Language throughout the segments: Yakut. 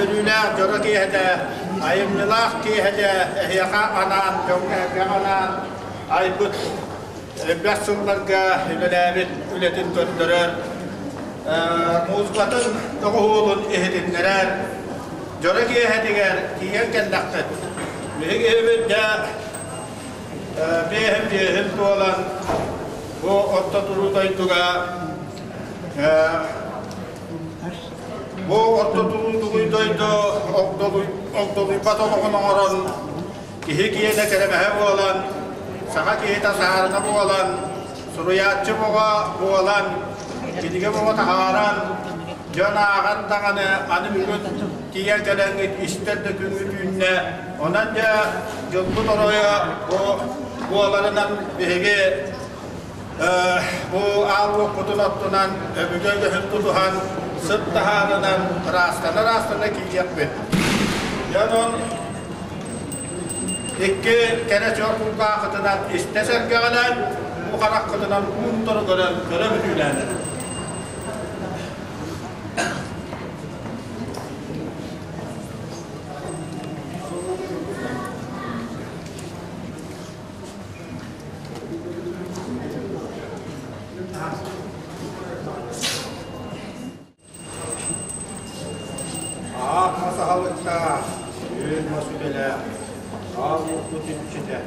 Үөрүүлээх дьоро киэһэтэ, айымньылаах киэһэтэ эһиэхэ анаан, дьоҥҥо анаан айбыт элбэх сылларга үлэлээбит үлэтин көрдөрөр, музыкатын доҕуһуолун иһитиннэрэр дьоро киэһэтигэр тиийэн кэллэххит. Биһиги киһибит дьэ биэһим-биэһим туолан бу орто туруу дойдуга бу орто туруу дойду огдолуйбат олоҕун оҥорон киһи киэнэ кэрэмэһэ буолан, саха киһитэ саарына буолан, суруйааччы бөҕө буолан, кинигэ бөҕө таһааран, дьон ааҕан даҕаны аны бүгүн тиийэн кэлэҥҥит истэр да күҥҥүт үүннэ. Онон дьэ дьылбыт оройо бу буоларынан биһиги Бу аал уоппутун оттунан, өбүгэ үгэһин тутуһан, сыт таһаарынан, ыраастана-ыраастана киириэхпит. Дьэ онон икки кэрэ чуор кулгаахытынан истэ сэргэҕэлээн, бу хараххытынан уунтары көрөн, көрө бүтүүлээн. Аах мас аһылыктаах, үөл мас үтэлээх, аал уоппут иччитэ,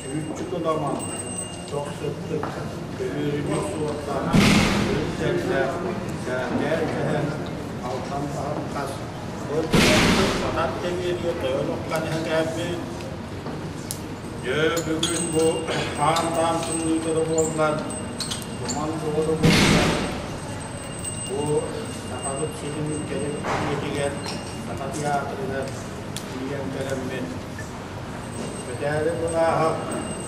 сүүрчүк ынаман, чох сыттык, көбүөрүнүү суортаах, үрүт сэллээх, сээкээр сэһэн, алтан таһын хас, сатан тэбиэргэ тойон уххан иһэ кээппит, Дьэ, бүгүн бу аан-даан тымныыта да буоллар, туман тоҕо да буоллар, бу Сахабыт сирин кэлин үйэтигэр, Саха театрыгар тиийэн кэлэммин, Бэтээри былааһа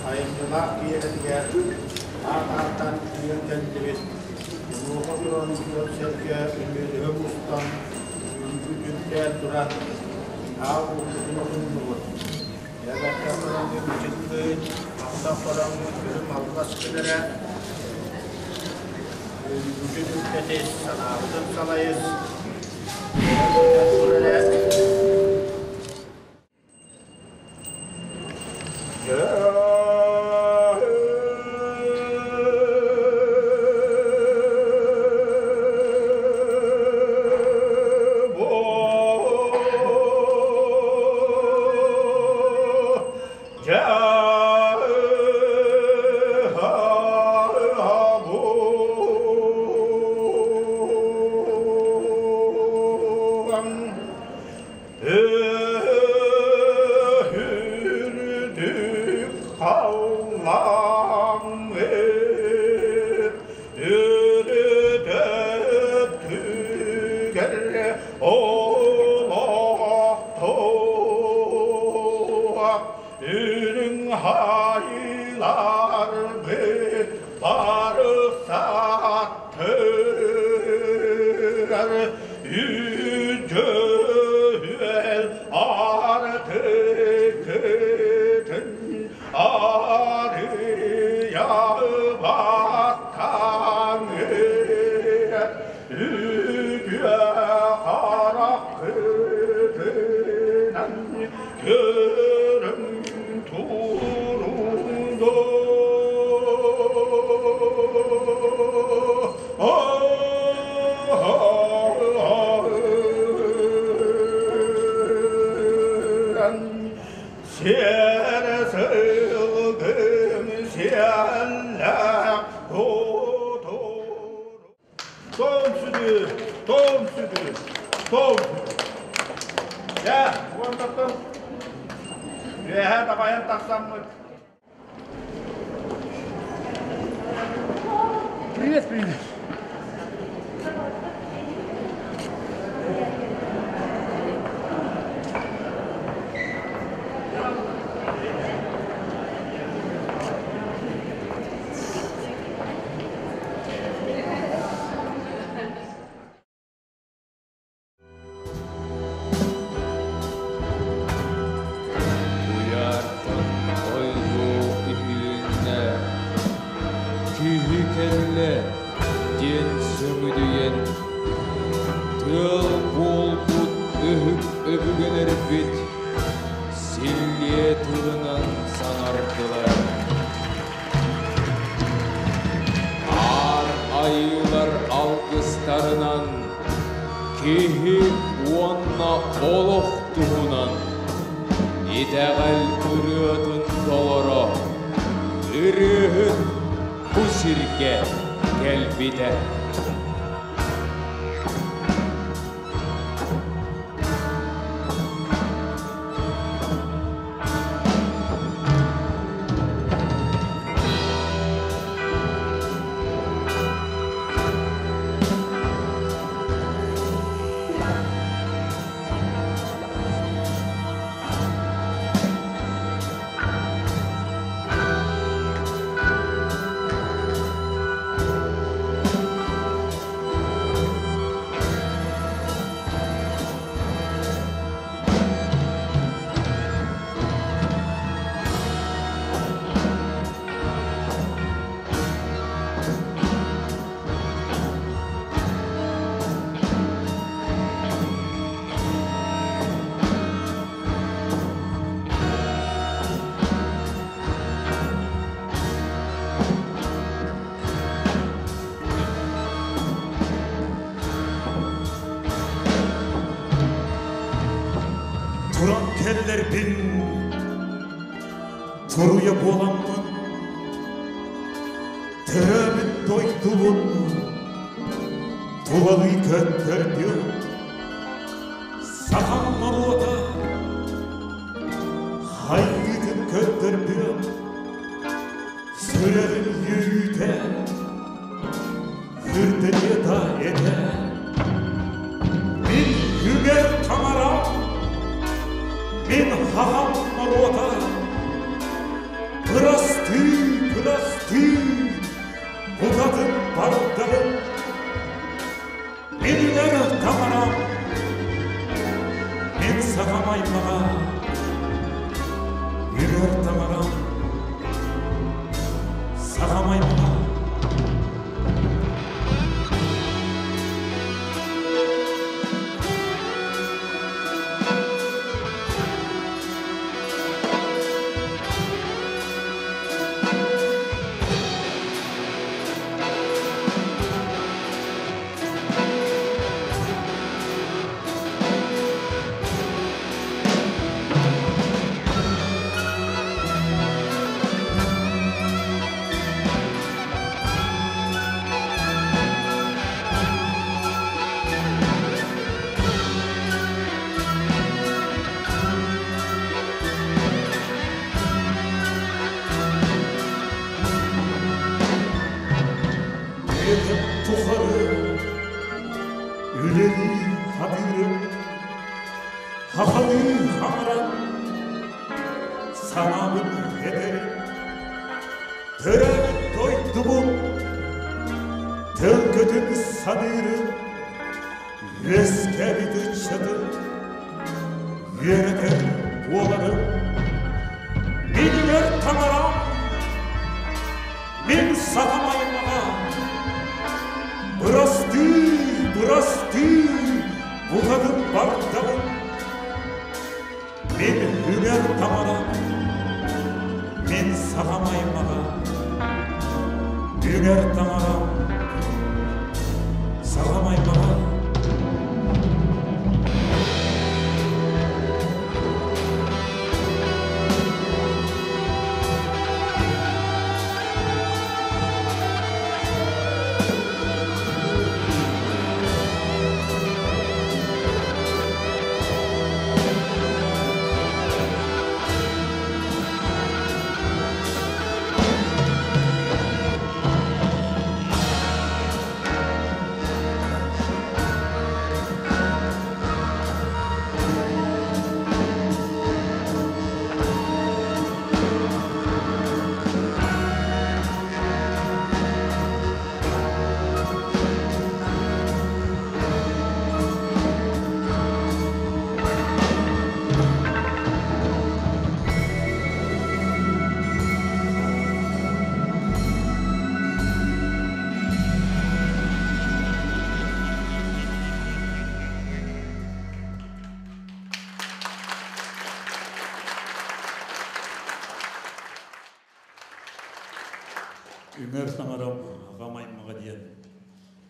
айымньылаах киэһэтигэр аат-ааттаан тиийэн кэллибит. Онуоха туран дьон-сэргэ үмүөрүһэ мустан, үҥкүү түмтээн туран, аал уоппутун отуннубут. Тоом сүдү, тоом сүдү, тоом сүдү. Дьэ, уоннаттан үөһэ дабайан тахсаммыт. Привет, привет. Куйаартан ойуу иһилиннэ, киһи кэллэ. Киһи уонна олох туһунан итэҕэл ырыатын толоро ырыаһыт бу сиргэ кэлбитэ. Туран кэллэрбин туруйа буоламмын төрөөбүт дойдубун тулалыы көттөрдүм сахам норуота хайдыытын көрдөрдүм сүрэҕим үөрүүтэ үрдэниэ да этэ мин үгэр таҥарам мин хаһам норуота бырастыы бырастыы букатын бардаҕым мин үгэр таҥарам мин сахам аймаҕа үгэр таҥарам сахам аймаҕа. Этим тухары үлэлии хатыырым, хахалыы хаҥаран санаабын этэрим, төрөөбүт дойдубун төлкөтүн саныырым, үөскээбит ыччатын үөрэтэр буоларым. Минигэр таҥарам, мин сахам аймаҕа, бырастыы, бырастыы, букатын бардаҕым. Мин үгэр таҥарам, мин сахам аймаҕа, үгэр таҥарам, сахам аймаҕа. Үҥэр таҥарам аҕам аймаҕа диэн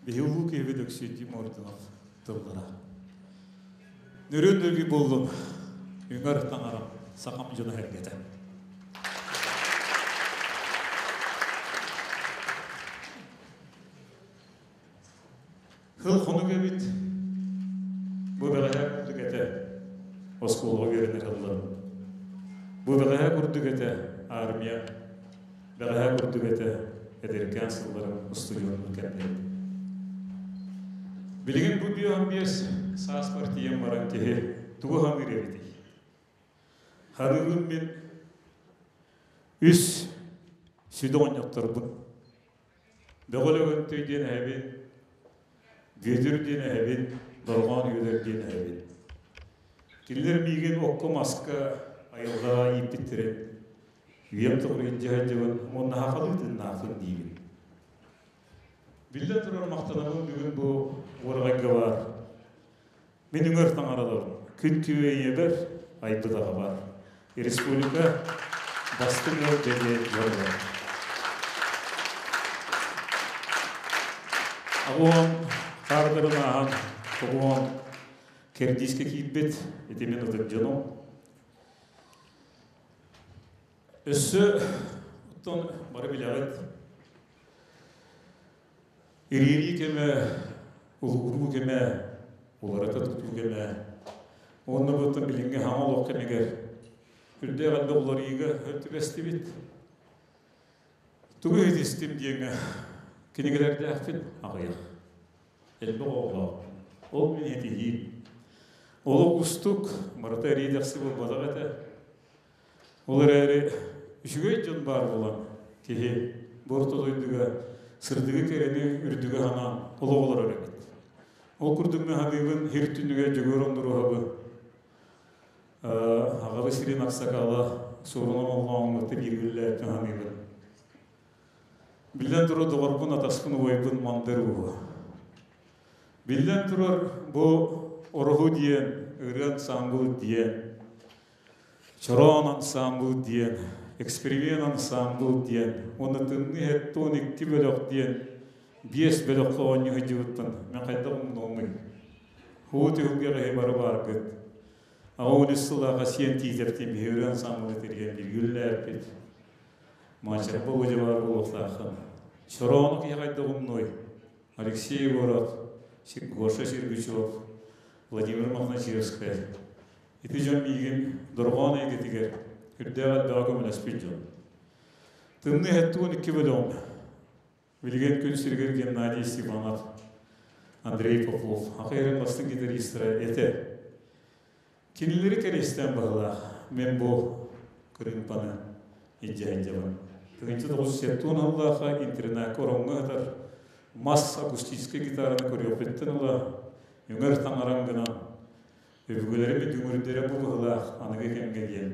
биһи улуу киһибит Өксүөнтий Мордунов тыллара. Нөрүөн нөргүй буоллун, үҥэр таҥарам, сахам дьоно сэргэтэ. Хыл хонук эбит. Бу бэҕэһээ курдук этэ оскуолаҕа үөрэнэр ыллым. Бу бэҕэһээ курдук этэ армия. Бэҕэһээ курдук этэ эдэркээн сылларым устудьуоннуур кэмнэрим. Билигин бу 55 сааспар тиийэн баран киһи тугу саныыр эбитий? Харыыбын мин үс сүдү оҕонньотторбун Бөҕө Лөгөнтөй диэн эһэбин, Бүөтүр диэн эһэбин, Дорҕоон Үөдэр диэн эһэбин. Кинилэр миигин окко-маска, айылҕаҕа ииппиттэрин, үйэм тухары илдьэ сылдьабын уонна сахалыы тыыннаахпын диибин. Биллэн турар махтанабын бүгүн бу уораҕайга баар Мин үҥэр таҥараларым күн күбэй ийэбэр айбыт аҕабар республика бастыҥ ыал бэлиэ дьонугар. Аҕуон хаардарын ааһан тоҕуон кэрдиискэ киирбит ити мин ытык дьонум. Өссө оттон бары билэҕит Ириэрии кэмэ, улугуруу кэмэ, уларыта тутуу кэмэ уонна бу билиҥҥи саҥа олох кэмигэр үрдээх элбэх уларыйыыга түбэстибит. Тугу иһитистим диэҥҥэ кинигэлэрдээхпин аҕыйах. Элбэх оҕолоох. Ол мин этиһиим. Олох уустук, барыта эриэдэхси буолбатах этэ. Ол эрээри үчүгэй дьон баар буолан киһи бу орто дойдуга сырдыгы кэрэни үрдүгү санаан олох олорор эбит. Ол курдук мин саныыбын сир түннүгэ Дьөгүөр Ондуруоһабы аҕабы сирин аксакала суоруна моллооҥҥутта бииргиллээппин саныыбын. Биллэн турар доҕорбун, атаспын, убайбын Мандар Ууһу. Биллэн турар бу Ороһу диэн, ырыа ансаамбыл диэн Чороон ансаамбыл диэн, эксперимент ансаамбыл диэн уонна Тымныы Хеттон икки бөлөх диэн биэс бөлөххө оонньуу сылдьыбыттан мен хайдах умнуомуй? Һуу түһүлгэҕэ иһи бары бааргыт. Аҕа уон сыллааҕа сиэн Тиитэптин биһи ырыа ансаамбылы тэрийэн бииргэ үлэлээбиппит. Маачарба уодьа баар буолуохтааххын. Чороону киһи хайдах умнуой? Алексей Егоров, Гоша Сергучев, Владимир Мохначевскай, Ити дьон миигин дорҕоон эйгэтигэр үрдээх элбэҕи көмөлөспүт дьон. Тымныы 72 бөлөҕүм. Билигин күн сиригэр Геннадий Степанов, Андрей Попов, Хахайрын бастыҥ гитаристара этэ. Кинилэри кэриэстээн баһылаах мен бу кырыымпаны илдьэ сылдьабын. 1970 сыллаахха интернакка ороҥҥо сытар мас акустическай гитараны көрүөхпүттэн ыла үҥэр таҥарам гынан Өбүгэлэрим дүҥүрдэрэ бу быһылаах аныгы кэмҥэ диэн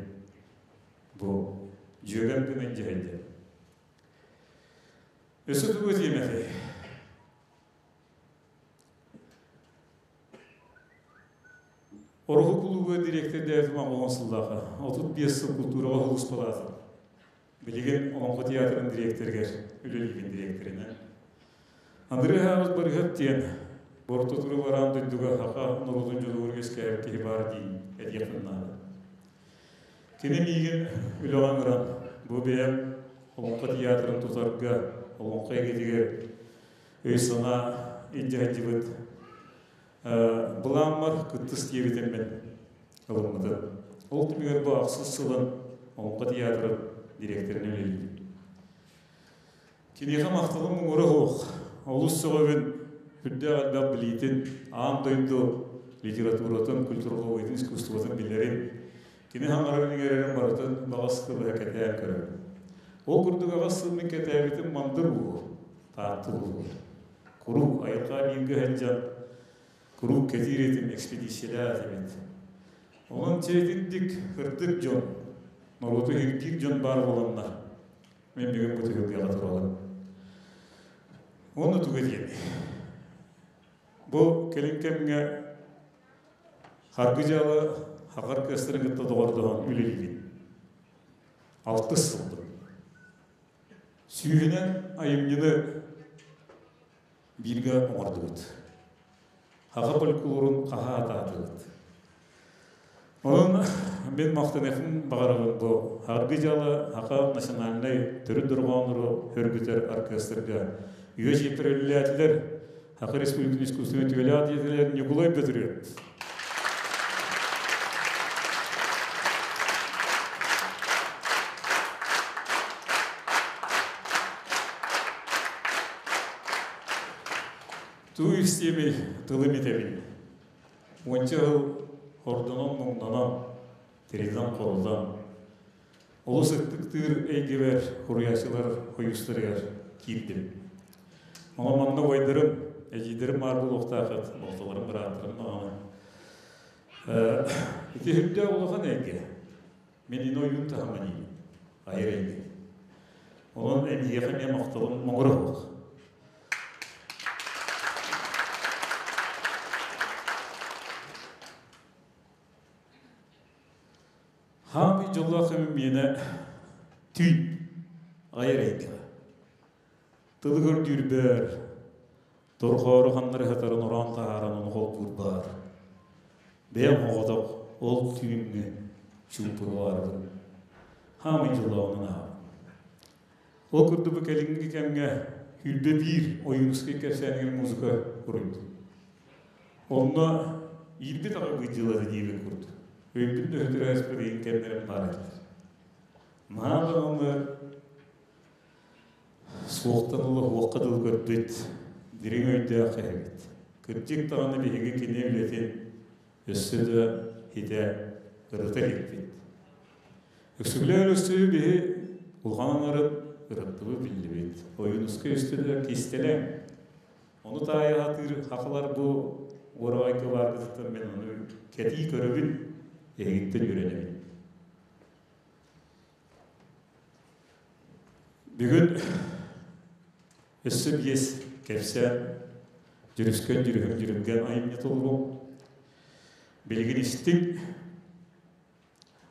бу дьүөгэм гынан дьэһэйдэ. Өссө тугу этиэм этэй? Ороһу кулууба дириэктэрдээбитим оҕоҕон сыллааха 35 сыл култуураҕа сулууспалаатым. Билигин Олоҥхо театрын дириэктэригэр үлэлиибин дириэктэринэн. Андрей Хаабыс Барыһап диэн орто туру бараан дойдуга саха норуотун дьолугар үөскээбит киһи баар дии этиэхпин наада. Кини миигин үлэҕэ ыҥыран, бу бэйэм Олоҥхо театрын тутарга, Олоҥхо эйгэтигэр өй-санаа илдьэ сылдьыбыт былааммар кыттыс диэбитим мин ылыммытым. Ол түмүгэр бу ахсыс сылын Олоҥхо театрын дириэктэринэн үлэлиибин. Киниэхэ махталым муҥура суох. Олус сөҕөбүн, үрдээх элбэх билиитин, аан дойду литературатын, культурологиятын, искусствотын билэрин, кини хаҥарарын-иҥэрэрин барытын баҕас тылыһа кэтээн көрөбүн. Ол курдук аҕыс сыл мин кэтээбитим мандыр ууһу, Таатта улууһугар. Куруук айылҕа бииргэ сылдьан, куруук кэтиир этим, экспедициялээх этибит. Онон чээтирдик, кырдык дьон, норуоту ирдиир дьон баар буоланнар, Мин бүгүн бу түһүлгэҕэ турабын. Уонна тугу этиэмий? Бу кэлин кэмҥэ Харгы дьаалы Хахар кыастарын кытта доҕордоһон үлэлиибин. Алтыс сылбын. Сүүһүнэн айымньыны бииргэ оҥордубут. Хаха фольклорун хаһаатаатыбыт. Онон мин махтаныахпын баҕарабын бу Аргы дьыала Саха национальнай төрүт дорҕооннору сөргүтэр оркестрга үө чиэппэр үлэлээтилэр Саха Республикатын искусственнай түөлээх диэтилэр Ньукулай Бөтүрүөп. Туу истиэмий тылым итэбин. Уонча сыл ордонон-муҥнанан, тиритэн-хорутан, олус ытыктыыр эйгэбэр суруйааччылар хойуустарыгар киирдим. Онон манна убайдарым, эдьиийдэрим баар буолуохтаахыт, балтыларым, бырааттарым даҕаны. Ити үрдээх улахан эйгэ. Мин ини ойуун таһыма диибин, айар эйгэ. Онон эйиэхэ эмиэ махталым моҥура суох. Хаамый дьоллоох кэмим миэнэ түүн айар эйгэҕэ. Тылы көрдүүрбэр, торҕоору ханнары сытарын ороон таһааран ону холбуурбар. Бэйэм оҕотох ол түүҥҥү чуумпуругаарбын хаамый дьоллооҕунан ааҕабын. Ол курдук бу кэлиҥҥи кэмҥэ Үрбэ биир Ойуунускай кэпсээнигэр музыка суруйдум. Онно иирбит аҕай быдьыылата диэбит курдук. Өйбүн да өтөрөөспөр ыйын кэмнэрим баар этилэр. Наһаа даҕаны суохтан ыла уохха дылы көрбүт, дириҥ өйдөөх эһэбит. Кырдьык даҕаны биһиги кини үлэтин өссө да хитэ ырыта иликпит. Өксөкүлээх Өлөксөйү биһи улахан аҥарын ырыттыбыт биллибит. Ойуунускай өстө да кистэлэҥ. Ону таайа сатыыр хахалар бу уораҕайга бааргытыттан мен ону кэтии көрөбүн, эһигиттэн үөрэнэбин. Бүгүн өссө биэс кэпсээн дьүрүскэн дьүрүһүм дьүрүлгэн айымньы толоруом. Билигин истиҥ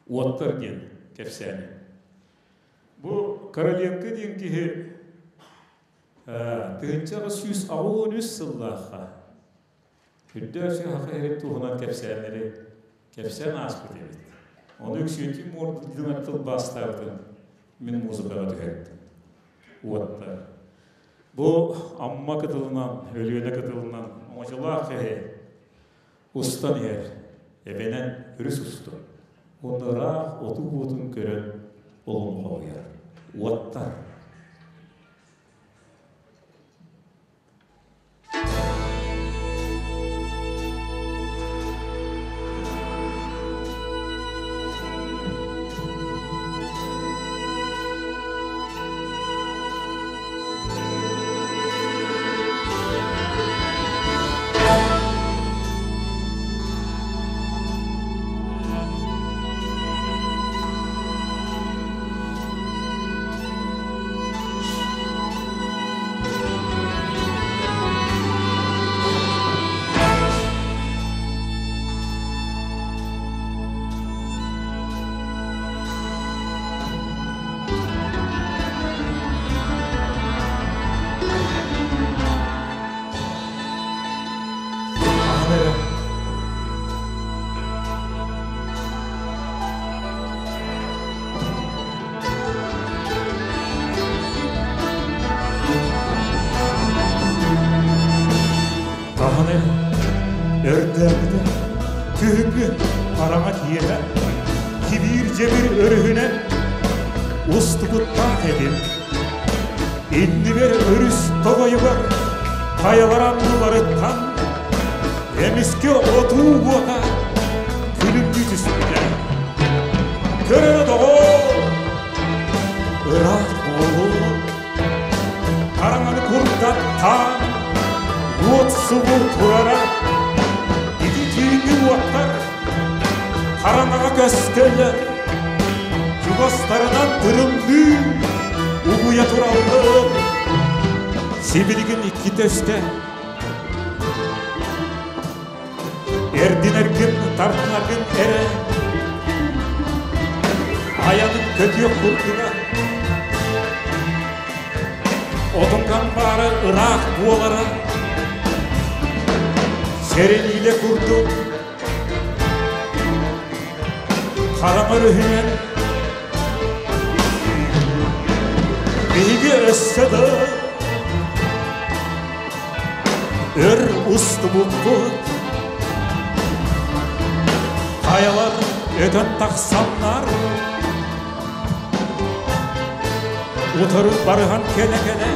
Уоттар диэн кэпсээни. Бу Короленко диэн киһи 1883 сыллаахха Үрдөө Саха иһит туһунан кэпсээннэри кэпсээн ааспыт эбит. Ону Өксүөнтий Муордина тылбаастаабытын мин музыкаҕа түһэрдим. Уоттар. Бу Амма кытылынан, Өлүөнэ кытылынан оҥочолоох киһи устан иһэр, эбэнэн өрүс устун. Уонна ыраах оту буотун көрөн олоҥхоһуйар. Уоттар. Таһаны өрдөөбүтэ күһүҥҥү хараҥа киэһэ кибиир дьэбир өрүһүнэн устубуттаах этим. Иннибэр өрүс тоҕойугар хайалар анныларыттан эмискэ отуу уота күлүмнүү түспүтэ. Көрөрө доҕоор, ыраах буолуо, хараҥаны курдаттаан уот субу турара. Ити түүҥҥү уоттар хараҥаҕа көстөллөр, чугастарынан тырымныы угуйа тураллар. Сибилигин иккитэ үстэ эрдинэргин тартынаргын эрэ айаным көтүөх курдуга отуҥкан баара ыраах буолара сэрэниилэ курдук. Хараҥа өрүһүнэн биһиги өссө да өр устубуппут. Хайалар өтөн тахсаннар утары барыһан кэлэ-кэлэ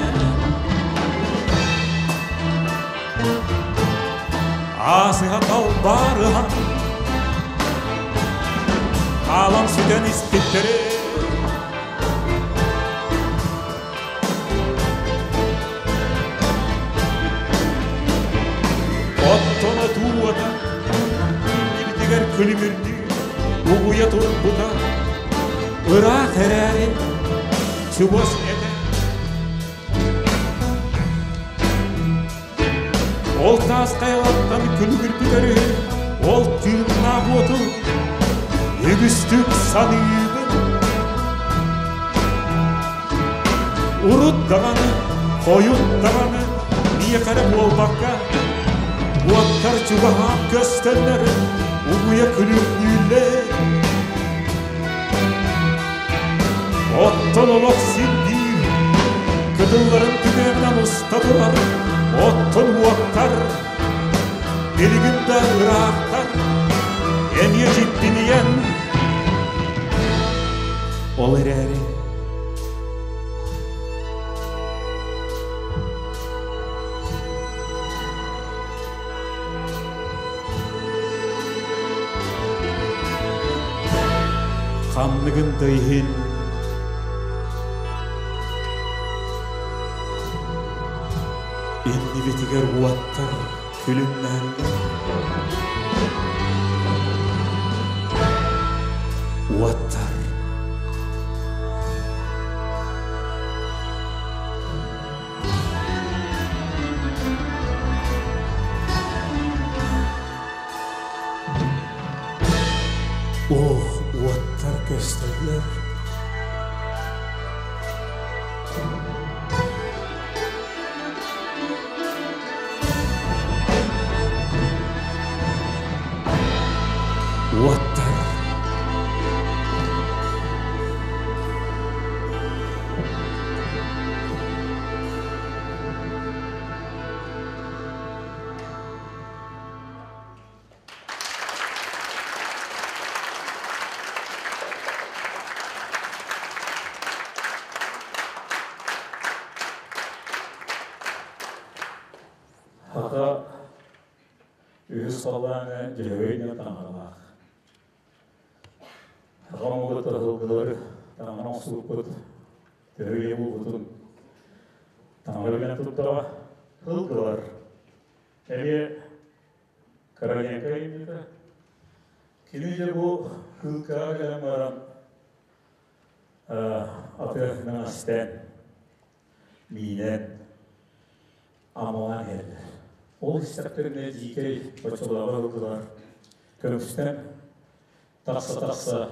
Аасыһа талбаарыһан хаалан сүтэн испиттэри Оттон отууата иннибитигэр күлүмүрдүү угуйа турбута ыраах эрээри чугас этэ. Ол таас хайалартан күлүгүрбүт өрүһү, ол тыыннаах уоту үгүстүк саныыбын. Урут даҕаны, хойут даҕаны миэхэ эрэ буолбакка, уоттар чугаһаан көстөннөр угуйа күлүмнүүллэр. Оттон олох син биир кытылларын түгэҕинэн уста турар, оттон уоттар билигин да ыраахтар, эмиэ дьиппинийэн. Ол эрээри Ханныгын да иһин иннибитигэр уоттар күлүмнэһэллэр. Уоттар. Ох, уоттар көстөллөр. Уоттар. Хата үһүс халлааҥҥа Дьөһөгөй диэн таҥаралаах. Саха омугу тылгылары таҥара оҥостубуппут, төһө булбутун таҥара билэн турдаҕа тылгылар. Эмиэ Короленко айымньыта. Кини дьэ бу кыылкаҕа кэлэн баран атыырынан истэн, миинэн, амалаан иһэллэр. Ол истэхтэринэ дьиикэй оччолооҕу ылгылар көмүстэн тахса-тахса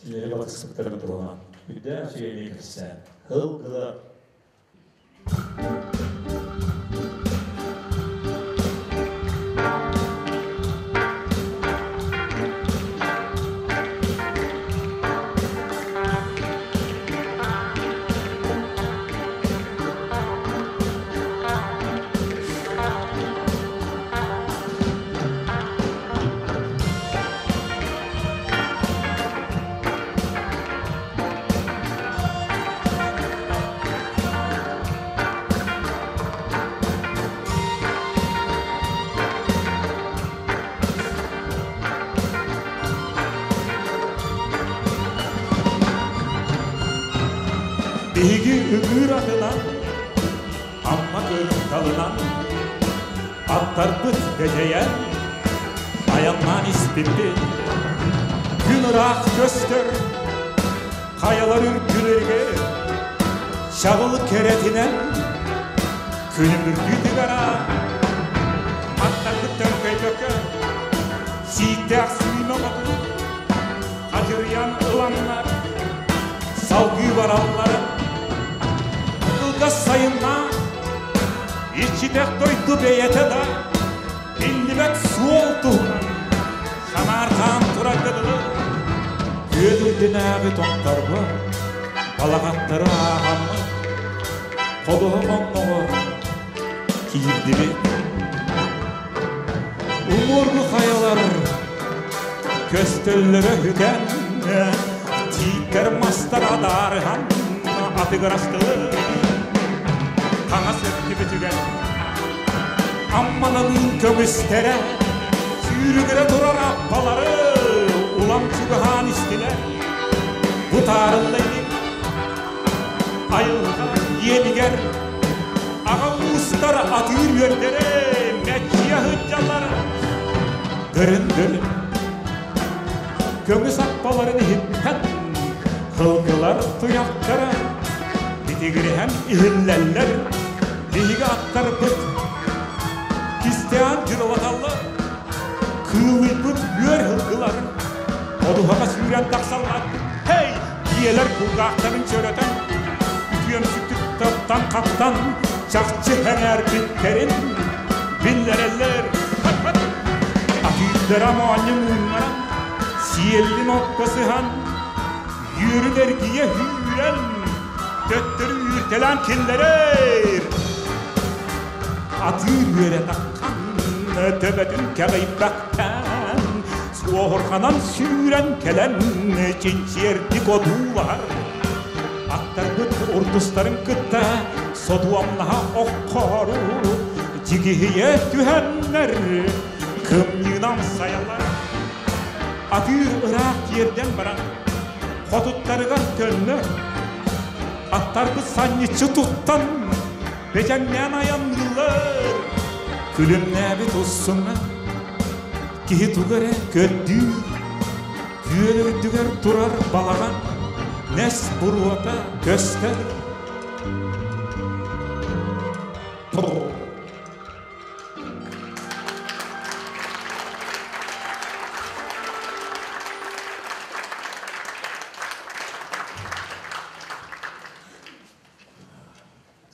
кинилэри батыспыттарын туһунан үрдээх үчүгэйдик кэпсээн ылгылар. Биһиги ыгыыр атынан, Амма кырталынан, аттарбыт бэдьэйэн, айаннаан испиппит. Күн ыраах көстөр, хайалар үрдүлэригэр, чаҕыл кэрэтинэн, күлүмүрдүү тыгара, аттарбыт төҥкөйбөккө, сииктээх сыыма хоту, хадьырыйан ыланнар, салгыы бараллара. Кылгас сайыннаах, иччитэх дойду бэйэтэ да биллибэт суол туһунан санаарҕаан турарга дылы. Күөл үрдүнээҕи томторго балаҕаттары ааһаммыт, ходуһа хонноҕор киирдибит. Уҥуоргу хайалар көстөллөрө үтэн, тииттэр мастар адаарыһан атыгырастылар. Хаҥас өттүбүтүгэр Аммалалыын көмүстэрэ, сүүрүгүрэ турар аппалары улам чугаһаан истилэр. Бу таарылла илик айылҕа иэнигэр аҕа уустар атыыр үөрдэрэ мэччийэ сылдьаллар. Дөрүн-дөрүн көмүс аппаларын иһиттэн сылгылар туйахтара итигириһэн иһиллэллэр. Биһиги аттарбыт кистээн дьырылаталлар, кыыллыйбыт үөр сылгылар ходуһаҕа сүүрэн тахсаллар. Һэй, ийэлэр кулгаахтарын чөрөтөн, үтүөмсүктүк таптан-хаптан чахчы сэҥээрбиттэрин биллэрэллэр. Атыырдара моонньун ууннаран, сиэллин окко сыһан, үөрүн эргийэ үүрэн, төттөрү үүртэлээн киллэрэр. Атыыр үөрэ таххан, төбөтүн кэҕийбэхтээн, суоһурҕанан сүүрэн кэлэн, чинчиэрдик одуулаһар. Аттарбыт урдустарын кытта содуомнаһа оххору, дьигиһийэ түһэннэр, кымньыынан сайалар. Атыыр ыраах тиэрдэн баран, хотуттарыгар төннөр. Аттарбыт санньыччы туттан, бэдьэҥнээн айанныыллар. Күлүмнээбит уссуҥа киһи тугу эрэ көрдүүр. Күөл үрдүгэр турар балаҕан нэс буруота көстөр.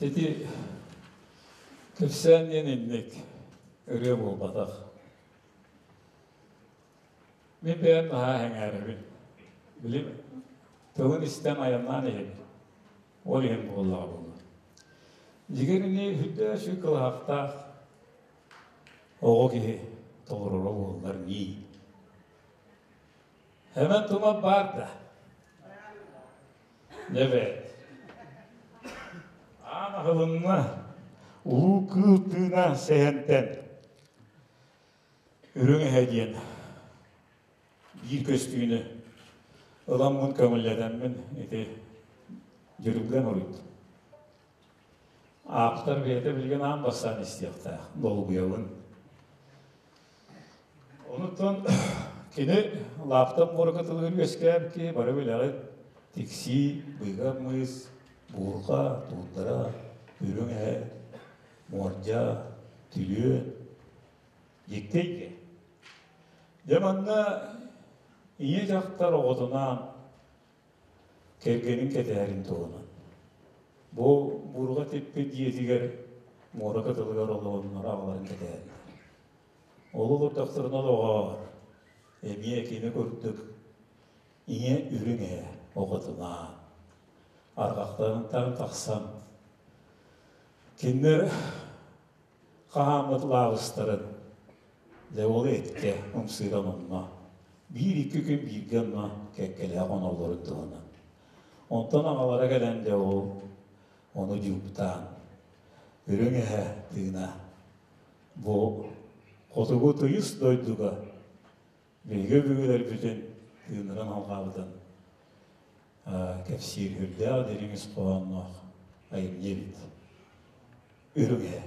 Ити кэпсээн диэн инник ырыа буолбатах. Мин бэйэм наһаа сэҥээрэбин. Били тылын истэн айаннаан иһэбин. Ол иһин буоллаҕа буолуо. Дьигэр ини үрдээх сүр кылаһахтаах оҕо киһи толороро буоллар нии. Хэмэн тума баар да? Дьэбээт. Аан аһылынна, улуу кыыл тыына сэһэнтэн үрүҥ эһэ диэн биир көстүүнү ыламмын көҥүллэтэммин ити дьүрүлгэн уруйдум. Ааптар бэйэтэ билигин аан бастаан истиэхтээх, долгуйабын. Онуттан кини лааптан муора кытылыгар үөскээбит киһи бары билэҕит тиксии, быыгар мыыс, буурҕа, туундара, үрүҥ эһэ, муордьа, түлүөн, дьикти эйгэ. Дьэ манна ийэ дьахтар оҕотунаан кэргэнин кэтээрин туһунан. Бу буурҕа типпит дьиэтигэр муора кытылыгар олоҕуннара аҕаларын кэтээрин. Ол олордохторуна доҕоор, эмиэ кини курдук ийэ үрүҥ ээ оҕотунаан арҕахтарыттан тахсан кинилэр хаһааммыт лаабыстарын дьэ ол эткэ ымсыыран онно биир-икки күн бииргэ онно кэккэлээх оноллорун туһунан. Онтон аҕалара кэлэн дьэ ол ону дьууктаан үрүҥ эһэ тыына бу хотугу тыйыс дойдуга биһиги өбүгэлэрбитин тыыннарын алҕаабытын кэпсиир үрдээх дириҥ ис хоһоонноох айымньы эбит. Үрүҥ эһэ.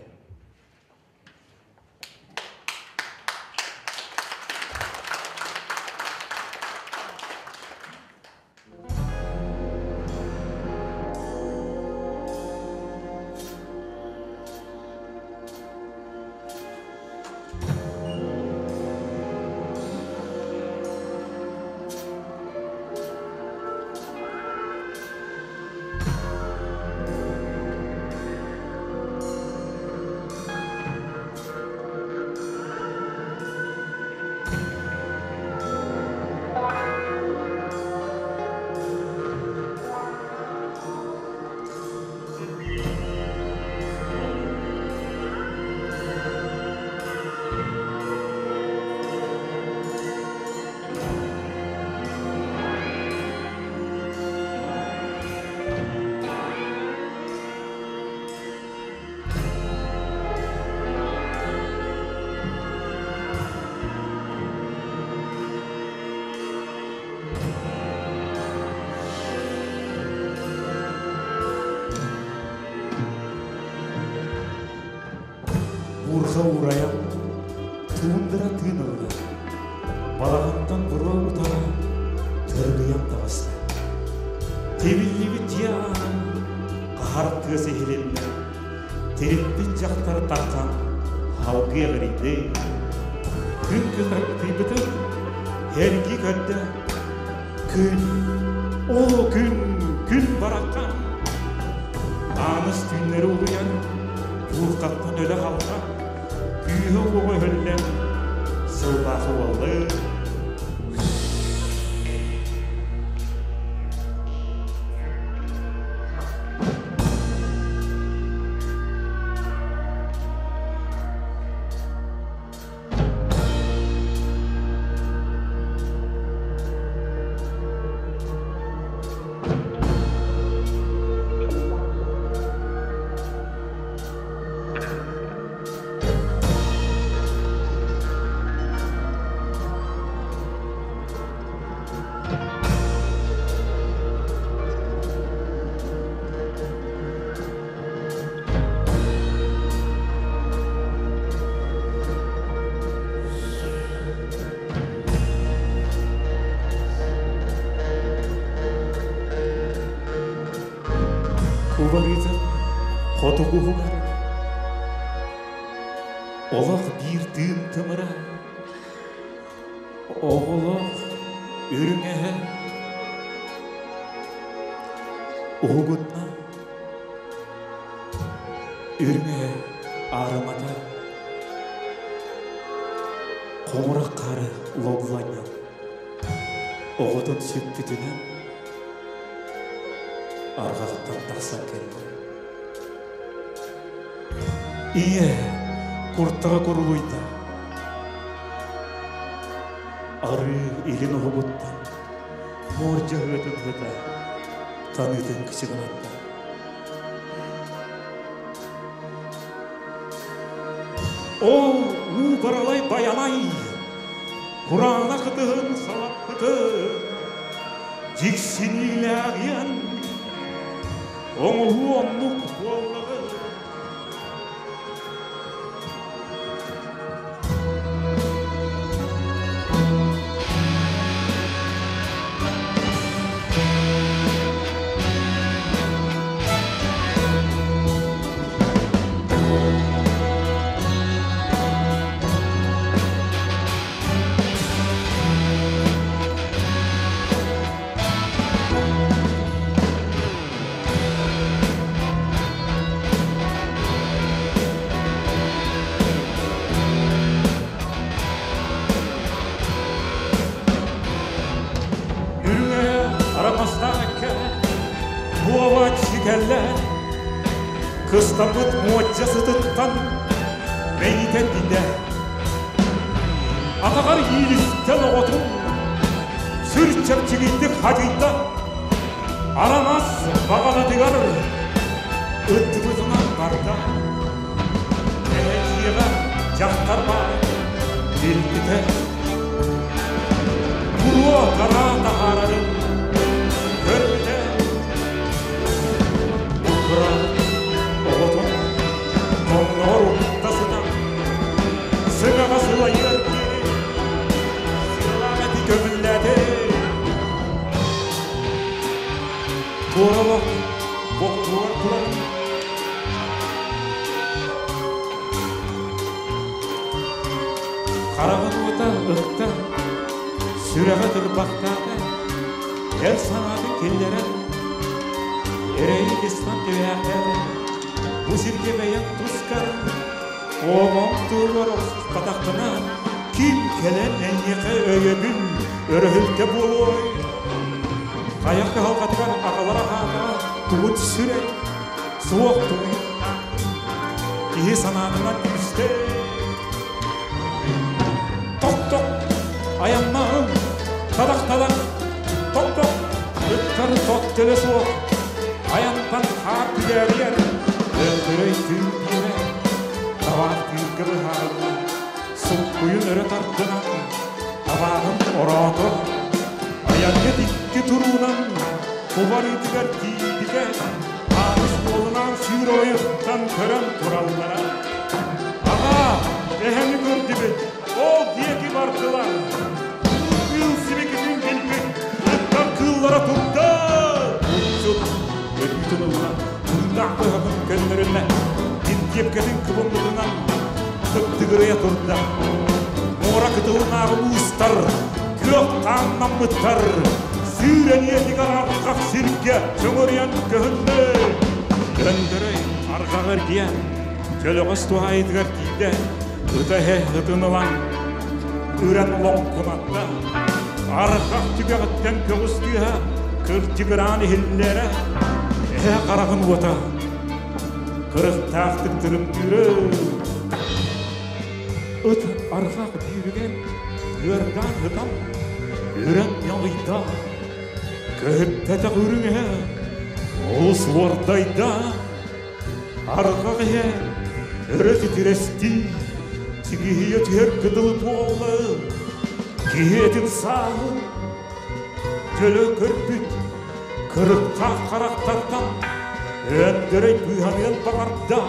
Буурҕа уурайан, туундара тыын ылла. Балаҕантан буруо утаҕа тыргыйан таҕыста. Тибиллибит дьиэ аанын хаһар тыас иһилиннэ. Тириппит дьахтар тархан салгыы эҕирийдэ. Күн кытыйбытын эргии көрдө. Күн, оо күн, күн бараххан. Ааныс түүннэри улуйан, буурҕаттан өлө халҕан, күүһэ-уоҕа өһүллэн, сылбаахы уоллуу. Кубарыытын хотугу уһугар олох биир тыын тымыра, оҕолох үрүҥ эһэ уһугунна Үрүҥ эһэ аарымата хомурах хаары логланньан оҕотун сүкпүтүнэн арҕахтан тахсан кэллэ. Ийэ куртаҕа курулуйда. Арыы илин уһугуттан муордьа ыатын ыта таныытын кычыгынатта. Ол уу баралай байанай, кураанах ытыһын салаппытын, дьиксиниилээҕиэн, оҥоһуу оннук буоллаҕын. Үрүҥэ арамастаах буола кэллэ, кыстаппыт муочча сытыттан мэйитэн дидэ. Атаҕар иилистэн оҕотун сүр чэпчигийдик хадьыйда. Арамас баҕанатыгар ыттыбытынан барда. Эһэ дьиэҕэ дьахтар баар билбитэ. Буруо тараа таһаарарын көрбүтэ. Бу оҕотун хонноҕор укта сытан сыҥаҕа сылайыар диэри сыалаах эти көмүллээтэ. Туоралах боккуор турарын хараҕын уота ыкта, сүрэҕэ тырбахтаата, эр санаатын киллэрэн, эрэйи кыстан түбээхтээтэ. Бу сиргэ бэйэҥ тускар оҕоҥ туһугар охсуспатаххына, ким кэлэн эйиэхэ өйөбүл, өрөһүлтэ буолуой? Хайа кыһалҕатыгар аҕалара хаатара тугут сүрэй, суох тугуйуктаах. Киһи санаатынан күүстэй. Ток-ток, айаннаһын, тадах-тадах, ток-ток, ыттар тот төлө суох, айантан хаар күдээрийэр, өлтөрөй түүн биэрэ, табаах тыырга быһаарылла, суккуйун өрө тардынан, табааҕын ороото, айанньыт икки туруунан кубарыытыгар тиийбитэ, ааныс буолунаан сүүр ойуттан көрөн тураллара. Аҕаа, бардылар. Кыыл сибикитин билбит, ыттар кыыллара турда. Булчут өлүүтүн ылла, тыыннаах быһаҕын көннөрүннэ, кинтиэпкэтин кыбыммытынан тыктыгырыйа турда. Муора кытылынааҕы уустар, күөх хааннаммыттар, сыыр эниэтигэр арҕах сиргэ сөҥөрүйэн көһүннэ. Өндөрөй арҕаҕы эргийэн, Дьөлөҕөс туһаайытыгар тиийдэ, ыта эһэ ытын ылан, үрэн лоҥкунатта. Арҕах түгэҕиттэн көҕүс тыаһа кырдьыгыраан иһиллэрэ, эһэ хараҕын уота кырыктаахтык тырымтыыры. Ыт арҕах бүүрүгэр ыардаан ытан, үрэн ньалыйда. Көһүппэтэх үрүҥ эһэ олус уордайда. Арҕах иһэ өрө титирэстии, тигиһийэ түһэр кыдылы туолла, киһи этин сааһын төлө көрбүт кырыктаах харахтартан Өндөрөй быыһаныан баҕарда,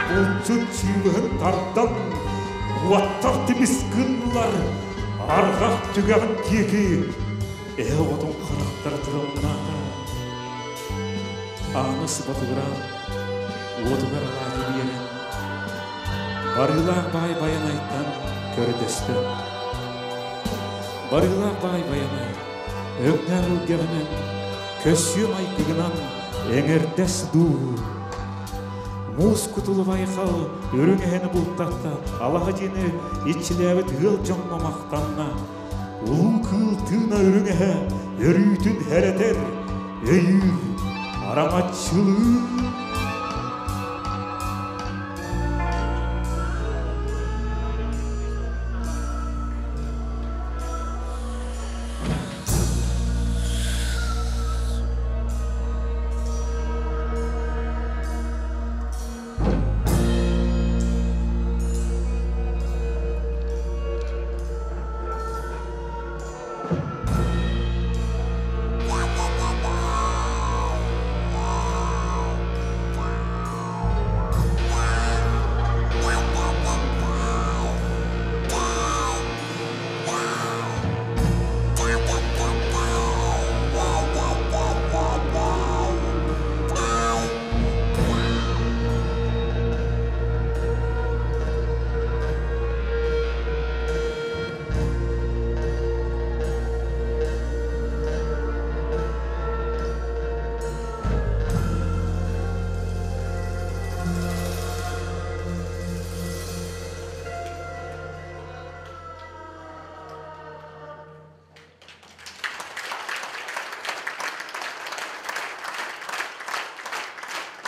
булчут чыыбыһын тардан, уоттар тимис гыннылар, арҕах түгэҕин диэки эһэ оҕотун харахтара тырымнаата. Аана сыбатыгыраан, уотугар алаадьы биэрэн, Барыылаах баай Байанайтан көрдөстө. Барыылаах баай Байанай, өҥнөөх ылгэҕинэн, көссүө майгыгынан эҥэрдэс дуу. Муус кутулу байхал үрүҥ эһэни бултатта, алаһа дьиэни иччилээбит ыал дьоҥҥо махтанна. Улуу кыыл тыына үрүҥ эһэ өрүүтүн хэрэтэр, өйүүр, араҥаччылыыр.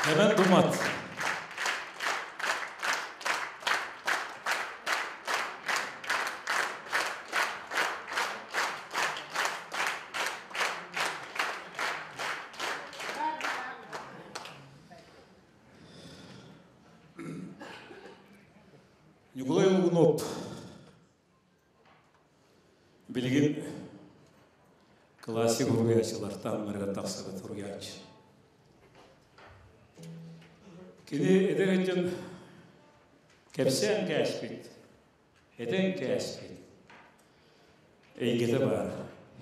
Hemen Dumat. Ньукулай Лугунов Билигин классик уруйааччылартан ырыа тахсыбыт уруйааччы. Кини эдэр дьон кэпсээн кээспит, этэн кээспит эйгэтэ баар.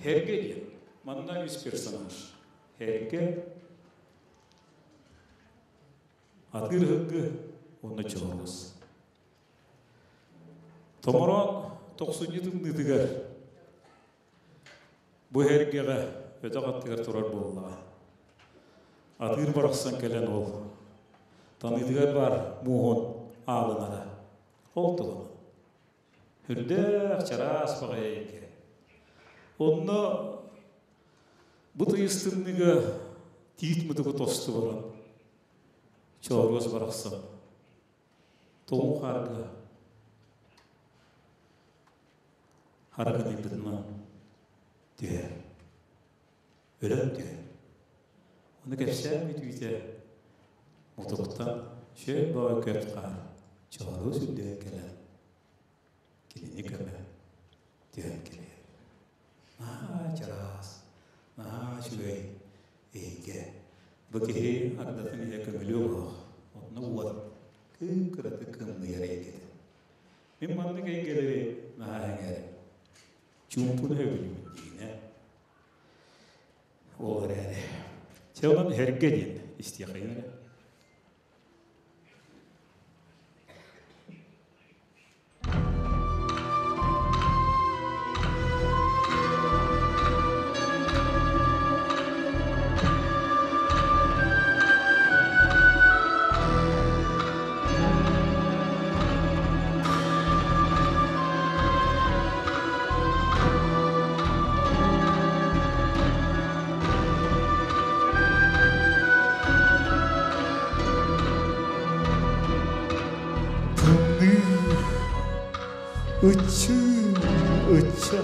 Herге диэн. Манна үс персонаж. Herге, Атыыр Ыһыгы уонна Чоҕурус. Томороон тохсунньу тымныытыгар бу эргэҕэ өтөх аттыгар турар буоллаҕа. Атыыр барахсан кэлэн ол таныытыгар баар муоһун аалынара. Ол туһунан. Үрдээх чараас баҕайы эйгэ. Онно бу тыйыс тымныыга тиит мутугу тосту баран чооруос барахсан Тоҕу хаарга харагытыйбытынан түһэр, өлөн түһэр. Ону кэпсээн бүтүүтэ мутуктан шөй бөҕө көп хаар чооруу сүрдүгэр кэлэн кинини көмө түһэн кэлэр. Наһаа чараас, наһаа үчүгэй эйгэ. Бу киһи ардатын иһэ көмүлүө оһох, онно уот кыым кыратык кымныйар эйгэтэ. Мин маннык эйгэлэри наһаа эҥээрим. Чуумпуну сөбүлүүбүн диигин ээ. Ол эрээри. Чэ, онон эргэ диэн истиэхэйин эрэ. Тымныы ыччыы ычча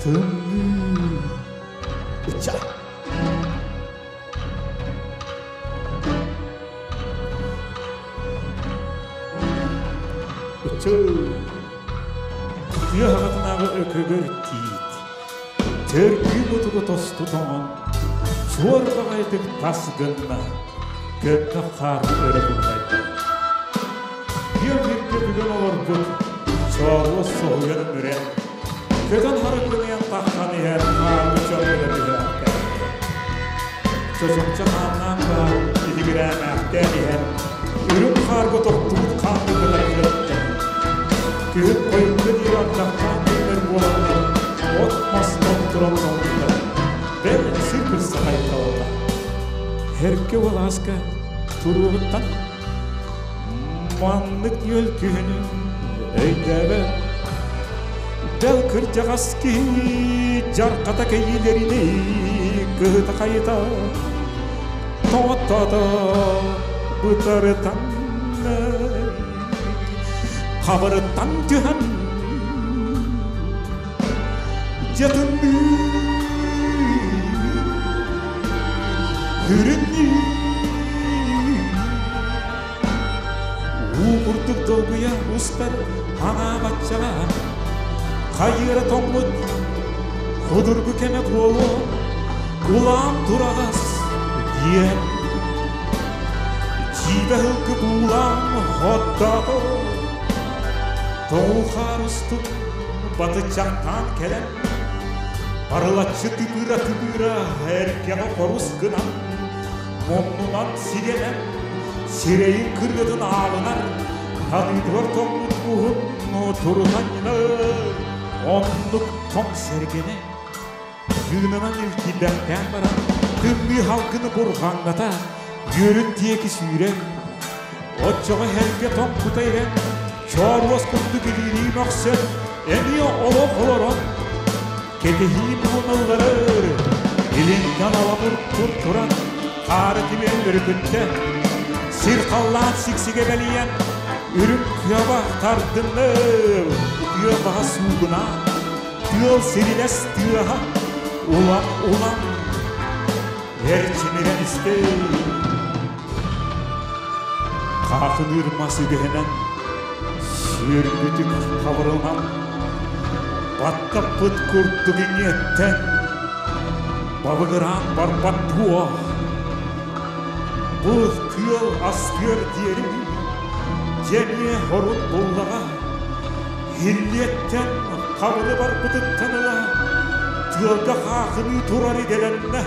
Тымныы ычча Ычча Тыа хаҕатынааҕы өкөгөр тиит Төргүү мутугу тосту тоҥон, суор баҕайытык тас гынна, көмнөх хаары өрө буллайда. Бүөм сиргэ бүгэн олорбут, чооруос соһуйан үрэн, көтөн харыгыныйан таххан иһэр хаарга чөргөнө түһээхтээбитэ. Чочумча хааннаан баар итигирээмээхтээн иһэн, үрүҥ хаарга тохтубут хааны кытары сырытта. Күһүн хойукка диэри ардахтаан күннэр буоланнар, от-мас томтуран тоҥмута. Бэл сир кырса хайыталла. Эргэ уолааска туруоҕуттан маннык нүөл күһүнү өйдөөбөт. Бэл кырдьаҕас киһи дьарҕата кэйиилэрини кыһыта хайыта тоҕоттоото бытарытан хабырыттан түһэн дьатынныы үрүннүү Уу курдук долгуйа устар аҥаа баччаҕа хайыыра тоҥмут судургу кэмэ буолуо улаам тураҕас диэн дьиибэ һылгы буулаан хоттоото тоҕу хаар устун батыччахтаан кэлэн барылаччы тыбыыра-тыбыыра эргэҕэ хорус гынан муннунан сигэнэн сирэйин кырыатын аалынар таныытыгар тоҥмут уһун турунан оннук тоҥ сэргэнэ тыынынан илтийбэхтээн баран тымныы халгыны бурҕаҥната үөрүн диэки сүүрэр оччоҕо эргэ тоҥ кута ирэн чооруос курдук илиилии мөхсөн эмиэ олох олорон Кэтэһии буолалларыр, илинтэн аламыр туран, хаары тимир өрүкүттэ. Сир халлаан сиксигэ бэлийэн, үрүҥ кыаба тардынныр, утуйа баҕа суугуна, тыал сирилэс тыаһа, улам-улам эрчимирэн истэ. Хаахыныыр мас үгэһинэн сүөргүтүк хабырынан баттаппыт курдук иҥиэттэн бабыгыраан барбат дуо? Бу тыал астыар диэри дьэниэ орут буллаҕа Иллиэттэн хабыры барбытыттан ыла тыалга хаахыныы турар идэлэннэ.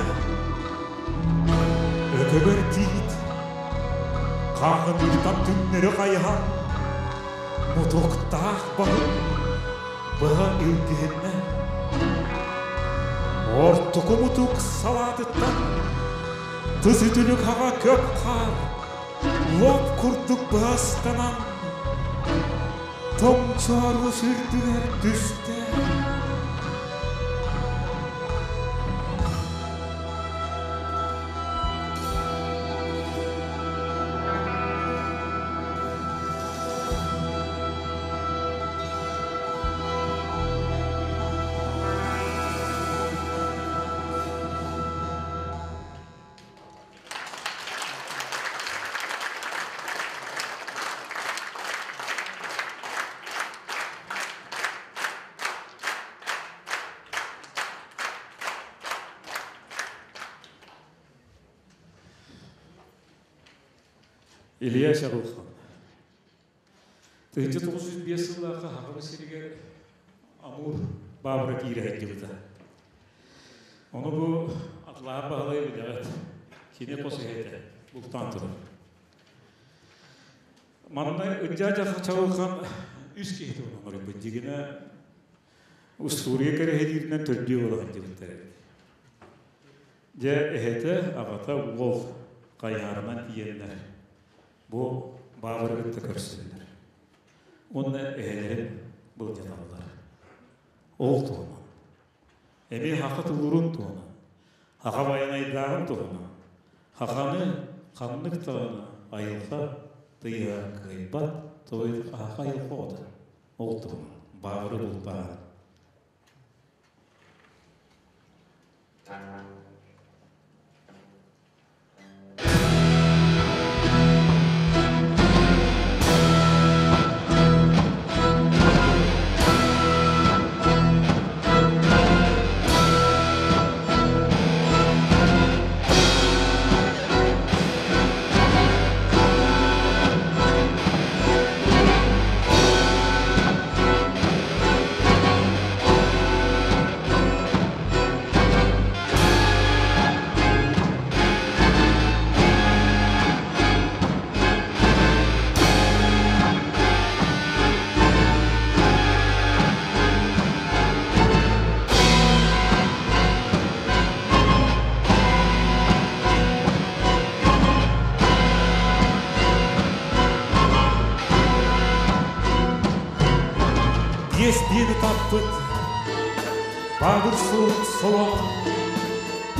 Өкөгөр тиит хаахыныыртан түҥнэри хайыһан мутуктаах баһын быһа илгиһиннэ. Ортоку мутук салаатыттан тыс үтүлүк хаҕа көп хаар лоп курдук быһастанан тоҥ чооруос үрдүгэр түстэ. Илья Чаҕылхан. 1905 сыллаахха Сахабыт сиригэр Амур баабыра киирэ сылдьыбыта. Ону бу Атлаһа Баһылай билэҕит. Кини хос эһэтэ бултаан турар. Манна Ырдьаа Чаҕылхан үс киһи туһунан оҥорбут. Дьигинэ устуоруйа кэрэһилииринэн төрдүө буола сылдьыбыттар эбит. Дьэ, эһэтэ, аҕата уол хайыһарынан тиийэннэр бу баабыры кытта көрсөллөр. Уонна эһэлэрин былдьаталлар. Ол туһунан. Эмиэ хаха тулуурун туһунан. Хаха байанайдааҕын туһунан. Хаханы ханнык даҕаны айылҕа тыйыһа кыайбат, тоҕо хаха айылҕа оҕото. Ол туһунан. Баабыры бултааһын. Биэс биэни таппыт Баабыр сурук солоон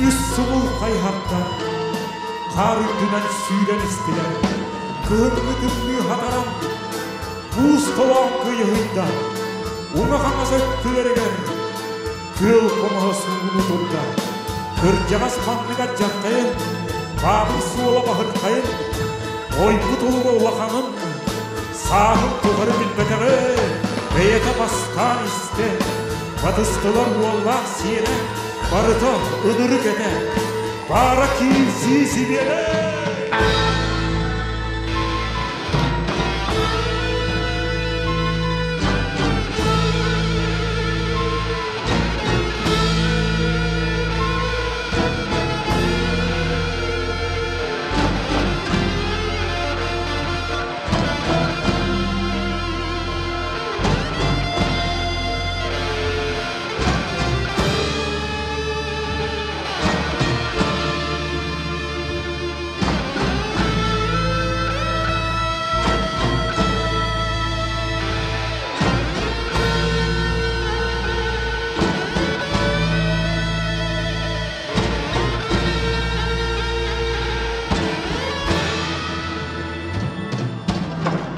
үс субул хайыһардар хаар үрдүнэн сүүрэн истилэр. Кыһыҥҥы тымныы хатаран муус толоон кыйыһыйда. Уҥа-хаҥас өттүлэригэр күөл хомоһо сууну турда. Кырдьаҕас манныгар дьахтайын, баабыр суола баһырхайын, ойбут олуга улаханын, сааһын тухары билбэтэҕи бэйэтэ бастаан истэ. Батыстылар уоллаах сиэнэ, барыта ынырык этэ. Баара киирсии сибиэнэ!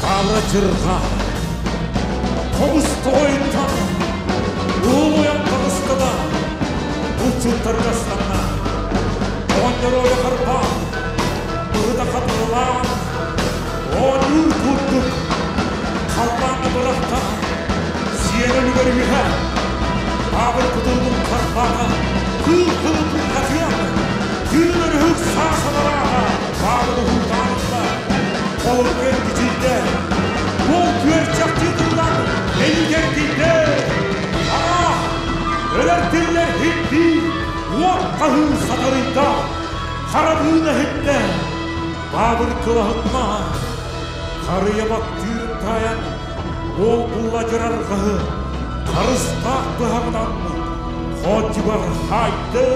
Хара дьырҕа хомус тоҕойуттан уолуйан таҕыста да булчуттарга ыстанна. Оҕонньоро харбаан, быһыта хатылаан, оонньуур курдук халлааҥҥа бырахта, сиэн өлүгэр үөһэ баабыр кутуругун харбаата, кыыл кылын хатыан, түүн өрүһүк саасаларааҕа баабыр уһуутаан ылла, холорук эргичийдэ, уол күөрчэхтии тыллан эйигэр кийдэ. Аа, өлөр тиллэр хиппии, уот хаһыы сатарыйда, харабыын эһиттэ, баабыр кылаһынна, харыйа баттыырын таайан, уол булла дьарарҕаһы, харыстаах быһаҕынан хоодьугар хаайды.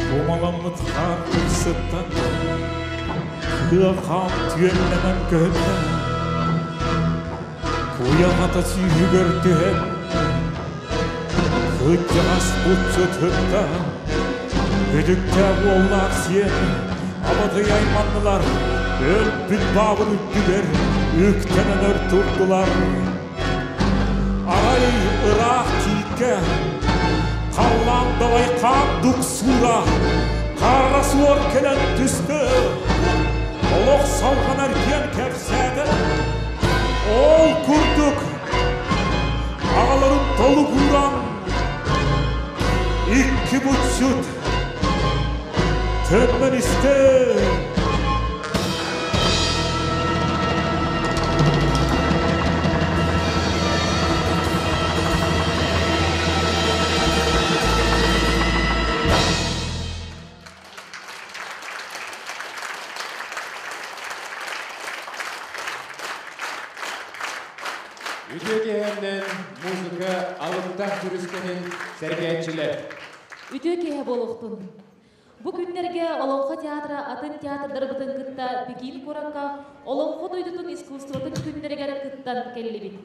Кумаламмыт хаар кырсыттан кыа хаан түөннэнэн көһүннэ. Куйаҕата сүүһүгэр түһэн кырдьаҕас булчут ытта. Үтүктээх уоллаах сиэн абатый айманнылар, өлбүт баабыр үрдүгэр үктэнэн өр турдулар. Арай ыраах тииккэ халлаан далай хаан дуксуура хаара суор кэлэн түстэ. Олох салҕанар диэн кэпсээтэ. Ол курдук аҕаларын Толук ууран икки булчут төннөн истэ. Үтүө киэһэннэн музыка алыптаах түрүскэнин сэргээччилэр. Үтүө киэһэ буолуохтун. Бу күннэргэ Олоҥхо театра атын театрдарбытын кытта Пекин куоракка Олоҥхо дойдутун искусствотын күннэригэр кыттан кэллибит.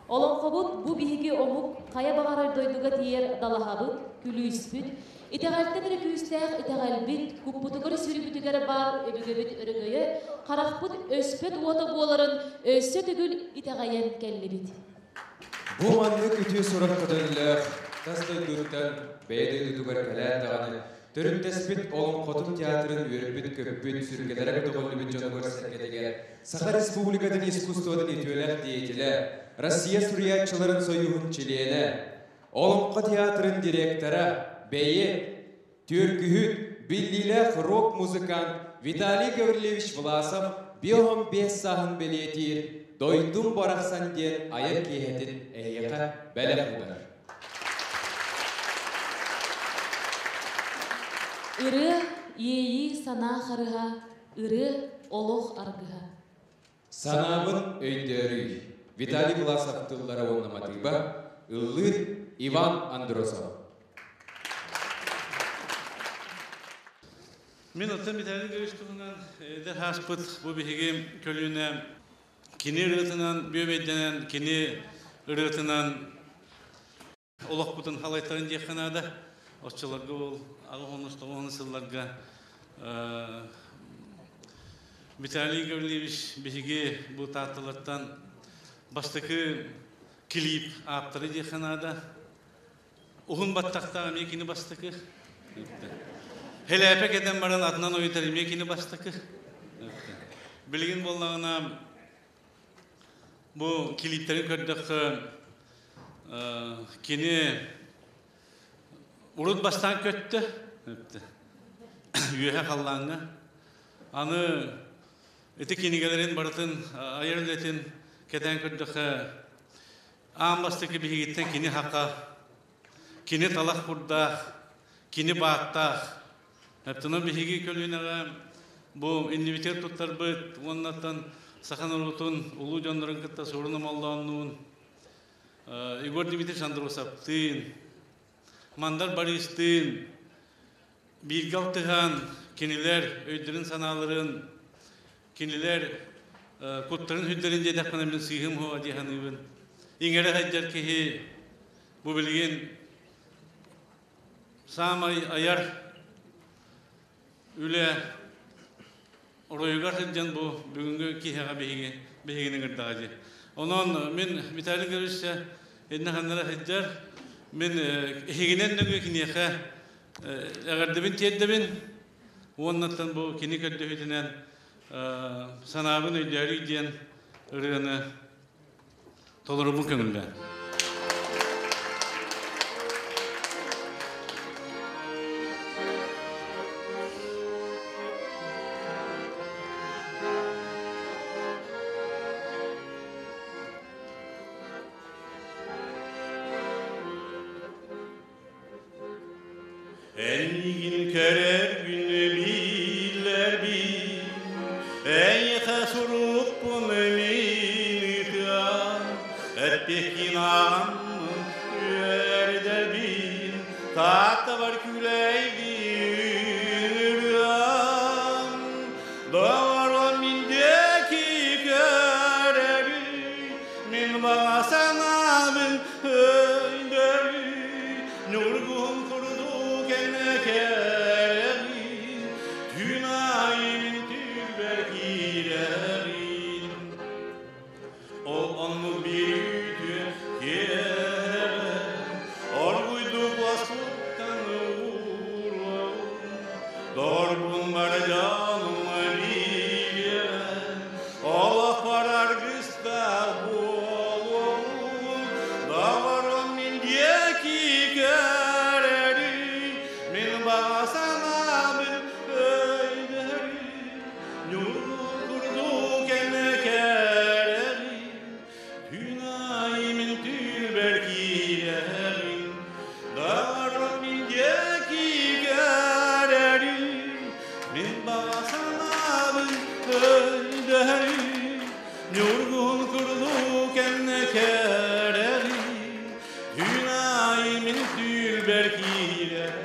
Олоҥхобут бу биһиги омук хайа баҕарар дойдуга тиийэр далаһабыт, күлүүспүт, Итэҕэлтэн эрэ күүстээх итэҕэлбит, куппутугар-сүрүбүтүгэр баар өбүгэбит өрөгөйө, харахпыт өспөт уота буоларын өссө төгүл итэҕэйэн кэллибит. Бу маннык үтүө сурах көтөллөөх тас дойдуттан бэйэ дойдутугар кэлээт даҕаны төрүттэспит Олоҥхотун театрын үөрбүт-көппүт, сүргэлэрэ көтөҕүллүбүт дьонугар-сэргэтигэр Саха Республикатын искусствотын үтүөлээх деятелэ, Россия суруйааччыларын союһун чилиэнэ, Олоҥхо театрын директора, бэйиэт, түөркүһүт, биллиилээх рок-музыкант Виталий Гаврильевич Власов 55 сааһын бэлиэтиир «Дойдум барахсан» диэн айар киэһэтин эһиэхэ бэлэх уунар. Ырыа, иэйии санаа харыһа, ырыа, олох аргыһа. Санаабын өйдөөрүй. Виталий Власов тыллара уонна матыыба, ыллыыр Иван Андросов. Мин оттон Виталий Григорьевич туһунан эдэр ааспыт бу биһиги көлүөнэ кини ырыатынан бүөбэйдэнэн, кини ырыатынан олохпутун халайтарын диэххэ наада. Оччолорго ол 89 сылларга Виталий Гаврильевич биһиги бу Таатталартан бастакы клип ааптары диэххэ наада. Уһун баттахтаах эмиэ кини бастакы. Хэлээпэ кэтэн баран атынан ойутар эмиэ кини бастакы. Билигин буоллаҕына Бу килииптэри көрдөххө, кини урут бастаан көттө, үөһэ халлааҥҥа. Аны ити кинигэлэрин барытын айар үлэтин кэтээн көрдөххө, аан бастакы биһигиттэн кини хака, кини талах курдаах, кини бааттаах. Оттон биһиги көлүөнэҕэ бу иннибитигэр туттарбыт уоннаттан саха норуотун улуу дьоннорун кытта Суорун Омоллооннуун, Егор Дмитриевич Андросовтыын, Мандар Бористыын бииргэ алтыһан кинилэр өйдөрүн-санааларын, кинилэр куттарын сүрдэрин диэтэхпинэ мин сыыһым уһуга дии саныыбын. Иҥэрэ сылдьар киһи бу билигин Саамай айар үлэ оройугар сылдьан бу бүгүҥҥү киһиэхэ биһиги биһигини ыҥырдаҕа дии. Онон мин Виталий Гаврильевич иннэ ханнара сылдьар. Мин иһигинэн нөҥүө киниэхэ эҕэрдэбин тиэрдэбин. Уоннаттан бу кини көрдөһүүтүнэн санаабын өйдөөрүй диэн ырыаны толорубун көҥүллээн. Эйигин көрөр күнү билэрбин, Эйиэхэ сурукпун мин ыытыам, Эппиккин ааҕаммын үөрдэрбин, Тааттабар күлэйбин ырыам. Доҕорум мин диэки көрөрүй, Мин баҕа санаабын өйдөрүй, Ньургун курдук энэкэрэҕин, Түүн аайы мин түүлбэр киирэҕин. Ол оннук биир үтүө киэһэ Оргуйдук уоскуттан ууруом, Дорбун бар дьонум бириэмэ, Олохпор аргыстаах буолуом, Доҕорум мин диэки. Мин баҕа санаабын өйдөһөрү, Ньургун курдук кэннэ кэрэри, Түүн аайы мин түүлбэр киирэр.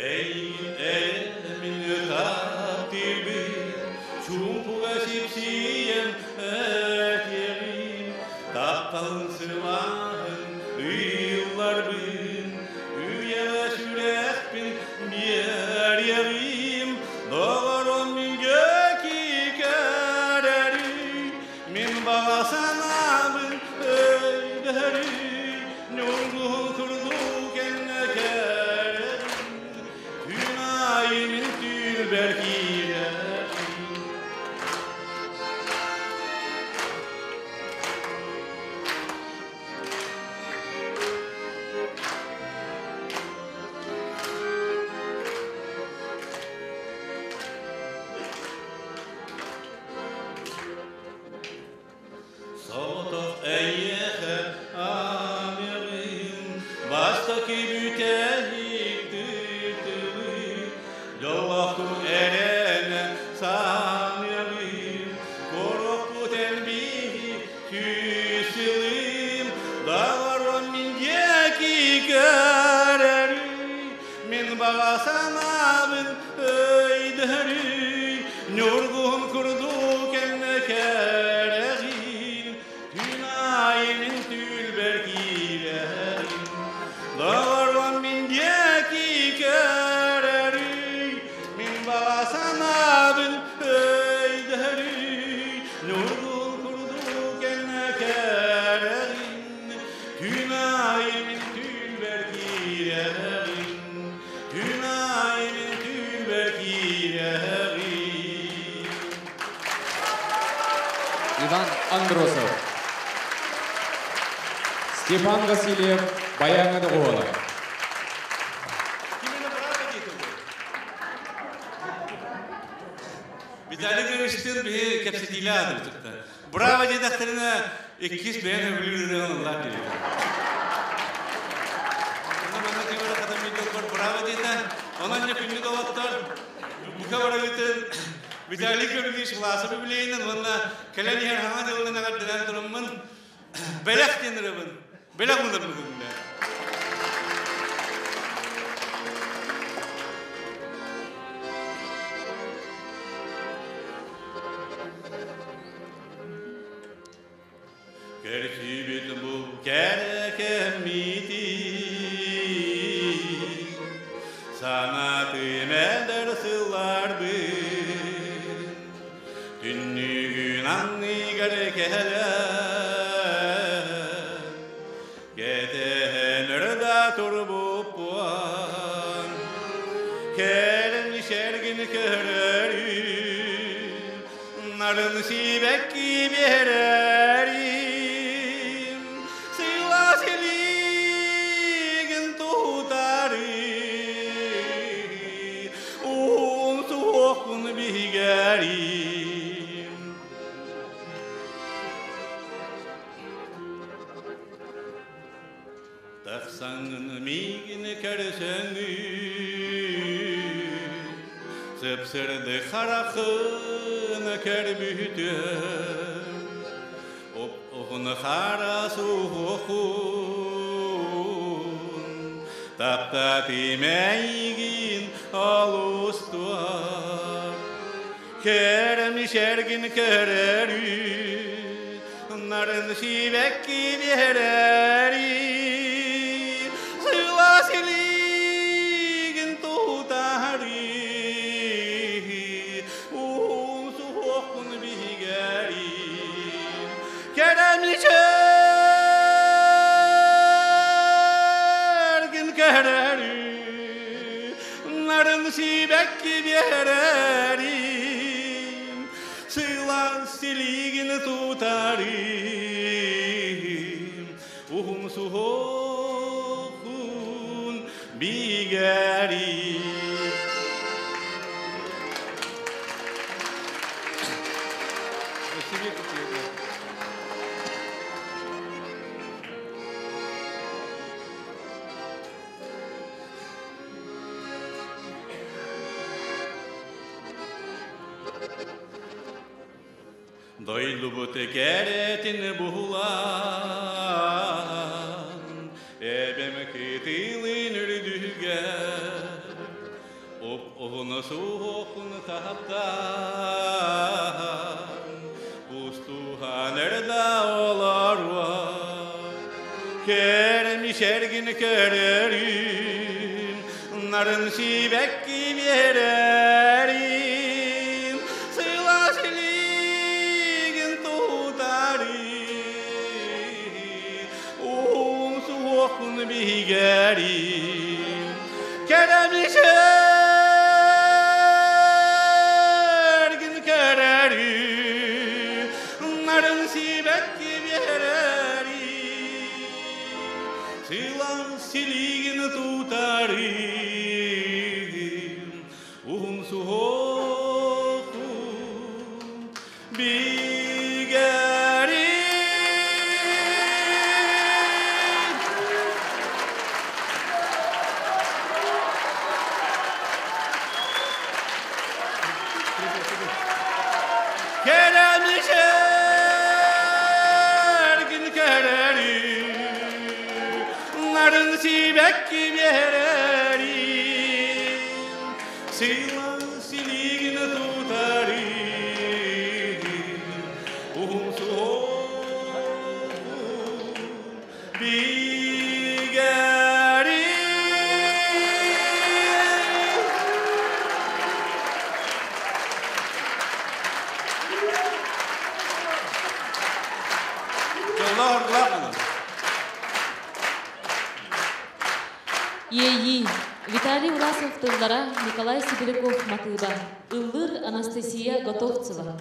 Эйигин мин ытаатыыбын, чуумпуга сипсийэн этиэҕим, тапталын сылааһын ыйылларбын, үйэҕэ сүрэхпин биэриэҕим, доҕорум мин дьэки кэрэрий, мин баҕа санаабын өйдөһөрүй, ньургуһун курдук кэннэ кэрэбин, күн аайы мин түүлбэр киирэбин. Соҕотох эйиэхэ аамыырын, бастакы бүтэһик тыытылыы, дьоллоохтук эрэнэ саныырым, курукпут элбиһи күүсүлүм, доҕорум мин диэки көрөрүй, мин баҕа санаабын өйдөһөрүй, ньургуһун курдук кэннэ кэрэҕин, түүн аайы мин түүлбэр киирэрин, доҕорум мин диэки көрөрүй, мин баҕа санаабын өйдөһөрүй, ньургун курдук кэннэ кэрэҕин, түүн аайы мин түүлбэр киирэрин, түүн аайы мин түүлбэр киирэрин. Иван Андросов. Степан Васильев, Баяҥа доҕуһуола. Виталий Григорьевичтыын биһи кэпсэтиилээх аатырбыттар. Браво диэтэхтэринэ иккис бэйэн өбүлүүр ырыаҕын ыллаар диэбитэ. Онно манна ким эрэ хатан видеолар браво диэтэ. Онон дьэ күндү доҕоттор, бука барыгытын Виталий Григорьевич Власов үбүлүөйүнэн уонна кэлэн иһэр Хаҥа дьылынан эҕэрдэлээн тураммын бэлэх диэн ырыабын бэлэх уунарбытын Көрсүбүт бу кэрэ кэммитин санатым эдэр сылларбын түннүгүн анныгар кэлэн кэтэһэн да турбуппун кэлэн сэргин көрөрүм нарын сибэкки биэрэрим сылаас илиигин тутары уһун суохпун биһигэрим. Тахсаҥҥын миигин көрсөҥҥүн, сып-сырдык хараххын көрбүтүм, уп-уһун хара суһуоххун, таптатым эйигин олус туох. Кэрэм сэргин көрөрү, нарын сибэкки биэрэри, сылаас илиигин тутаары, уһун суһуохпун биһигэри. Кэрэм сэргин көрөрү, нарын сибэкки биэрэрим, сылаас силигин тутарым, уһун суһуохун. Бигери. Дойдубут кэрэтин буһулан, эбэм кытылын үрдүгэр, Оп-оһуна суохун таптаан, Устухан эрда олоруа, Кэрэми сэргин көрөрүн, Нарын сибэкки биэрэрин, Сылаас илиигин тутарын, Уһун суохун биһигэрин, Кэрэми сэргин көрөрүн, Нарын сибэкки биэрэрин, Сылаас илиигин тутарын, Уһун суохун бигэрин. Кэрэми сэргин көрөрүн, Нарын сибэкки биэрэрин, Сылаас илиигин тутарын, Уһун суохун бигэрин. Дьоллоох оргулаах буолун. Иэйии. Виталий Власов тыллара, Николай Сибиряков матыыба. Ыллыыр Анастасия Готовцева.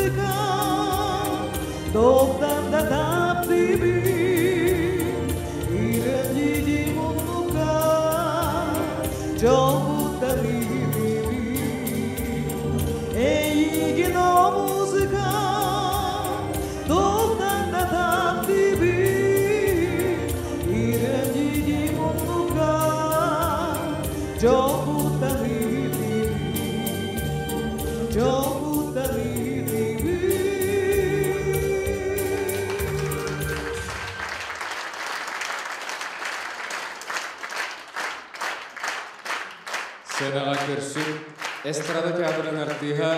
музыка, тоқтан да таптыыбын, Ирэн муннука, жолбуттан ыытыбын. Эйигин о музыка, тоқтан да таптыыбын, Ирэн муннука, жолбуттан ыытыбын, жолбуттан ыытыбын. Сценаға көрсүн эстрада театрын артыға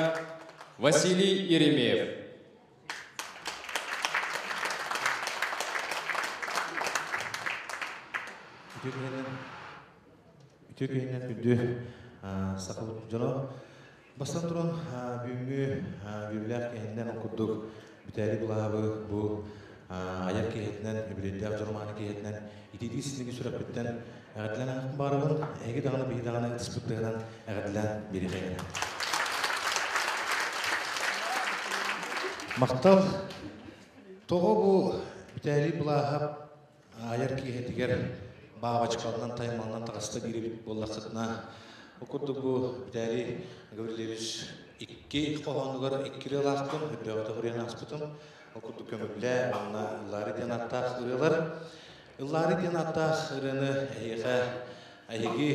Василий Еремеев. Үтө күннен күндү сақыл жоно. Бастан туран бүгүнгү бүлләк кehиннен курдук бүтәри булабы бу аяр кehиннен үбүлдәк жорманы кehиннен итиди синиги сүрәп биттен әгәтлән барыбын эги даганы биги даганы диспуттыгынан әгәтлән бири хәйгән. Мактал того бу бүтәри булаһап аяр кehетигер бабачкалынан таймалынан тағаста бири боллақытна. Окурду бу Виталий Гаврилевич икки қоғанугар икки рылаақтын, үрдәғыты хуриян аспытым. Окурду көмөблә, анна ыллары диэн аттаах ырыалар. Ыллары диэн аттаах ырыаны эйиэхэ эһиги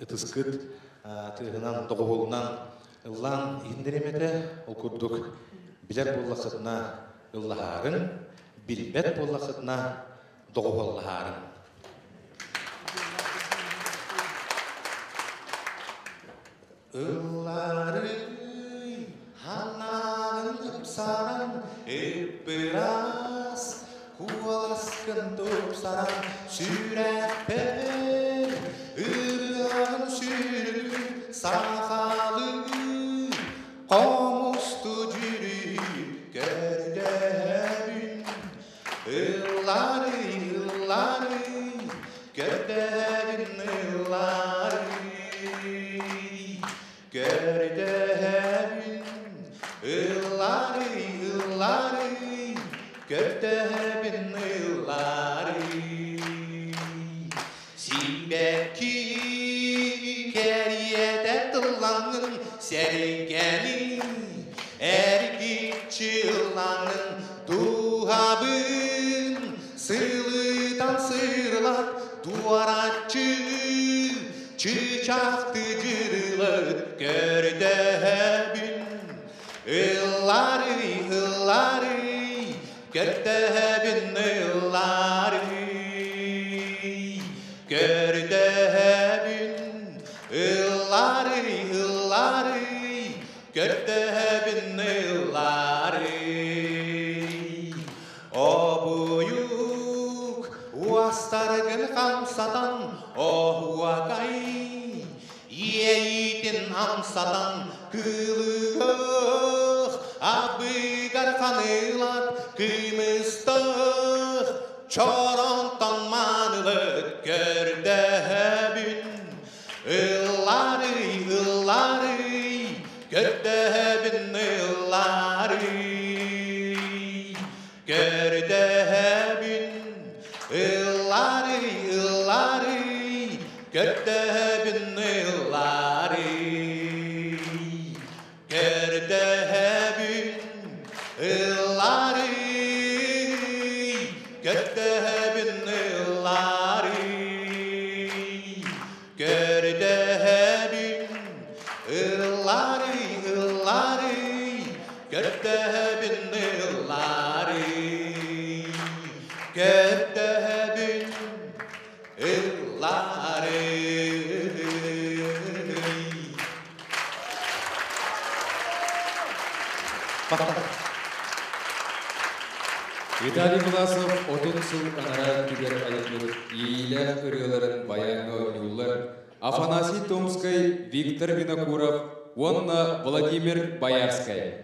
ытыскыт тыһынан доҕуһулунан ыллаан иһиндеремете ол курдук билэр буоллахытына ыллаһаарын, билбэт буоллахытына доҕуһуллаһаарын. Ыллары ханнарын ыпсаран, ыппырас куоласкын тупсаран, сүрэппер ырыаҕын сүрүн сахалы комусту жүрү көрдөбүн. Ыллары, ыллары, көрдөбүн, ыллары, көрдөбүн, ыллары, ыллары, көрдөбүн, ыллары. Сибэки кэриэтэ тыллаҥын, сэргэни эргиччи ыллаҥын, туһабын сылытан сырлат, туараччы чычахты жырылыт көрдөбүн. Ыллары, ыллары, көрдөбүн, ыллары, көрдөбүн, ыллары, ыллары, көрдөбүн, ыллары. Обуюк уастаргын хамсатан, оһуакай иэйитин амсатан, кылыгых абыгар ханылат, кымыстых чоронтон манылыт көрдөбүн. Ыллары, ыллары, көрдөбүн, ыллары, көрдөбүн, ыллары, ыллары, көрдөбүн, ыллары, көрдөбүн, ыллары, көрдөбүн, ыллары, көрдөбүн, ыллары, ыллары, көрдөбүн, ыллары, көрдөбүн, ыллары. Виталий Власов отун сыл анара түгер айылбыт иилээх ырыаларын баяҥҥа оонньууллар Афанасий Томскай, Виктор Винокуров уонна Владимир Боярскай.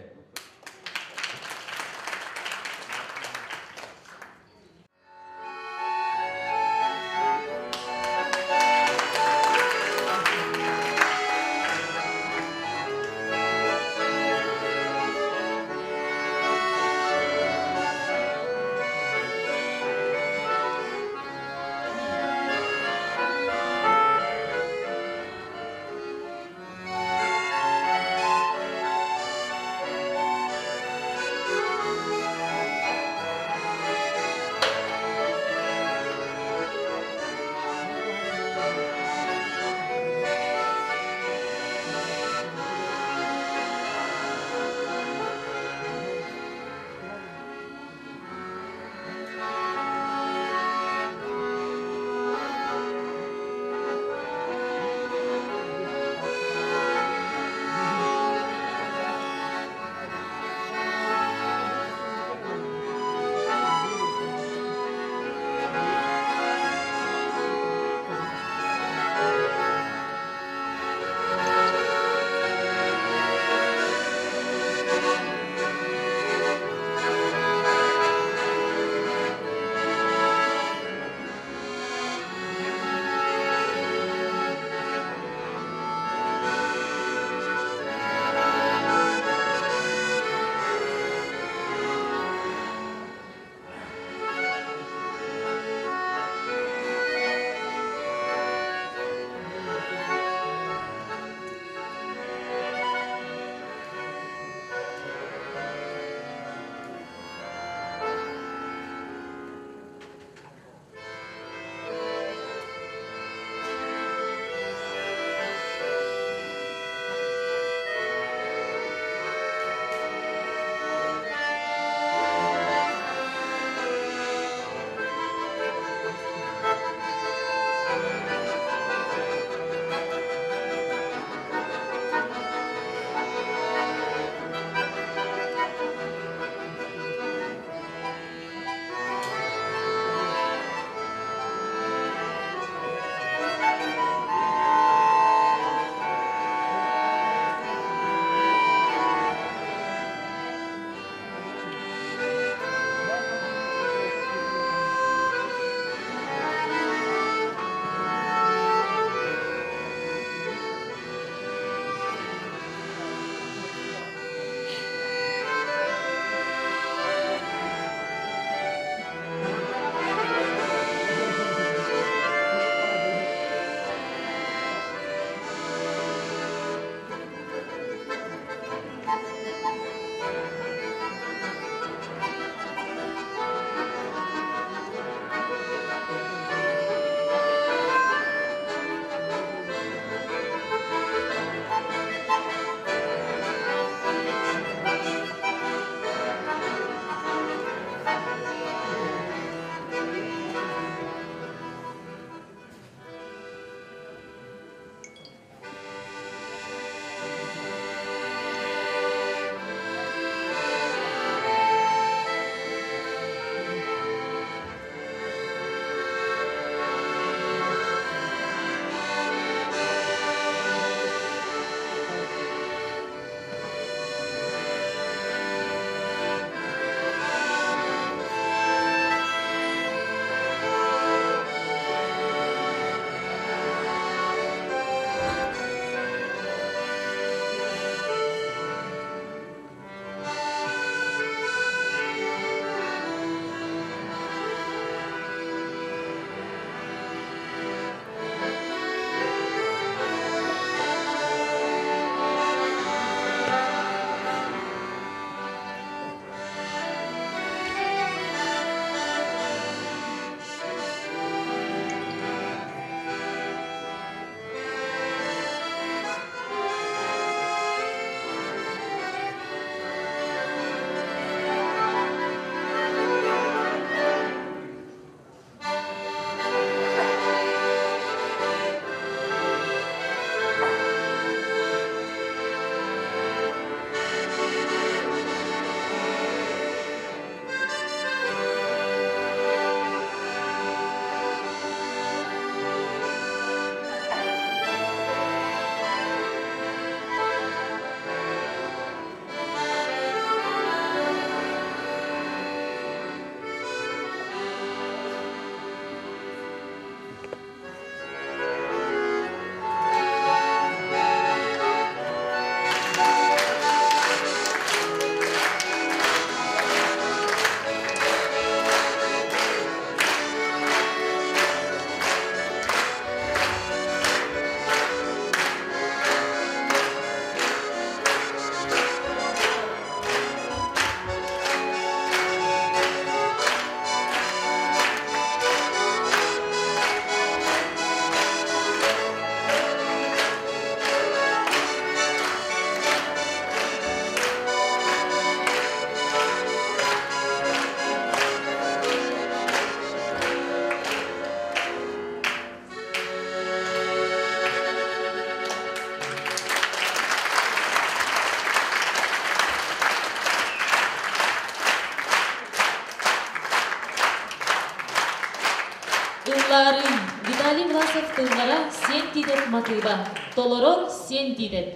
Ыллаарыый, Виталий Власов тыллара Сиэн Тиитэп матыыба, толорор Сиэн Тиитэп.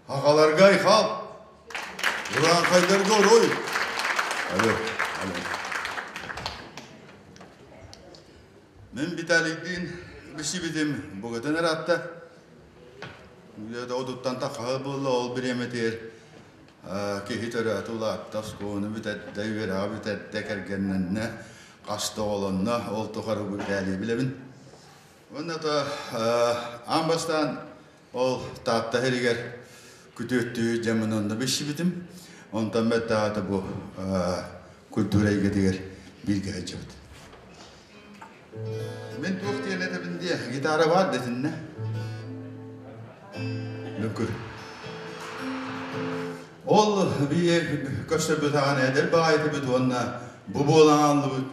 Аҕаларга айхал, урааҥхайдарга оруй. Алло, алло. Мин Виталийдыын билсибитим букатын ыраатта. Отуттан тахха буолла ол бириэмэтигэр киһи төрөөтө улаатта, оскуоланы бүтэрдэ, үөрэҕи бүтэрдэ, кэргэннэннэ, хас да оҕолонно, ол тухары бу Виталийы билэбин. Уонна то аан бастаан ол Таатта сиригэр күтүөттүү дьэммин онно билсибитим. Онтон бэттаата бу культура эйгэтигэр бииргэ сылдьыбыт. Мин туох диэн этэбин диэ, гитара баар дэтиннэ. Лүҥкүр. Ол бие көрсөрбүт аҕан эдэр баҕайытыбыт уонна бу буолан ааллыбыт.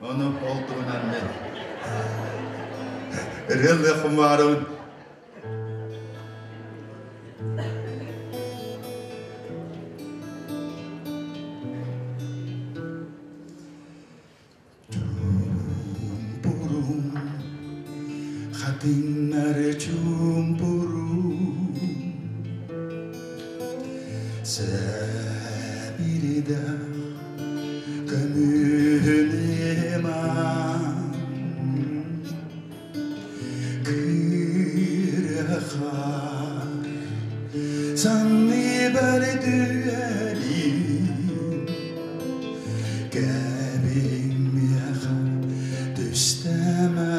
Ону ол туһунан мен ырыалыахпын баҕарабын. Чуумпурум, хатыҥнары чуумпурум, Сэбирдэх көмүһүн иман, Кыырыха санныбар түһэрин, Кэбиҥ миэхэ түстээмэ.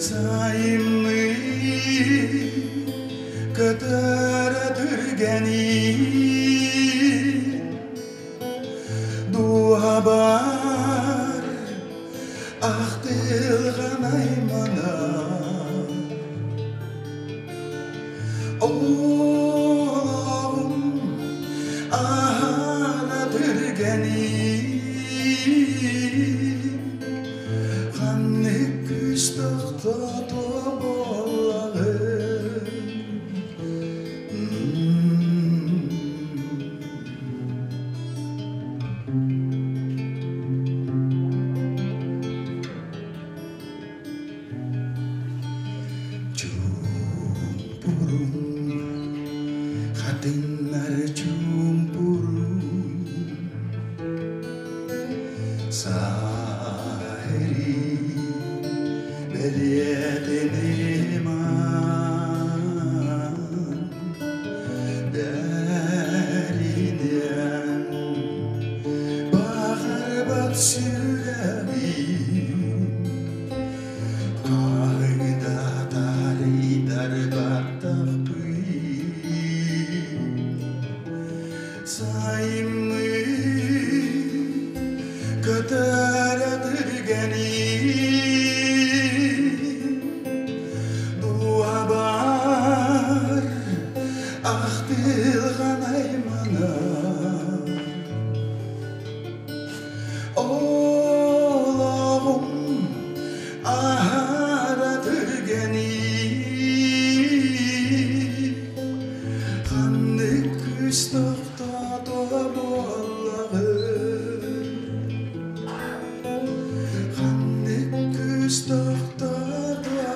Сайыммыт көтөрө түргэнин, Дууһабар ахтылҕан айманар. Олоҕум аһара түргэнин, Ханнык күүс тохтотуо буоллаҕын? Чуумпурун, хатыҥнар чуумпурун, Саһыри бэлиэтин иман, Бэринэн баҕарбат сүрэҕим Хаһыҥда тарыйдар баттахпын Сайыммыт көтөрө түргэнин Дуобар ахтылҕан айманар Олоҕум аһара түргэнин Ханнык күүс тохтотуо буоллаҕын Ханнык күүс тохтотуо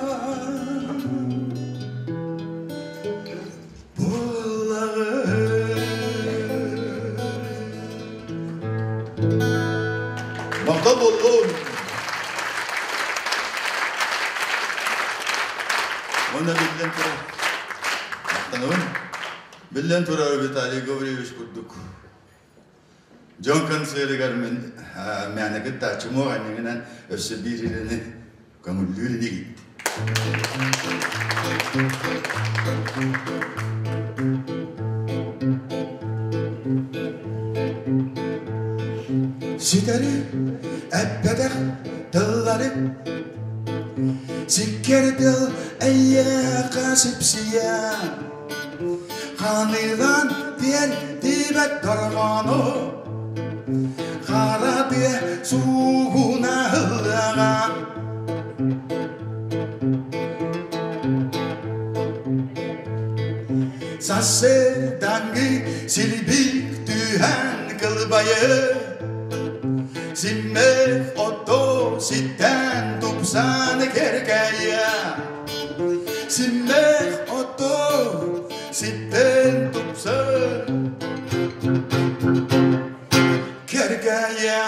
буоллаҕын Махтал буоллун! Уонна биллэн турар, махтанабын. Биллэн турар Виталий Гаврильевич курдук дьон концерыгар мин мээнэ кыттааччым уох анньыгынан өссө биир илини көҥүллүүр инигит. Ситэри эппэтэх тыллары Сиккэр тыл эйиэхэ сипсийэн Ханыылаан тиэр тиибэт дорҕоону Хара тыа суугуна ыллаҕа. Силбик түһэн кылбайы Симмэх ото ситтэн тупсан керкәйә Симмэх ото ситтен тупсан керкәйә.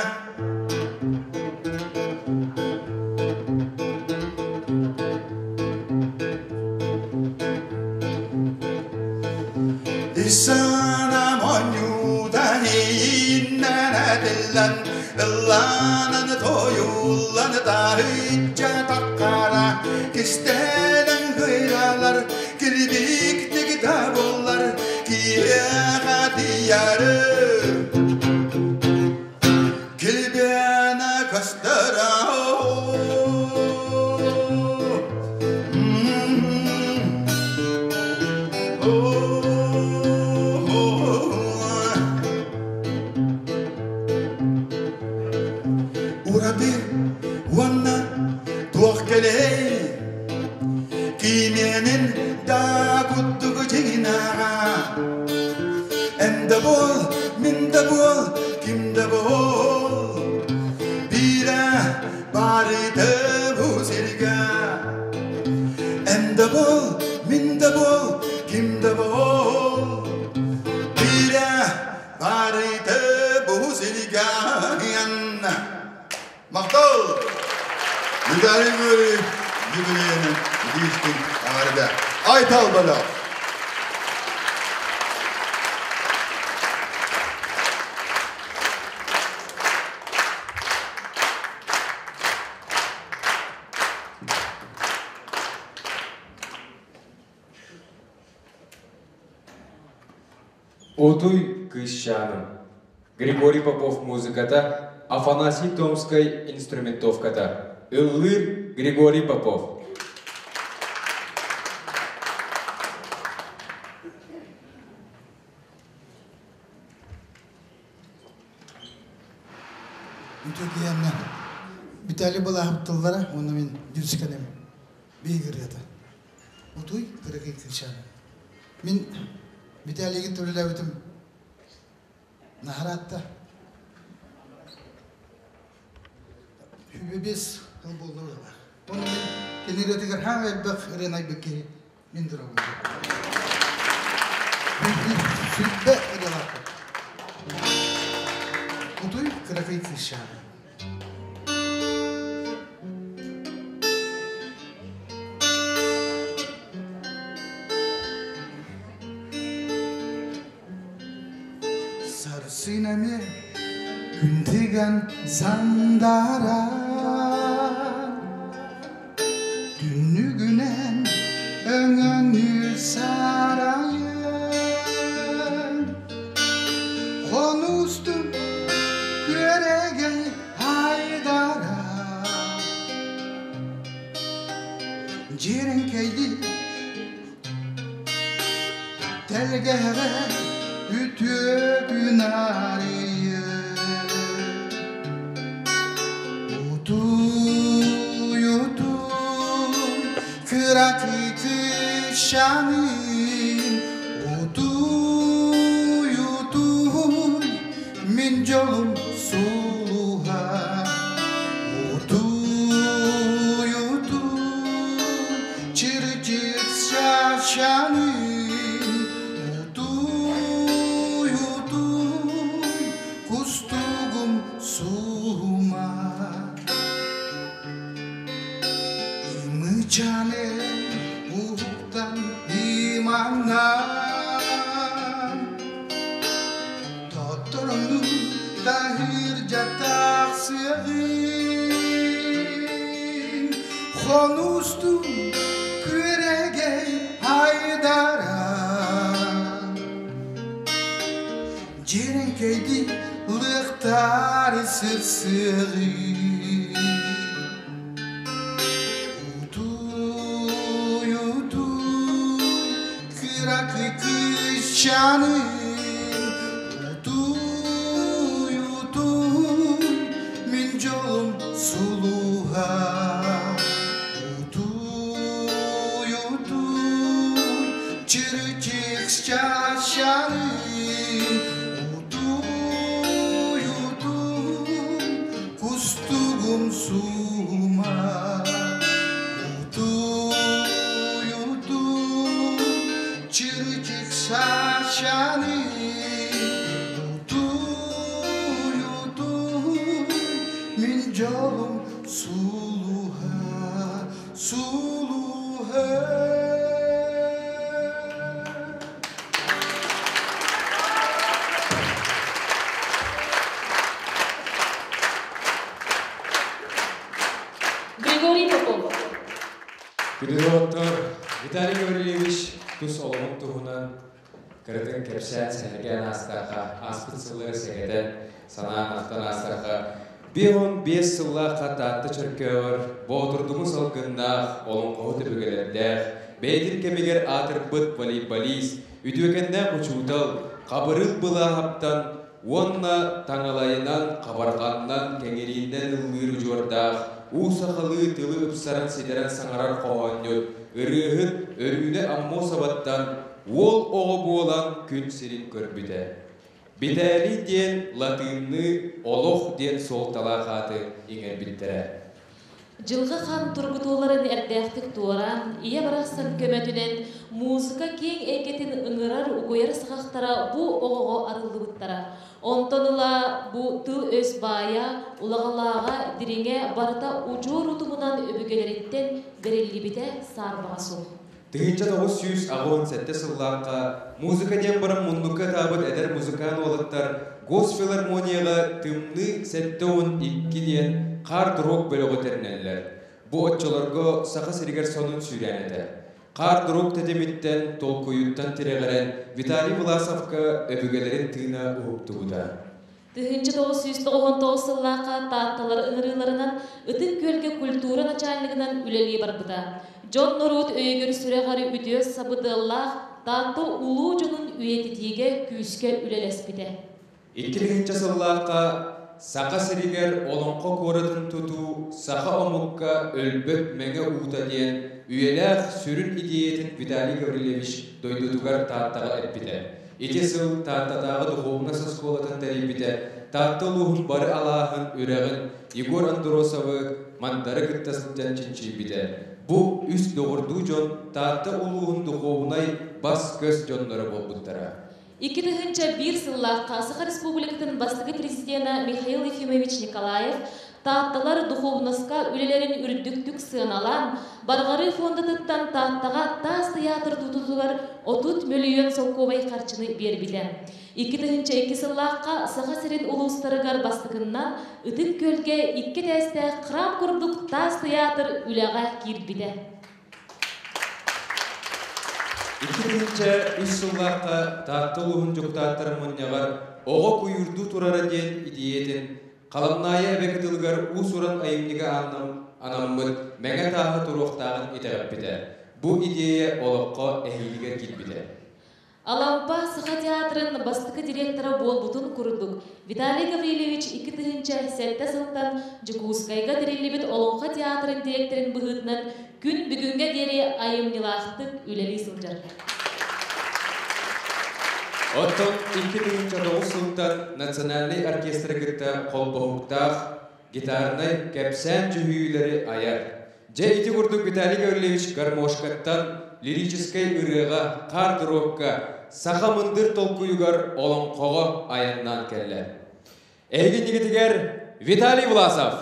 Isana monyudan innan Ылланан тойуллан тарыджа таккара Кистенен хыйралар кирбиктик таболлар Киэха тияры Килбена кастара. Урабир уанна туох келей Кименин да куттугу жигинага Эн да бол, мин да бол, ким да бол Бира барыты бу сирге. Эн да бол, мин да бол, ким да бол Бира барыты бу сирге. Мактал! Виталий Гурьев, юбилейный дишкин арда. Айтал бала! Отуй кыщаным. Григорий Попов музыката, Афанасий Томской инструментовката. Ыллыр Григорий Попов. Үтөкиянна Виталий Балахып тыллара, оны мен дүрскенем бейгіреді. Утуй кыракый кыршан. Мен Виталийге төлеләбітім нахаратта. Хүбебес хыл болды олар. Оны мен кенеретігер хаң әлбәқ ыренай беккері мен тұра болды. Сүлбе ырелапы. Утуй кыракый кыршан. Сарсынаме күнтігін сандара Түннүгүнен өңөнү сарайын Конустум көреген айдара Жерин телгере үтөкүн арыйы. Утуй, утуй, кыракый кышанын. Утуй, утуй, мен жолум сулуха. Утуй, утуй, чырчык шашанын. Утуй, утуй, кустугум сума. Имычане уктан иманнан Тотторону тахир жатак сыгын Хонустум күрегей айдара Жеренкейди лыктары сырсыгын. Утуй, утуй, кыракый кышанын. Утуй, утуй, мен жолум сулуха. Утуй, утуй, чырчык чашанын. Умсума Утуй, утуй, чырычык сачаны Утуй, утуй, мин дьолум сулуһа, сулуһа. Григорий Попов. Күндү Виталий Гаврильевич тус олоҕун туһунан кыратын кэпсээн сэһэргээн аастахха, ааспыт сыллары сэгэтэн, санаан ахтан аастахха, 55 сыллаахха Таатта Чөркөөҕөр боотурдуҥу салгыннаах, олоҥхоһут өбүгэлэрдээх, бэйэтин кэмигэр аатырбыт волейболист, үтүөкэннээх учуутал Хабырыыл Былааһаптан уонна таҥалайынан, хабарҕаннан, кэҥирииннэн ыллыыр удьуордаах, уу сахалыы тылы ыпсаран ситэрэн саҥарар хоһоонньут, ырыаһыт Өрүүнэ Аммосоваттан уол оҕо буолан күн сирин көрбүтэ. Битээлий диэн латыынныы олох диэн суолталаах ааты иҥэрбиттэрэ. Дьылҕа хаан тургутууларын эрдээхтик туораан, ийэ барахсан көмөтүнэн музыка киэҥ эйгэтин ыҥырар, угуйар саҕахтара бу оҕоҕо арыллыбыттара. Онтон ыла бу тыл-өс баайа, улаҕалааҕа, дириҥэ барыта удьуор утумунан өбүгэлэриттэн бэриллибитэ саарбаҕа суох. 1987 сыллаахха музыка диэн баран муннукка ытаабыт эдэр музыкант уолаттар Госфилармонияҕа Тымныы 72 диэн хард-рок бөлөҕү тэринэллэр. Бу оччолорго Саха сиригэр сонун сүүрээн этэ. Хард-рок тэтимиттэн, толкуйуттан тирэҕирэн Виталий Власовка өбүгэлэрин тыына уһуктубута. 1999 сыллаахха Таатталар ыҥырыыларынан Ытык Күөлгэ культура начальнигынан үлэлии барбыта. Дьон-норуот өйүгэр-сүрэҕэр үтүө сабыдыаллаах Таатта улуу дьонун үйэтитиигэ күүскэ үлэлэспитэ. 2000 сыллаахха Саха сиригэр Олоҥхо куоратын тутуу саха омукка өлбөт мэҥэ уута диэн үйэлээх сүрүн идиэйэтин Виталий Гаврильевич дойдутугар Тааттаҕа эппитэ. Ити сыл Тааттатааҕы духуобунас оскуолатын тэрийбитэ, Таатта улууһун бары алааһын, үрэҕин Егор Андросовы, Мандары кытта сылдьан чинчийбитэ. Бу үс доҕордуу дьон Таатта улууһун духуобунай бас-көс дьонноро буолбуттара. 2001 сыллаахха Саха Республикатын бастакы президена Михаил Ефимович Николаев Таатталар духуобунаска үлэлэрин үрдүктүк сыаналаан, Барҕарыы фондатыттан Тааттаҕа таас тыйаатыр тутуутугар 30 мөлүйүөн солкуобай харчыны биэрбитэ. 2002 сыллаахха Саха сирин улуустарыгар бастакыннан Ытык Күөлгэ икки этээстээх храм курдук таас тыйаатыр үлэҕэ киирбитэ. 2003 сыллаахха Таатта улууһун дьокутааттарын мунньаҕар оҕо куйуурдуу турара диэн идиэйэтин Халамнаайы эбэ кытылыгар уус-уран айымньыга анаммыт мэҥэ тааһы туруохтааҕын итэҕэппитэ. Бу идиэйэ олоххо эһиилигэр киирбитэ. Алампа Саха театрын бастакы директора буолбутун курдук, Виталий Гаврильевич 2007 сылтан Дьокуускайга тэриллибит Олоҥхо театрын дириэктэрин быһыытынан күн бүгүҥҥэ диэри айымньылаахтык үлэлии сылдьар. Оттон 2009 сылтан Национальнай оркестры кытта холбоһуктаах гитарнай кэпсээн дьүһүйүүлэри айар. Дьэ ити курдук Виталий Гаврильевич гармошкаттан лирическэй ырыаҕа, хард-рокка, саха мындыр толкуйугар олоҥхоҕо айаннаан кэллэ. Эһиги иннигитигэр Виталий Власов!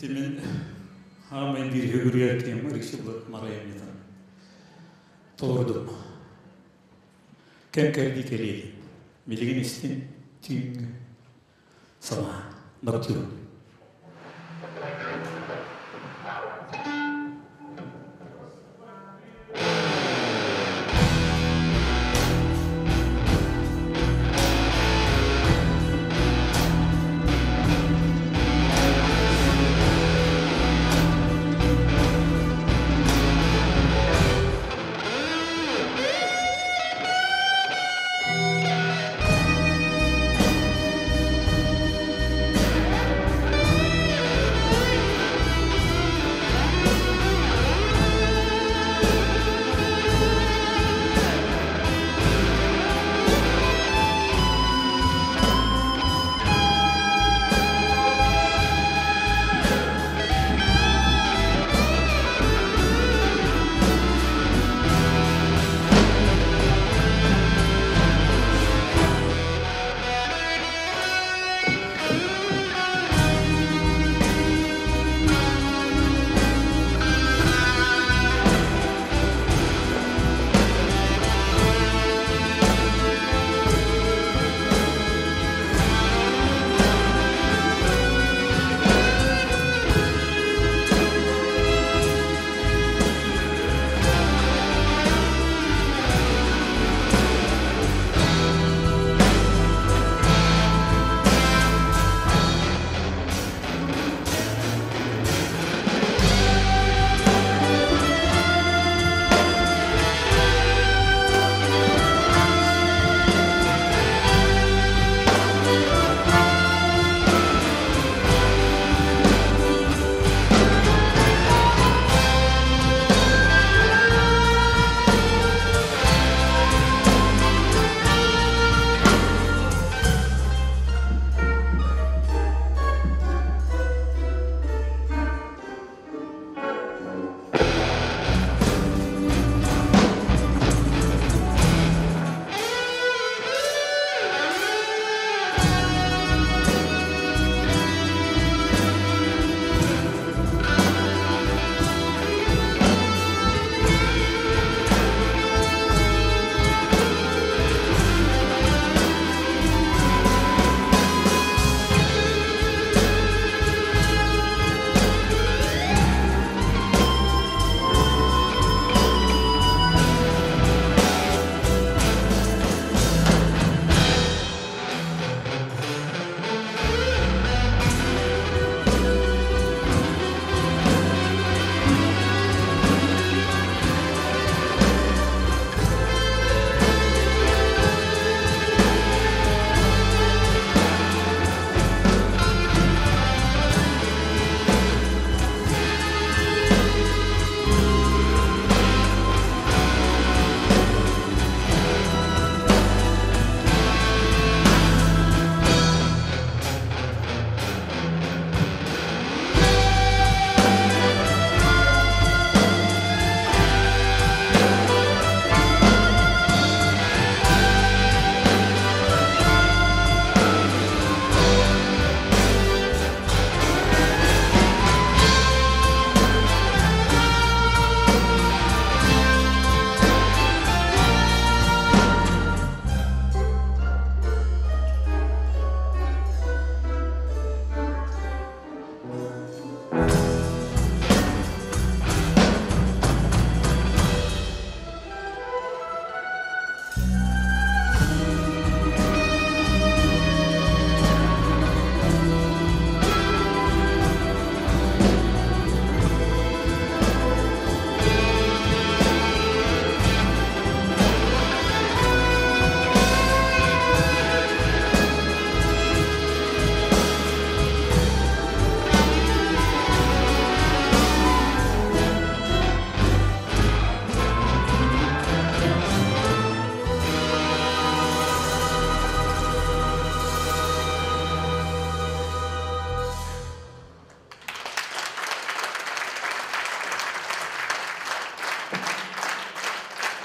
Ити мин хаамай биир үгүрүгэр киһим Ырыксыллык Марайымньытын толордум. Кэм кэрдии кэлиэтин. Билигин истин түүҥҥү санаа ноктюрн.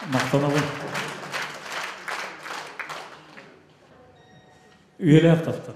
Махтанабын. Үйэлээх таптал.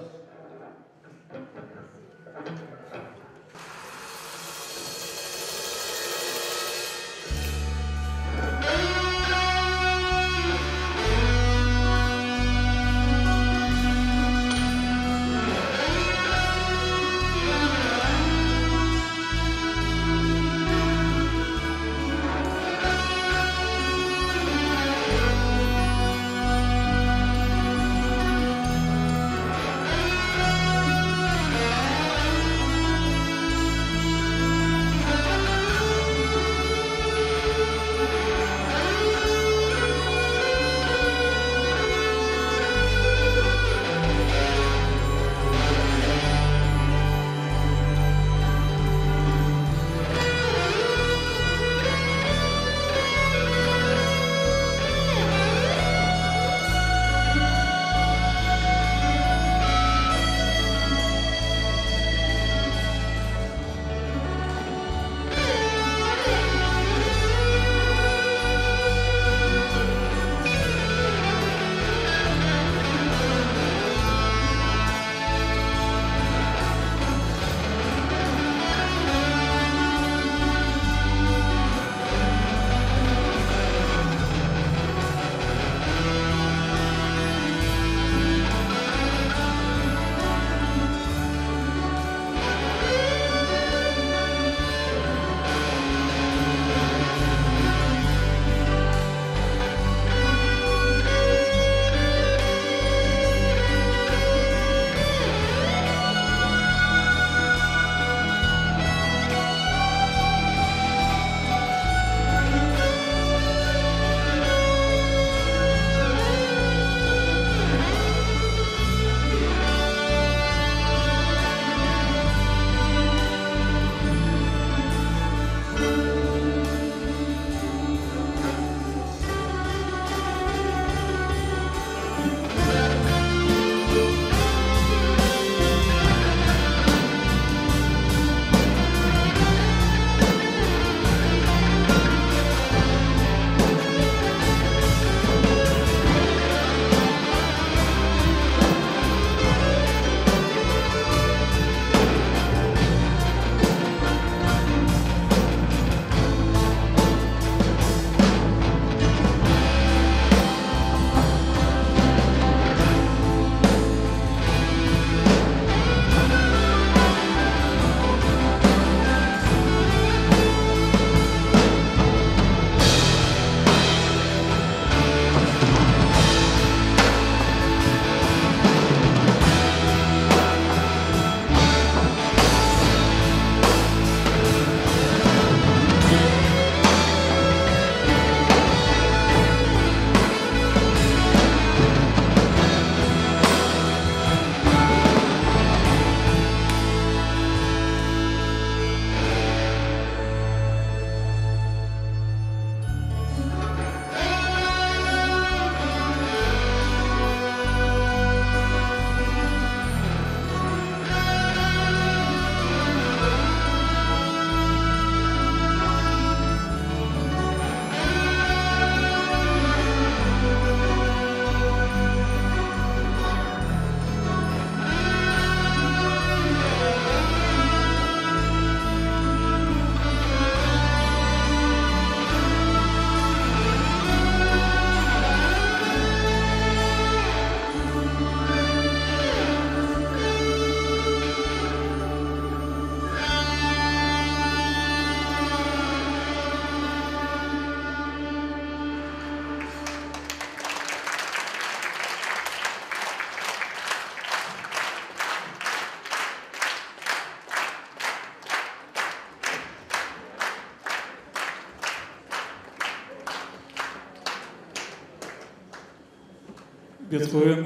Бетховен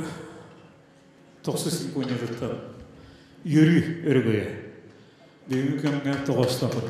тохсус симфониятыттан Үөрүү өрөгөйө. Бүгүҥҥү кэмҥэ тоҕоостоох.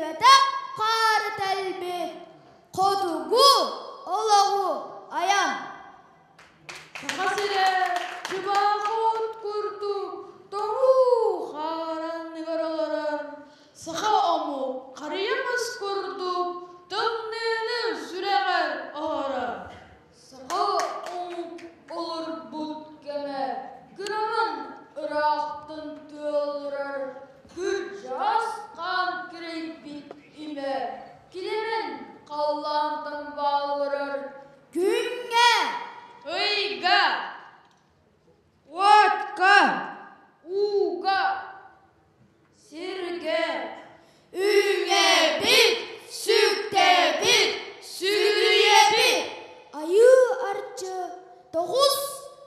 Тэллибэтэх хаары тэлбит, хотугу олоҕу айан. Саха сирэ чыбаахот курдук тоҥуу хааранныгар олорор саха омук харыйа мас курдук тымныыны сүрэҕэр оһорор. Саха омук олорбут кэмэ кыраман ыраахтан тыалырар, кырдьаҕас хаан кирэйбит имэ килэмэн халлаантан бааллырар. Күҥҥэ, ыйга, уотка, ууга, сиргэ үҥэбит, сүктэбит, сүгүрүйэбит. Айыы арчы тоҕус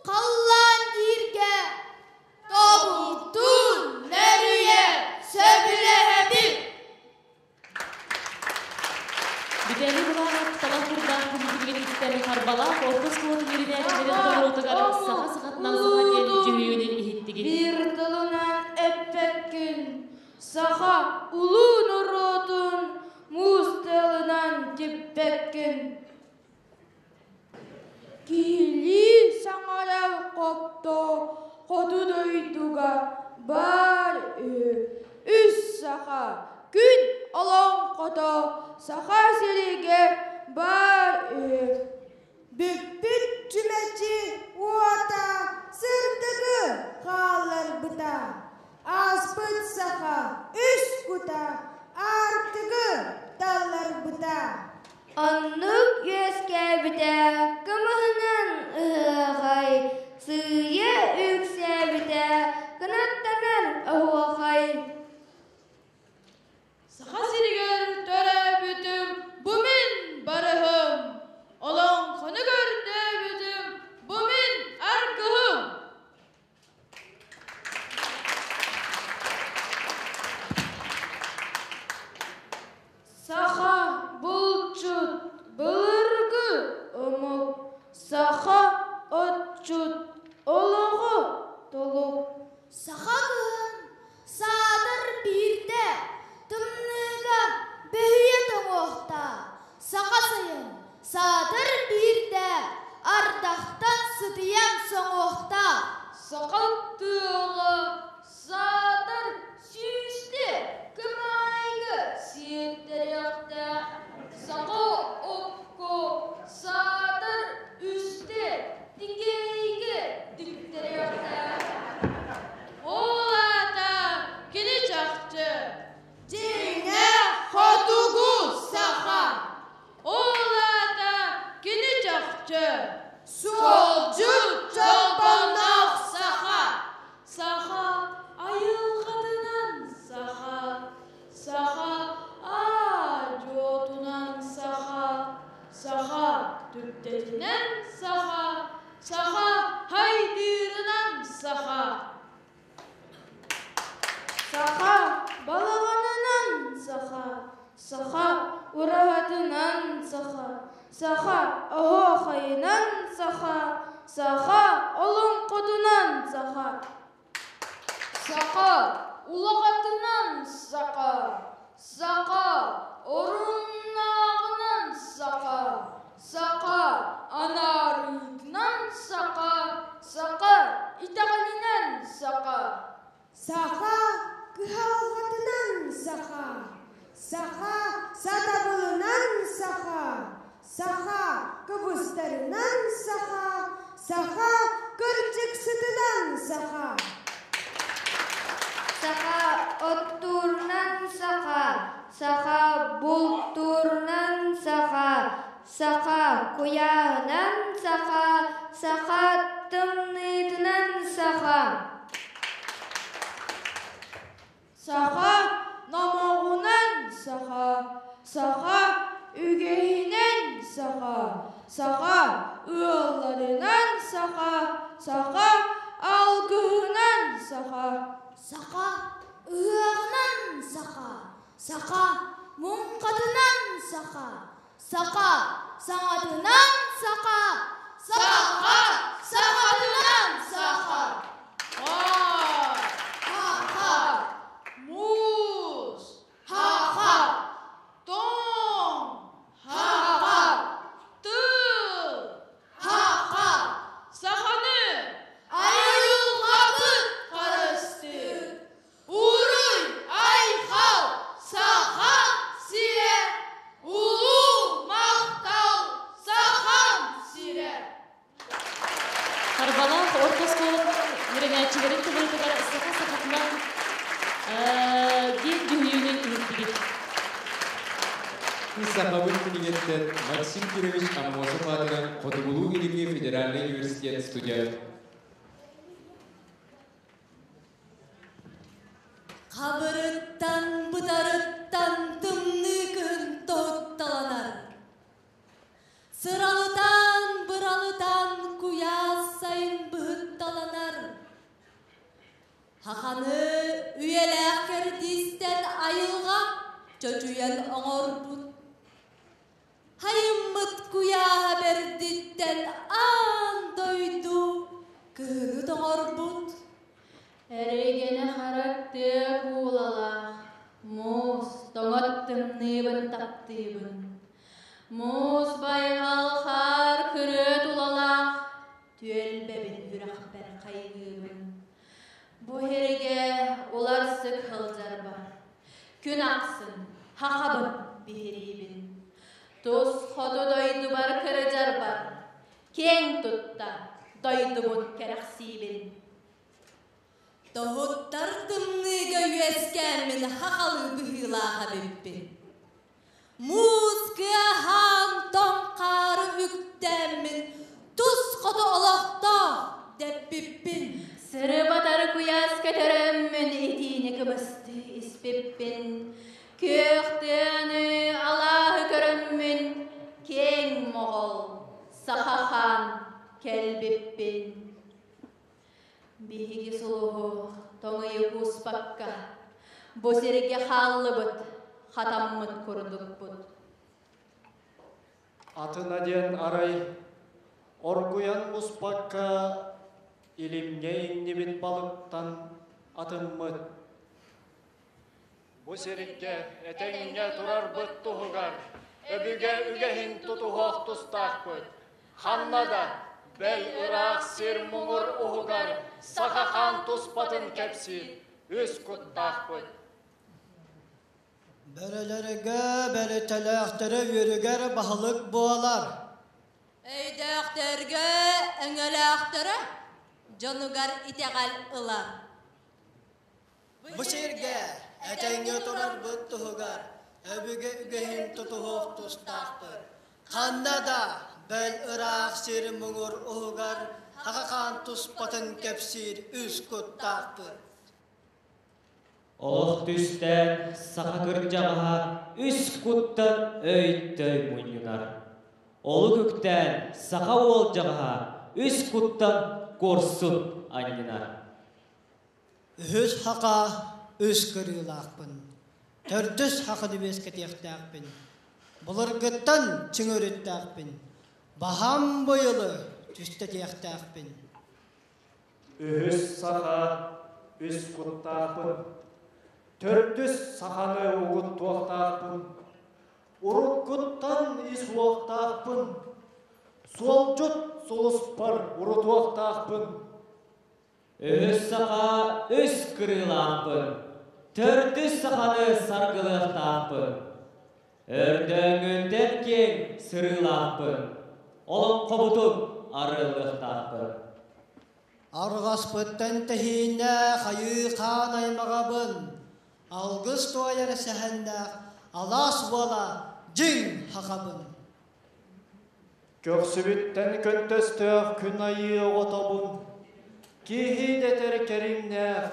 халлаан дииргэ тобуктуун нөрүйэ сөбүлэһэбит. Бүтэли былаанап талах курдаах күнүтүгэр истэн Харбалаах орто оскуолатын үөрэнээччилэрин толоруутугар саха сахатынан саха диэн дьүһүйүүнү иһиттигит. Биир тылынан эппэккин, саха улуу норуотун муус тыалынан типпэккин. Киһилии саҥарар хопто хоту дойдуга баар үһү. Үс саха күн олоҥхото Саха сиригэр баар үһү. Бүппүт чүмэчи уота сырдыгы хаалларбыта. Ааспыт саха үс кута аартыгы талларбыта. Оннук үөскээбитэ кымыһынан ыһыахай, сыыйа үксээбитэ кынаттанар оһуохай. Саха сиригэр төрөөбүтүм бу мин барыһым, олоҥхону көрдөөбүтүм бу мин аргыһым. Саха булчут былыргы омук, саха отчут олоҕу толук. Саха кыһын саатар биирдэ тымныыга бөһүйэ тоҥуохта, саха сайын саатар биирдэ ардахтан сытыйан соҥуохта. Саха тыала саатар сүүстэ кымаайга сиэттэриэхтээх, саха окко саатар үстэ тигээйгэ тиктэриэхтээх. Ол аата кини чахчы дьиҥэ хотугу саха. Ол аата кини чахчы суолдьут чолбонноох саха. Саха айылҕатынан саха, саха аа-дьуотунан саха, саха түптэтинэн саха, саха хайдыырынан саха. Саха балаҕанынан саха, саха ураһатынан саха, саха оһуохайынан саха, саха олоҥхотунан саха. Саха улаҕатынан саха, саха оруннааҕынан саха, саха анаарыытынан саха, саха итэҕэлинэн саха. Саха кыһалҕатынан саха, саха сатабылынан саха, саха кыбыстарынан саха, саха кырдьыксытынан саха. Саха оттуурунан саха, саха бултуурунан саха, саха куйааһынан саха, саха тымныытынан саха. Саха номоҕунан саха, саха үгэһинэн саха, саха ыалларынан саха, саха алгыһынан саха. Саха ыһыаҕынан саха, саха муҥхатынан саха, саха саҥатынан саха, саха сахатынан саха. Ха-ха, муус, ха-ха, сахабын кинигэттэн Максим Кирович Аммосов аатынан Хотугулуу-Илиҥҥи федеральнай университет студент. Хабырыттан, бытарыттан тымныы кыһын тоһутталанар. Сыралытан, быралытан куйаас сайын быһытталанар. Хаханы үйэлээх кэрдиистэн айылҕа чочуйан оҥорбут. Хайыммыт куйааһа бэрдиттэн аан дойду кыһыны тоҥорбут. Эригэнэ хара тыа куулалаах, муус тоҥот тымныыбын таптыыбын. Муус байҕал хаар күрүө тулалаах, түөлбэбин үрэхпэр хайгыыбын. Бу иһиригэ уларсык сылдьарбар, күн ахсын хахабын биһириибин. Тус хоту дойдубар кырдьарбар, киэҥ тутта дойдубун кэрэхсиибин. Тоһуттар тымныыга үөскээммин хахалыы быһыылаах эбиппин. Муус кыаһаан тоҥ хаары үктээммин тус хоту олохтоох дэппиппин. Сыры-батары куйаас көтөрөммүн итиини кыбыстыы испиппин. Күөх тыаны алааһы көрөммүн киэҥ моҕол саха хаан кэлбиппин. Биһиги сулуһу тоҥуйу кууспакка, бу сиргэ хааллыбыт, хатаммыт курдукпут. Атына диэн арай оргуйан буспакка илимҥэ иҥнибит балыктан атыммыт. Бу сиргэ этэҥҥэ турарбыт туһугар өбүгэ үгэһин тутуһуох тустаахпыт. Ханна да, бэл ыраах сир муҥур уһугар саха хаан туспатын кэпсиир үс куттаахпыт. Бөрөлөргө бөрөтөлөөхтөрө үөрүгэр баһылык буолар. Өйдөөхтөргө өҥөлөөхтөрө дьонугар итэҕэл ылар. Бу сиргэ этэҥҥэ турарбыт туһугар өбүгэ үгэһин тутуһуох тустаахпыт. Ханна да бэл ыраах сир муҥур уһугар хаха-хаан туспатын кэпсиир үс куттаахпыт. Олох түстээн саха кырдьаҕаһа үс куттан өй-төй мунньунар. Олук үктээн саха уолдьаҕаһа үс куттан куорсун анньынар. Үһүс хака үс кырыылаахпын, төрдүс хаканы үөскэтиэхтээхпин, былыргыттан чиҥ өрүттээхпин, баһаам быйылы түстэтиэхтээхпин. Үһүс саха үс куттаахпын, төрдүс саханы угуттуохтаахпын, уруккуттан ис уохтаахпын, суолдьут сулуспар урутуохтаахпын. Үһүс саха үс кырыылаахпын, төрдүс саханы саргылыахтаахпын, өрдөөҥҥүттэн киэҥ сырыылаахпын, олоҥхобутун арыаллыахтаахпын. Арҕаспыттан тэһииннээх хайыы хаан аймаҕабын, алгыс туойар сэһэннээх алаас буола дьиҥ хахабын. Көхсүбүттэн көнтөстөөх күн айыы оҕотобун, киһи дэтэр кэриҥнээх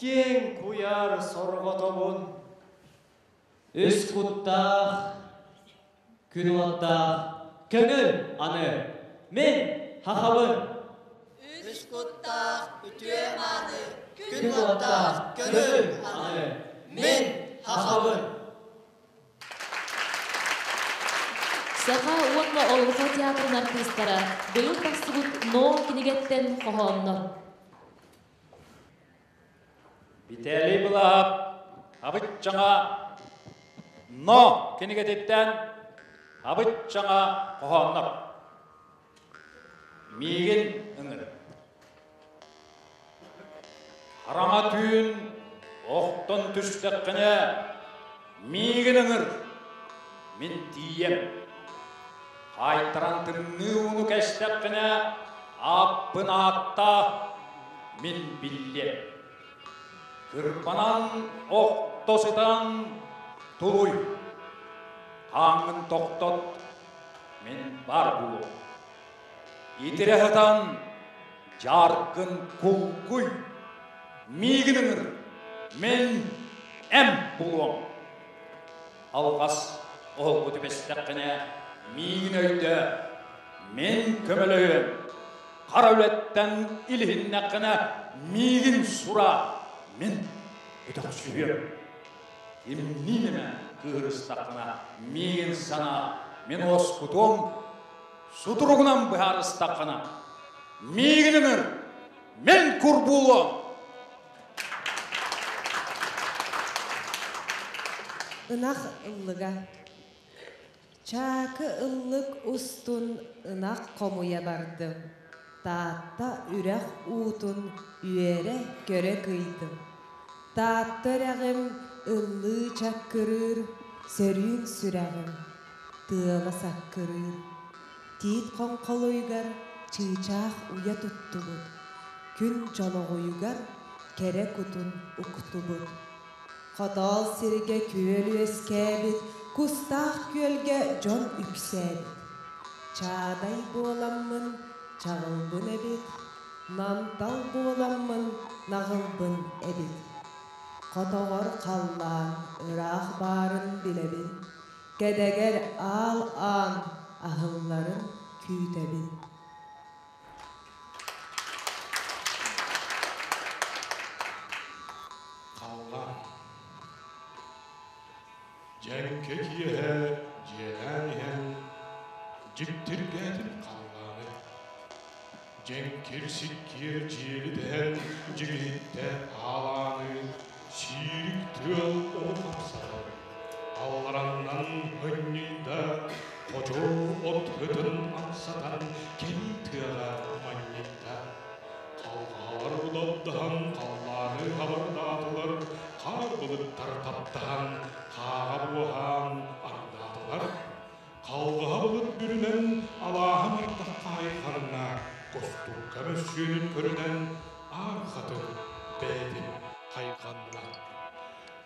киэҥ куйаар сорҕотобун. Үс куттаах, күн уоттаах, көҥүл аны, мин хахабын. Үс куттаах үтүө мааны, күн уоттаах көҥүл аны, мин хахабын. Саха уонна Олоҥхо театрын артыыстара быйыл тахсыбыт Ноо кинигэттэн хоһооннор. Виталий Былаап Абыччаҥа Но кинигэтиттэн Абыччаҥа хоһооннор. Миигин ыҥыр. Хараҥа түүн охтон түстэххинэ, миигин ыҥыр, мин тиийэм. Хаайтаран тымныы ууну кэстэххинэ, ааппын ааттаа, мин биллиэм. Кырбанан охто сытан тулуй. Хааҥҥын тохтот, мин бар булуом. Итирэ сытан дьааргын кулгуй, миигин ыҥыр, мин эмп булуом. Алҕас оһолго түбэстэххинэ миигин өйдөө, мин көмөлөһүөм. Хара үлэттэн илиһиннэххинэ миигин сураа, мин өтөхсүһүөм. Кимниин эмэ кыыһырыстаххына миигин санаа, мин уоскутуом, сутуругунан быһаарыстаххына миигин ыҥыр, мин курбуулуом. Ынах ыллыга. Чаакы ыллык устун ынах хомуйа бардым. Таатта үрэх уутун үөрэ көрө кыйдым. Таатта үрэҕим ыллыы чаккырыыр, сөрүүн сүрэҕим тыала саккырыыр. Тиит хоҥхолуйугар чыычаах уйа туттубут, күн дьолоҕойугар кэрэ кутун уктубут. Хотоол сиргэ күөл үөскээбит, кустаах күөлгэ дьон үксээбит. Чаадай буоламмын чаҕылбын эбит, намтал буоламмын наҕылбын эбит. Хотоҕор халлаан ыраах баарын билэбин, кэдэгэр аал аан аһылларын күүтэбин. Халлаан. Дьэҥкэ киэһэ дьиэлээн иһэн дьиктиргээтим халлааны. Дьэҥкир сиккиэр дьиэли тэһэн дьигиһиттэ аалааны, сиирик тыал ону хамсатар. Аллараннан ынньыйда, хочо от ытын амсатан кэлии тыаҕа манньыйда. Халҕаһалар удапдаһан халлааны хабардаатылар, хаар былыттар таптаһан, хааҕа буоһаан ардаатылар. Халҕаһа былыт бүрүнэн алааһым ардахха айханна, кустукка мөссүөнүн көрүнэн аар хатын бэйэтин хайҕанна.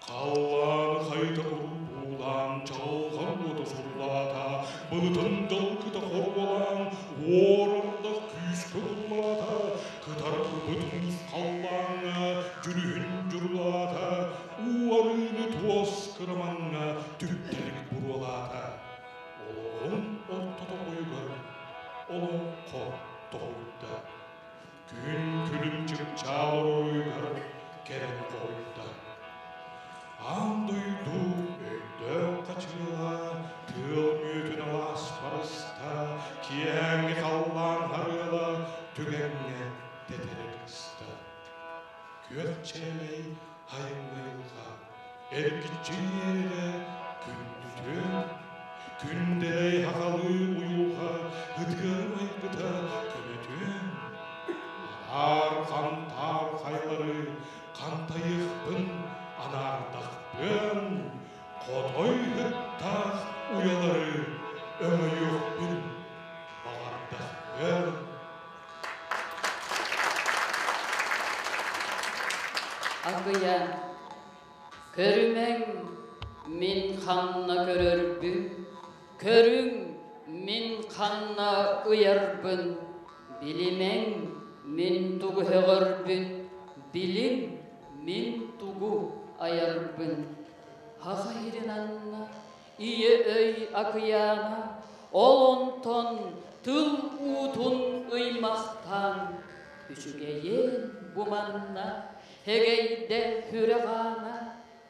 Халлааны хайыта курбуулаан, чаҕылҕан уота сурулаата, былытын дьалкыта хоруолаан, уорардах күүскэ курулаата, кытарбыт муус халлааҥҥа дьүрүһүн дьурулаата, уу арыыны туос кырамаҥҥа түптэлик буруолаата. Олоҕун ортото ойугар олоҥхо тоһуйда. Күн күлүм чыпчаал оруйугар кэлэн хоһуйда. Аан дойду өйдөөх хачыала, тыал мүөтүн алаас барыста, киэһээҥҥи халлаан харыала түгэҥҥэ тэтэрэ кыста. Күөх чээлэй айыҥҥа айылҕа, эргиччи иэрэрэ күндүтүөн, күндэлэй хахалыы уйулҕа ытыары майгыта көнөтүөн. Анаар хантаар хайлары хантайыахпын анаардахпын, хотой ыттаах уйалары өҥөйүөхпүн баҕардахпын. Акыйа, көрүмэҥ, мин ханна көрөрбүн, көрүҥ, мин ханна ыйарбын, билимэҥ, мин тугу һөҕөрбүн, билиҥ, мин тугу айарбын. Хаха иһирин анна, ийэ өй акыйаана, ол онтон тыл уутун ыймахтаан, үчүгэйин бу манна, һэгэйдэ сүрэх аана,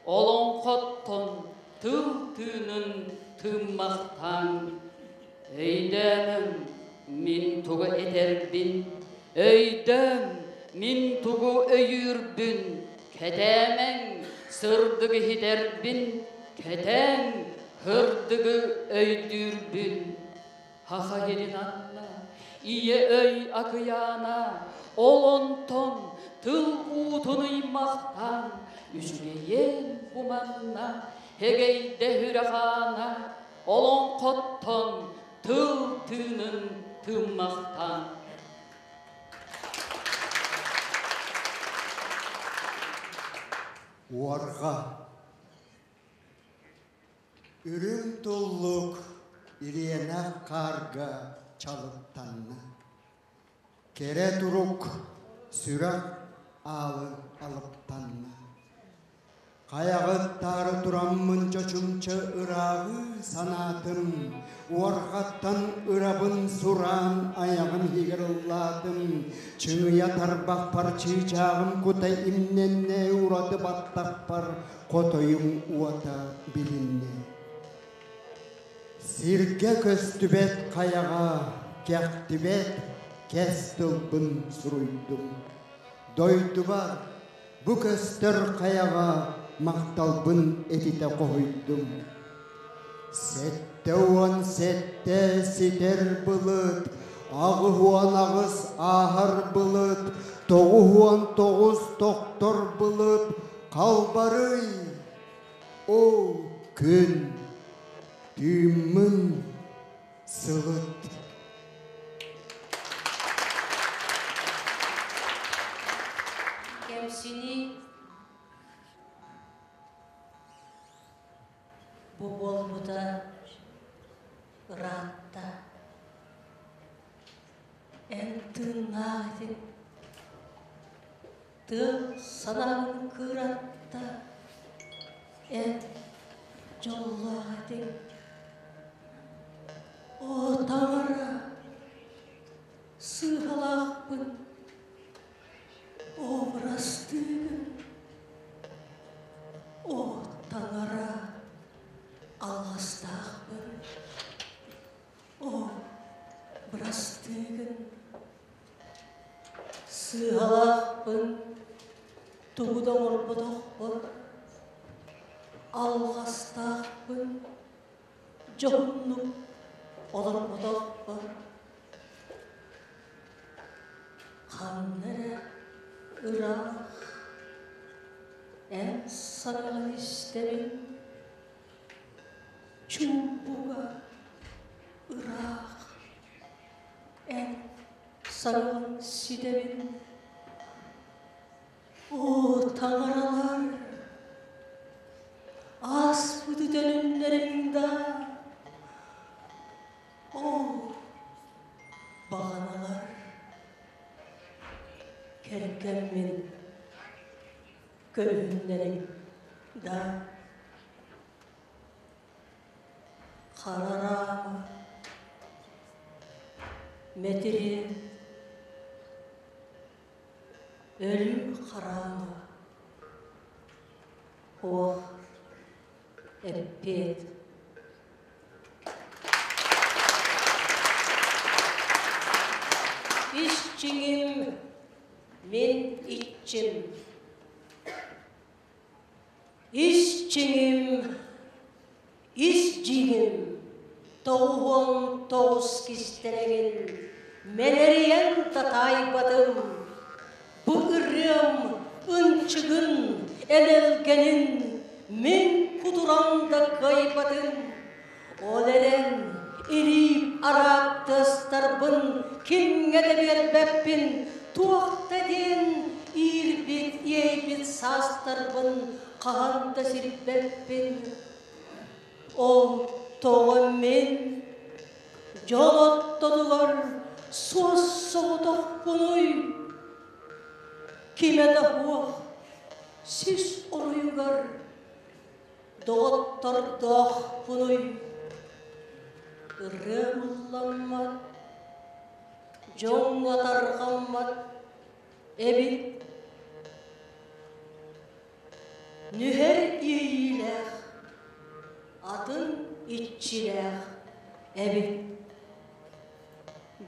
олоҥхоттон тыл тыынын тыыммахтаан, өйдөөмөҥ, мин тугу этэрбин, өйдөөм, мин тугу өйүүрбүн, кэтээмэҥ, сырдыгы иһитэрбин, кэтээҥ, һырдыгы өйдүүрбүн. Хаха иһин анна, ийэ өй акыйаана, ол онтон тыл уутун ыймахтаан, үчүгэйин бу манна, һэгэйдэ үрэх аана, олоҥхоттон тыл тыынын тыыммахтаан. Уорҕа. Үрүҥ туллук ириэнэх хаарга чалыптанна. Кэрэ турук сүрэх аалы алыптанна. Хайаҕыттаары тураммын чочумча ырааҕы санаатым, уорҕаттан ырабын сураан айаҕым иһигэр ыллаатым, чыҥыйа тарбахпар чыычааҕым кута имнэннэ, ураты баттахпар хотойум уота билиннэ. Сиргэ көстүбэт хайаҕа кэхтибэт кэс тылбын суруйдум. Дойдубар бу көстөр хайаҕа махталбын этитэ хоһуйдум. 77 ситэр былыт, 88 ааһар былыт, 99 тохтор былыт, халбарый, о күн, тыыммын сылыт. Кэмсинии бу буолбута ыраатта. Эн тыыннаах этиҥ, тыал санааҕын кыыратта, эн дьоллоох этиҥ. О, таҥара, сыыһалаахпын, о, бырастыыгын, о, таҥара, алҕастаахпын, о, бырастыыгын, сыыһалаахпын, тугу да оҥорботохпун, алҕастаахпын, дьоһуннук олорботохпун. Ханна эрэ ыраах эн саҥаҕын истэбин, чуумпуга ыраах эн саҥаҕын ситэбин. О, таҥаралар, ааспыт үтэлүннэриҥ да, о, баҕаналар, кэргэммин көрүһүннэриҥ да. Харараама, мэтириэт, Өлүү хараама, Ох, эппиэт. Ис чиҥим, мин иччим. Ис чиҥим, ис дьиҥим, 99 кистэлэҥин мэлэрийэн татаайбатым. Бу ырыам ынчыгын, энэлгэнин мин кутуран да кыайбатым. Ол эрэн илиим араактастарбын кимҥэ да биэрбэппин, туох да диэн иирбит, иэйбит саастарбын хаһан да сирбэппин. Ол тоҕо мин дьол оттотугар суос соҕотохпунуй? Кимэ да суох сис оруйугар доҕоттордоохпунуй? Ырыам ылламмат, дьоҥҥо тарҕаммат эбит. Нүһэр иэйиилээх, атын иччилээх эбит.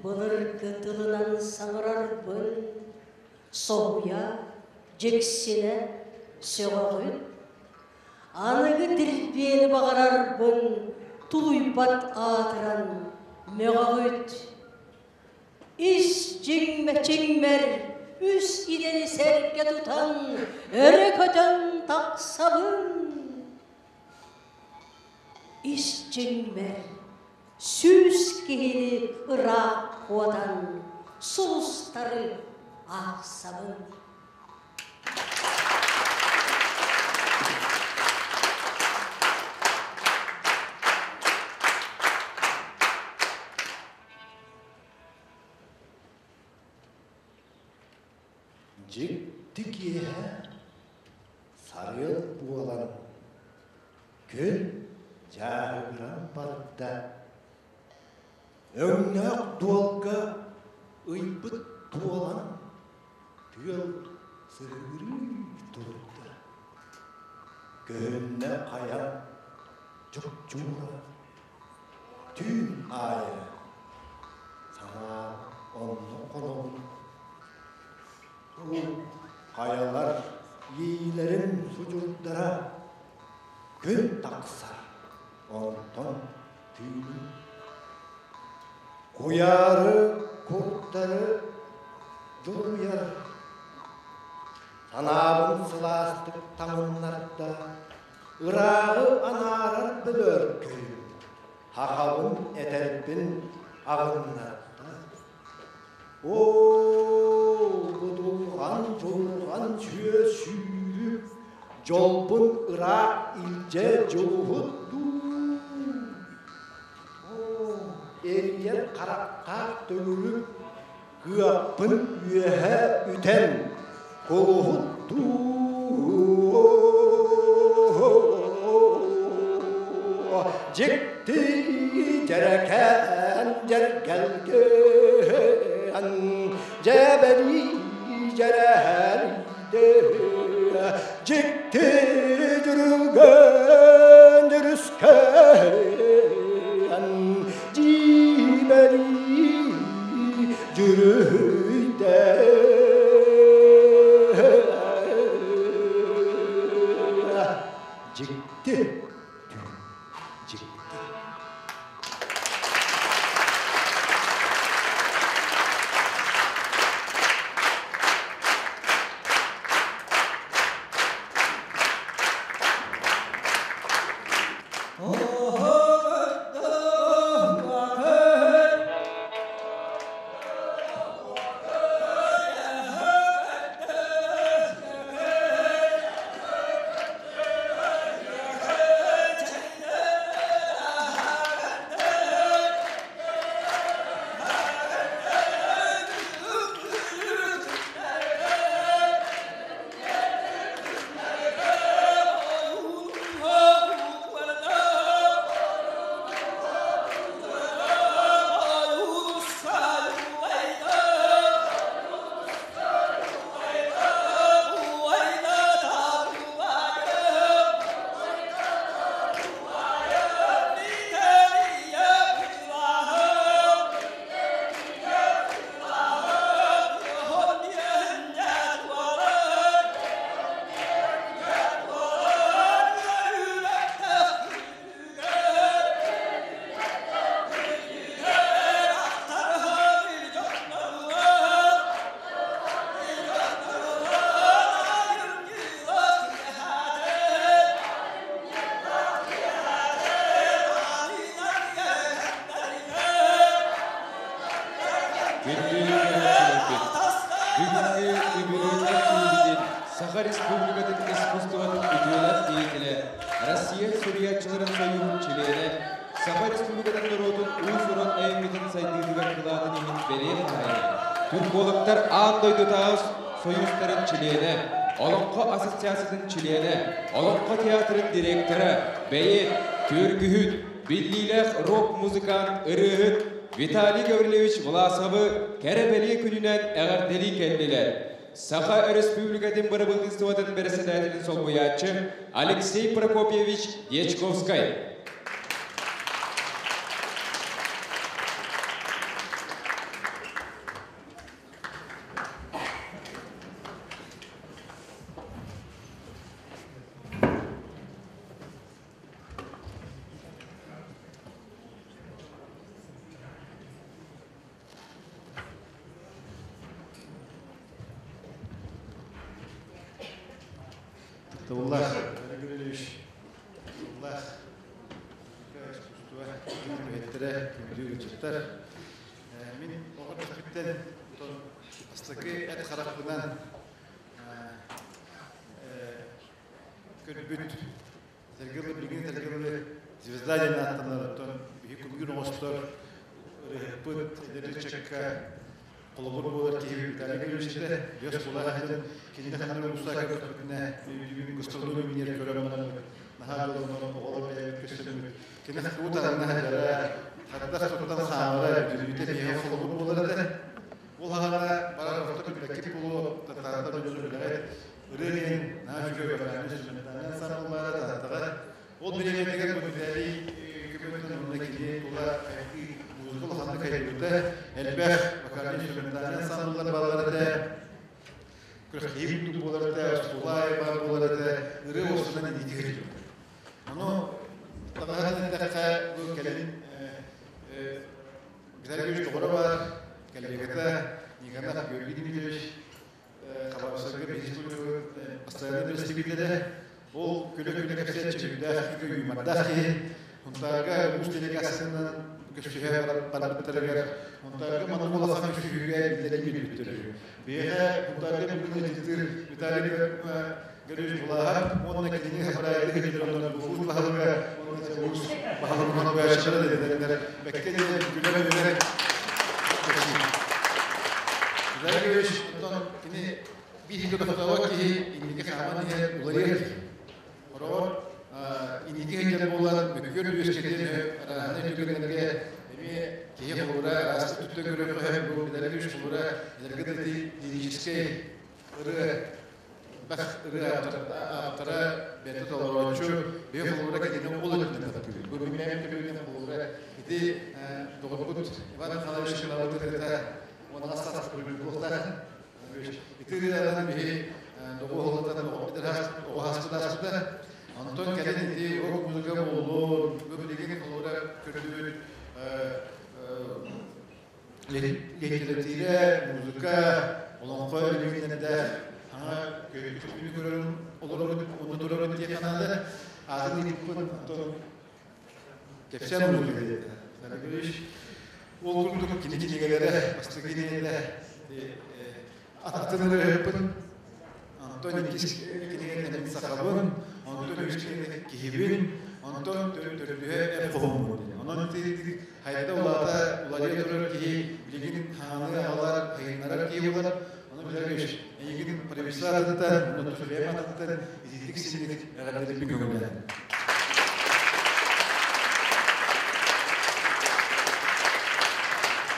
Былыргы тылынан саҥарарбын соһуйа, дьиксинэ сөҕөҕүн. Аныгы дирбиэни баҕарарбын тулуйбат аатыран мөҕөҕүт. Ис чиҥмэ-чиҥмэр үс идэни сэргэ тутан өрө көтөн тахсабын. Ис чиҥмэр 100 киһини ыраах куотан сулустары аахсабын. Дьикти киэһэ сарыал буолан, күн дьааһыгыран барда. Өҥнөөх дуолга ыйбыт туолан, тыал сыһыырыы турда. Көһүннэ хайа чопчуура, түүн аайы санаа онно хонобун. Бу хайалар иилэрин судьурдара күн тахсар, онтон түүн. Куйаары курдары дьулуйар, санаабын сылаастык таҥыннарда, ырааҕы анаарар бөлөөркөй, хахабын этэрбин аҕыннарда. Оо, будулҕан дьулурҕан сүө сүүрүк, дьолбун ыраах илдьэ дьулуһут дуу? Оо, эрийэр харахтаах төгүрүк, кыахпын үөһэ үтэн, кулуһут дуу? Дьикти дьэрэкээн дьэргэлгэн дьэбэрии дьэрэһэлийдэ дьикти дьүрүлгэн дьүрүскэн дьиибэрии дьүрүһүйдэ дьикти дьикти. Бүгүҥҥү үбүлүөйдээх киһибитин Саха Республикатын искусствотын үтүөлээх деятелэ, Россия суруйааччыларын союһун чилиэнэ, Саха Республикатын норуотун уус-уран айымньытын сайдыытыгар кылаатын иһин бэлиэ хаһаайына, Түркологтар аан дойдутааҕы союзтарын чилиэнэ, Олоҥхо ассоциациятын чилиэнэ, Олоҥхо театрын директора, бэйиэт, түөргүһүт, биллиилээх рок-музыкант, ырыаһыт Виталий Гаврильевич Власовы кэрэ-бэлиэ күнүнэн эҕэрдэлии кэллилэр. Саха Өрөспүүбүлүкэтин бырабыыталыстыбатын бэрэссэдээтэлин солбуйааччы Алексей Прокопьевич Дьячковскай. Тыллах, Олег Григорьевич, тыллах, искусство үлэһиттэрэ, күндү ыччаттар. Мин оҕо эрдэхпиттэн бастакы эт харахпынан көрбүт Этэргэ билигин этэргэ звезда диэн ааттанар, оттон биһи күлгүн оҥостор ырыһыппыт эдэр ыччакка Холобур буолар киһи Виталий Григорьевич этэ, Дьөс булаһытын кинини ханна улуустаах көрдөхпүтүнэ, гастрономия миниэр көрөн бараммыт, наһаа дьоллонон оҕолор бэйэбит көстөнмүт. Кини уу таһымна сылдьара, хардах туттан хаамара, бүлүүтэ биһиэхэ холобур буолар этэ. Ол аҕана барар орто билбэккит буолуо, татаартар дьону билэҕит. Ырыа диэн наһаа үчүгэй вокальнай инструментальнай ансамбль баара Тааттаҕа. Ол бириэмэтигэр бу Виталий көмөтүнэн уонна кини тула музыка улаханнык айбыта, элбэх вокальнай инструментальнай ансамбллар бааллар этэ, күрэхтэһии курдук буолар этэ, оскуола аайы баар буолар этэ, ырыа уопсайынан инники сылдьыбыта. Ону таҕаһан эттэххэ, бу кэлин Виталий Юрьевич доҕоро баар, коллегата Никонов Георгий Дмитриевич Хабаровскайга бизнес постоянно представителэ. Ол күлэ-күлэ кэпсээччи сүрдээх юмордаах киһи. Хунтаарга улуус делегациятынан көсүһэ барбыттарыгар Хунтаарга маннык улахан көрсүһүүгэ биллэрин билбиттэр. Биһиэхэ Хунтаарга бүгүн ыалдьыттыыр Виталий Григорьевич Булаһап уонна кинини хабараайдык дьоннор улуус баһылыга уонна улуус баһылыгын солбуйааччылара дэтэллэр. Бэккэ диэн күлэ-күлэ Виталий Григорьевич оттон кини биир тохтообот киһи инники хааман иһэр уларыйар киһи. Хороҕор инники сылдьар буолан мөккүөр үөскэтиэн арааһынай түгэннэргэ эмиэ киһи холура араас өттүттэн көрүөххэ бу Виталий холура эдэргэ лирическэй ырыа бах ырыа ааптара бэртэ толорооччу биһи холура кинини ол өттүнэн таптыыбыт. Бу бимэм төбүнэн холура ити доҕорбут Иван Михайлович Шилабыты кытта уонна астас буолуохтаах. Ити ырыаларын биһи доҕуһуллатан оҕоһаспыта. Онтон кэлин ити рок музыка буоллун, бу билигин холура көрдүбүт литература, музыка, олоҥхо элементэрдээх саҥа көстүүнү көрөн олоробут, онно турабыт диэххэ наада. Аатын ыйыппын, онтон кэпсээн музыка диэтэ. Ол курдук кини кинигэлэрэ, бастакы кинигэлэрэ атын ырыаһыппын, онтон иккис кинигэтин мин сахабын, онтон үһүс кинигэтин киһибин, онтон төрдүһэ эр хоһууммун. Онон ити хайда улаата уларыйа турар киһи билигин хааны аҕалар, хайыннарар киһи буолар. Ону билэр эйигин правительство атыттан, онно тус атыттан ититик синник эҕэрдэлэрбин көҥүллээн.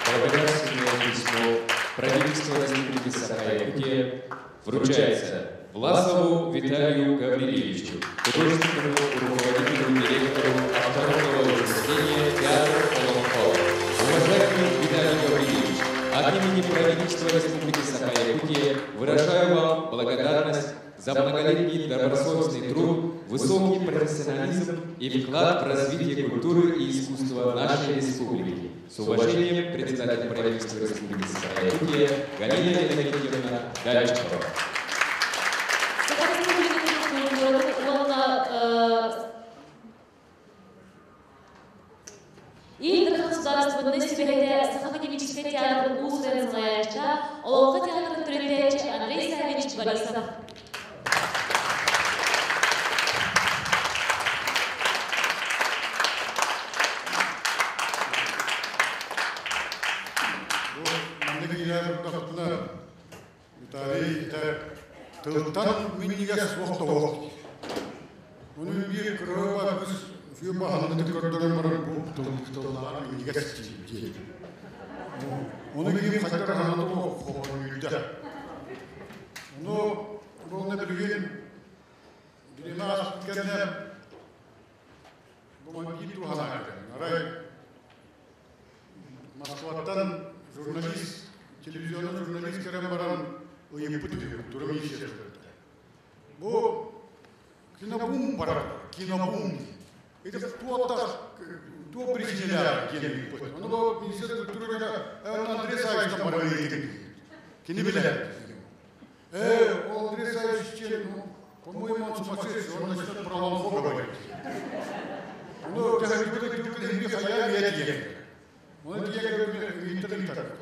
Благодарственное письмо правительства Республики Саха-Якутия вручается Власову Виталию Гаврилевичу, художественному руководителю, директору автономного учреждения «Театр Олонхо». Уважаемый Виталий Гаврилевич, от имени правительства Республики Саха-Якутия выражаю вам благодарность за многолетний добросовестный труд, высокий профессионализм и вклад в развитие культуры и искусства нашей республики. С уважением, председатель правительства Республики Саха-Якутия Галина Иннокентьевна Дальчикова. Саха Республикатын культуратын уонна Ил Дархан судаарыстыбаннай сүбэһитэ Саха академическай театрын уус-уран салайааччыта, Олоҥхо театрын төрүттээччи Андрей Саввич Борисов. Бу маннык иилээн турдахпына Виталий этэ тылтан минньигэс суох тоҕуох. Ону биир кырыыба кыс фирма ханнык көрдөрөн баран бу тыллааҕар минньигэс диир. Ону ким хайдах ханата хоһуйда. Ону буолна билигин билимэ кэннэ бу биир туһалаах арай Москваттан журналист, телевизионный журналист кэлэн баран ыйыппыт үһү, культура министерствота. Бу кинобум барар, кинобум. Это кто-то, кто причиняли диэн ыйыппыт. Ону бу министерство культурага Андрей Савичтан баран ыйытын. Кини билэр. Ол Андрей Савич, по-моему, он сумасшедший, он начнет про Олонхо говорить. Ну, в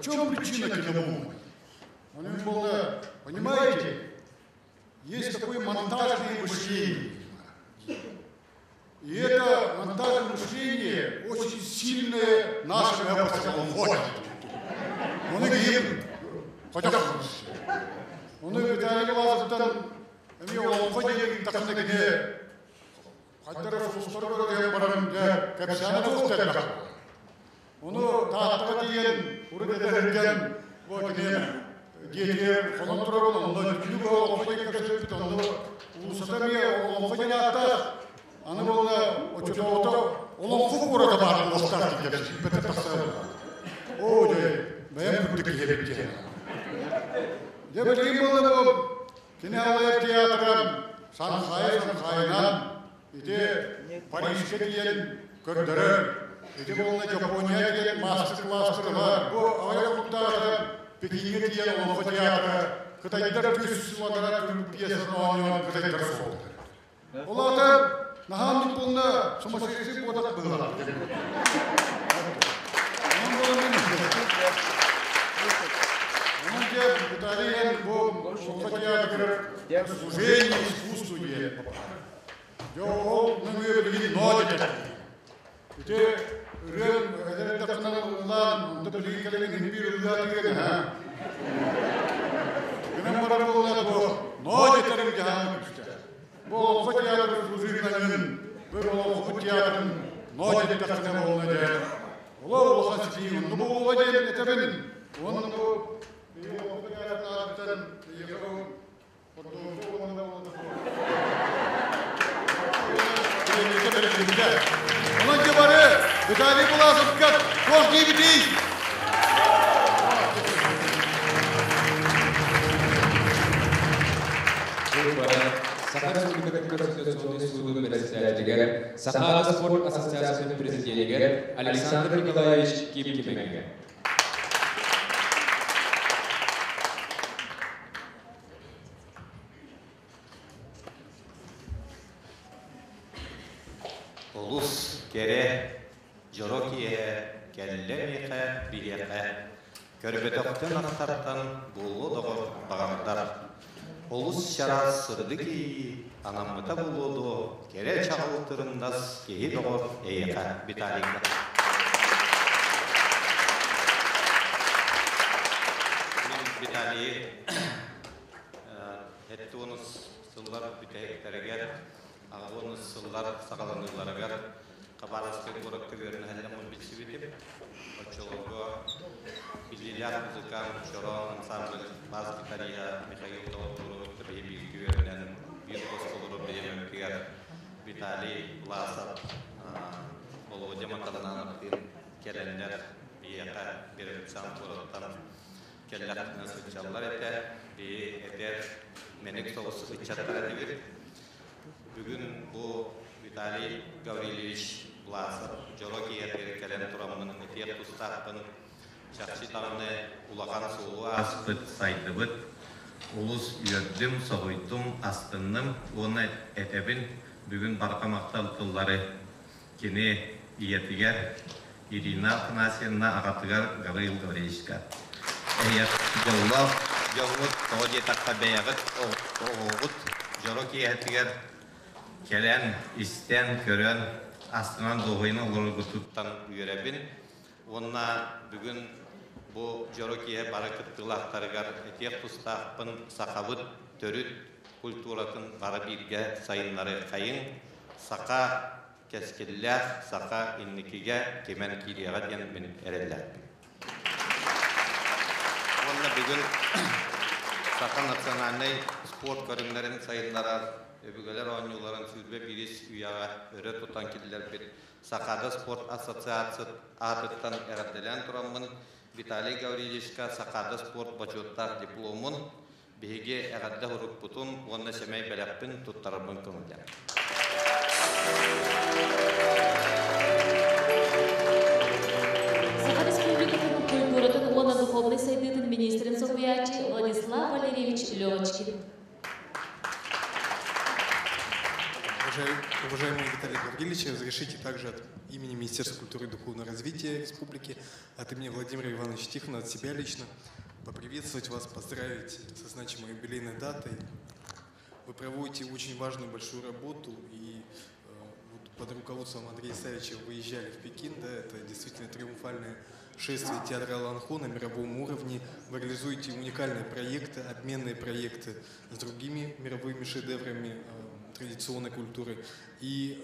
чем причина кинобума? Он ему был, понимаете, есть такое монтажное мышление. И это монтажное мышление очень сильное наше эпосе Олонхо. Он говорит, Ходьох. Ону Виталий Власовтан эмиэ олоҥхо диэн тахсына кини хайдара сулустар диэн баран дьэ кэпсээнэ туох элбэх. Ону Тааттаҕа тиийэн урут этэ сылдьан бу кини дьиэтигэр хонон турабын, онно күнү быһа олоҥхо диэн кэпсэппит, онно уулуссата эмиэ олоҥхо диэн ааттаах. Аны буолла оччотооҕута олоҥхо куората баар буолуохтаах диэн кэпсиирбэтэ тахсар. Оо дьэ, бэйэм курдук киһи эбит диэн. Дьэ билигин буолла бу кини алайар театра Шанхайы Шанхайынан ити Парижка тиийэн көрдөрөр. Ити буолла Япония диэн мастер-класстар бар. Бу аҕыйах куттааҕыта Пекиҥҥэ тиийэн олоҥхо театра кытайдар түс сыллара пьесаны оонньоон кытайдар суолтар. Ол аата наһаа буолна сумасшедший буотах быһыылаах. Онон буолан Онон дьэ Виталий эн бу олоҥхо театрыгар служение искусству диэн Дьэ ол нөҥүө билигин ноо диэтэх. Ити ырыаҥ эдэр эрдэххинэ ыллаан, онто билигин кэлэн иһин биир ыллаатыгын аһа. Гынан барар буолла бу ноо диэтэрин дьаһаан күстэ. Бу олоҥхо театрын служивнаҥын, бір олоҥхо театрын ноо диэтэххинэ буолла дьэ. Ола улахан ситии онно буолуо диэн этэбин. Уонна бу олоҥхо театрын аатыттан эйиэхэ Онон бары Виталий Буласовка туох диибитий? Саха Республикатын Конституционнай суутун председателигэр, Саха спорт ассоциациятын президенигэр Александр Николаевич Ким-Кимэҥҥэ. Олус кэрэ, дьоро киэһэ кэллэ миэхэ, биһиэхэ. Көрбөтөхтөн ахтартан буолуо доҕор баҕардар. Олус чараас сырдык иэйии анаммыта буолуо дуо, кэрэ чаҕыл тырымнас киһи доҕор эйиэхэ Виталийга. Мин Виталийы Эт-уонус сыллар бүтэһиктэригэр, аҕа-уонус сыллар саҕаланыыларыгар Хабаровскай куоракка үөрэнэ билсибитим. Оччолорго биллиилээх музыкант Чороон ансамбль бас-гитариһа Михаил Толотуров биһи бииргэ үөрэнэн биир хоско олорор бириэмэбитигэр Виталий Власов, Володя Матанановтыын кэлэннэр биһиэхэ Биробиджан куораттан кэллэхтэринэ сылдьаллар этэ. Биһи эдэр мэник соҕус ыччаттар этибит. Бүгүн бу Виталий Гаврильевич Власов дьоро киэһэтигэр кэлэн тураммын этиэх тустаахпын. Чахчы даҕаны улахан суолу ааспыт, сайдыбыт. Олус үөрдүм, соһуйдум, астынным уонна этэбин бүгүн барҕа махтал тыллары кини ийэтигэр Ирина Афанасьевна аҕатыгар Гаврил Гаврильевичка. Эһиэх дьоллоох дьоҥҥут, тоҕо диэтэххэ бэйэҕит оҕоҕут дьоро киэһэтигэр кэлэн, истэн, көрөн, астынан дуоһуйан олороргутуттан үөрэбин. Уонна бүгүн бу дьоро киэһэ бары кыттыылаахтарыгар этиэх тустаахпын сахабыт төрүт культуратын бары бииргэ сайыннарыаххайыҥ, саха кэскиллээх саха инникигэ кимэн киириэҕэ диэн мин эрэллээхпин. Уонна бүгүн саха национальнай спорт көрүҥнэрин сайыннарар өбүгэлэр оонньууларын 21 үйэҕэ өрө тутан киллэрбит Сахаада спорт ассоциация аатыттан эҕэрдэлээн тураммын Виталий Гаврильевичка Сахаада спорт бочуоттаах дипломун биһиги эҕэрдэ урукпутун уонна сэмэй бэлэхпин туттарарбын көҥүллээн. Саха Республикатын культуратын уонна духовнай сайдыытын министрин солбуйааччы Владислав Валерьевич Левочкин. Уважаемый Виталий Гаврилович, разрешите также от имени Министерства культуры и духовного развития Республики, от имени Владимира Ивановича Тихонова, от себя лично, поприветствовать вас, поздравить со значимой юбилейной датой. Вы проводите очень важную большую работу, и вот под руководством Андрея Савича выезжали в Пекин, да, это действительно триумфальное шествие театра Олонхо на мировом уровне. Вы реализуете уникальные проекты, обменные проекты с другими мировыми шедеврами традиционной культуры. И,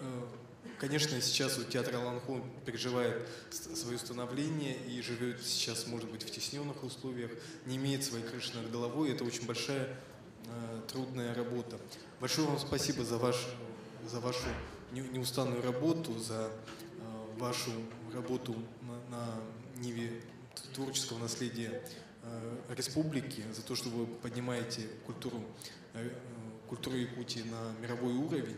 конечно, сейчас вот театр Олонхо переживает свое становление и живет сейчас, может быть, в тесненных условиях, не имеет своей крыши над головой. Это очень большая, трудная работа. Большое вам спасибо за вашу неустанную работу, за вашу работу на ниве творческого наследия республики, за то, что вы поднимаете культуру Якутии на мировой уровень.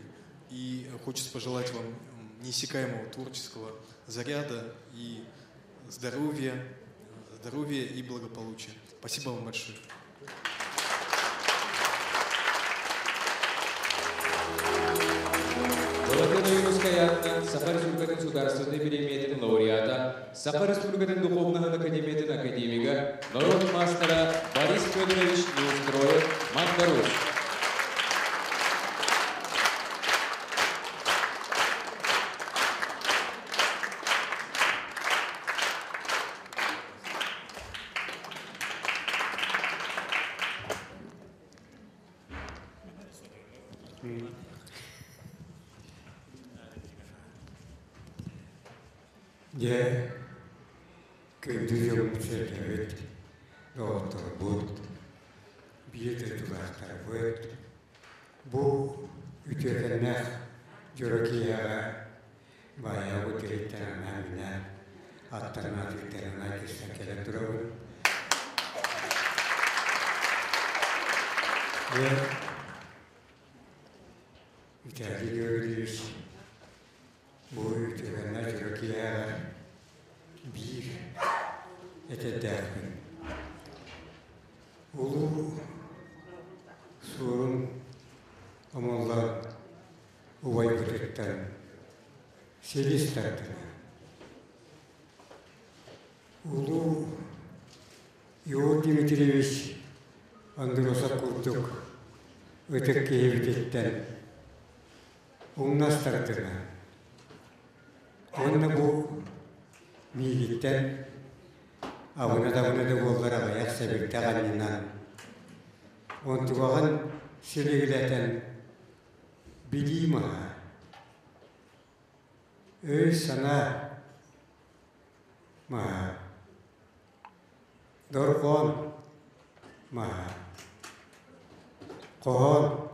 И хочется пожелать вам неиссякаемого творческого заряда и здоровья и благополучия. Спасибо вам большое. Саха Республикатын Государственной премиятын лауреата, Саха Республикатын Духовного Академиятын академига, народ мастера Борис Федорович Неустроев, Мандарус. Дьэ, күндү дьоммут-сэргэбит, доҕотторбут, биир дойдулаахтарбыт, бу үтүөкэннээх дьоро киэһэҕэ баайаҕабыт дириттэн анаан-минээн аттарынан-атыыттарынан кистэн кэлэн турабын. Дьэ, Виталий Георгиевич бу үтүөкэннээх дьоро киэһэҕэ биир этэрдээхпин. Улуу Суорун Омоллоон убайбытыттан силис тардына. Улуу Ион Дмитриевич Андросов курдук ытык киһибититтэн умнас тардына. Уонна бу миигиттэн абына-табына да буоллар аҕыйах сэбирдэх анньынан, онтугаҕын силигилэтэн билии маһа, өй-санаа маһа, дорҕоон маһа, хоһоон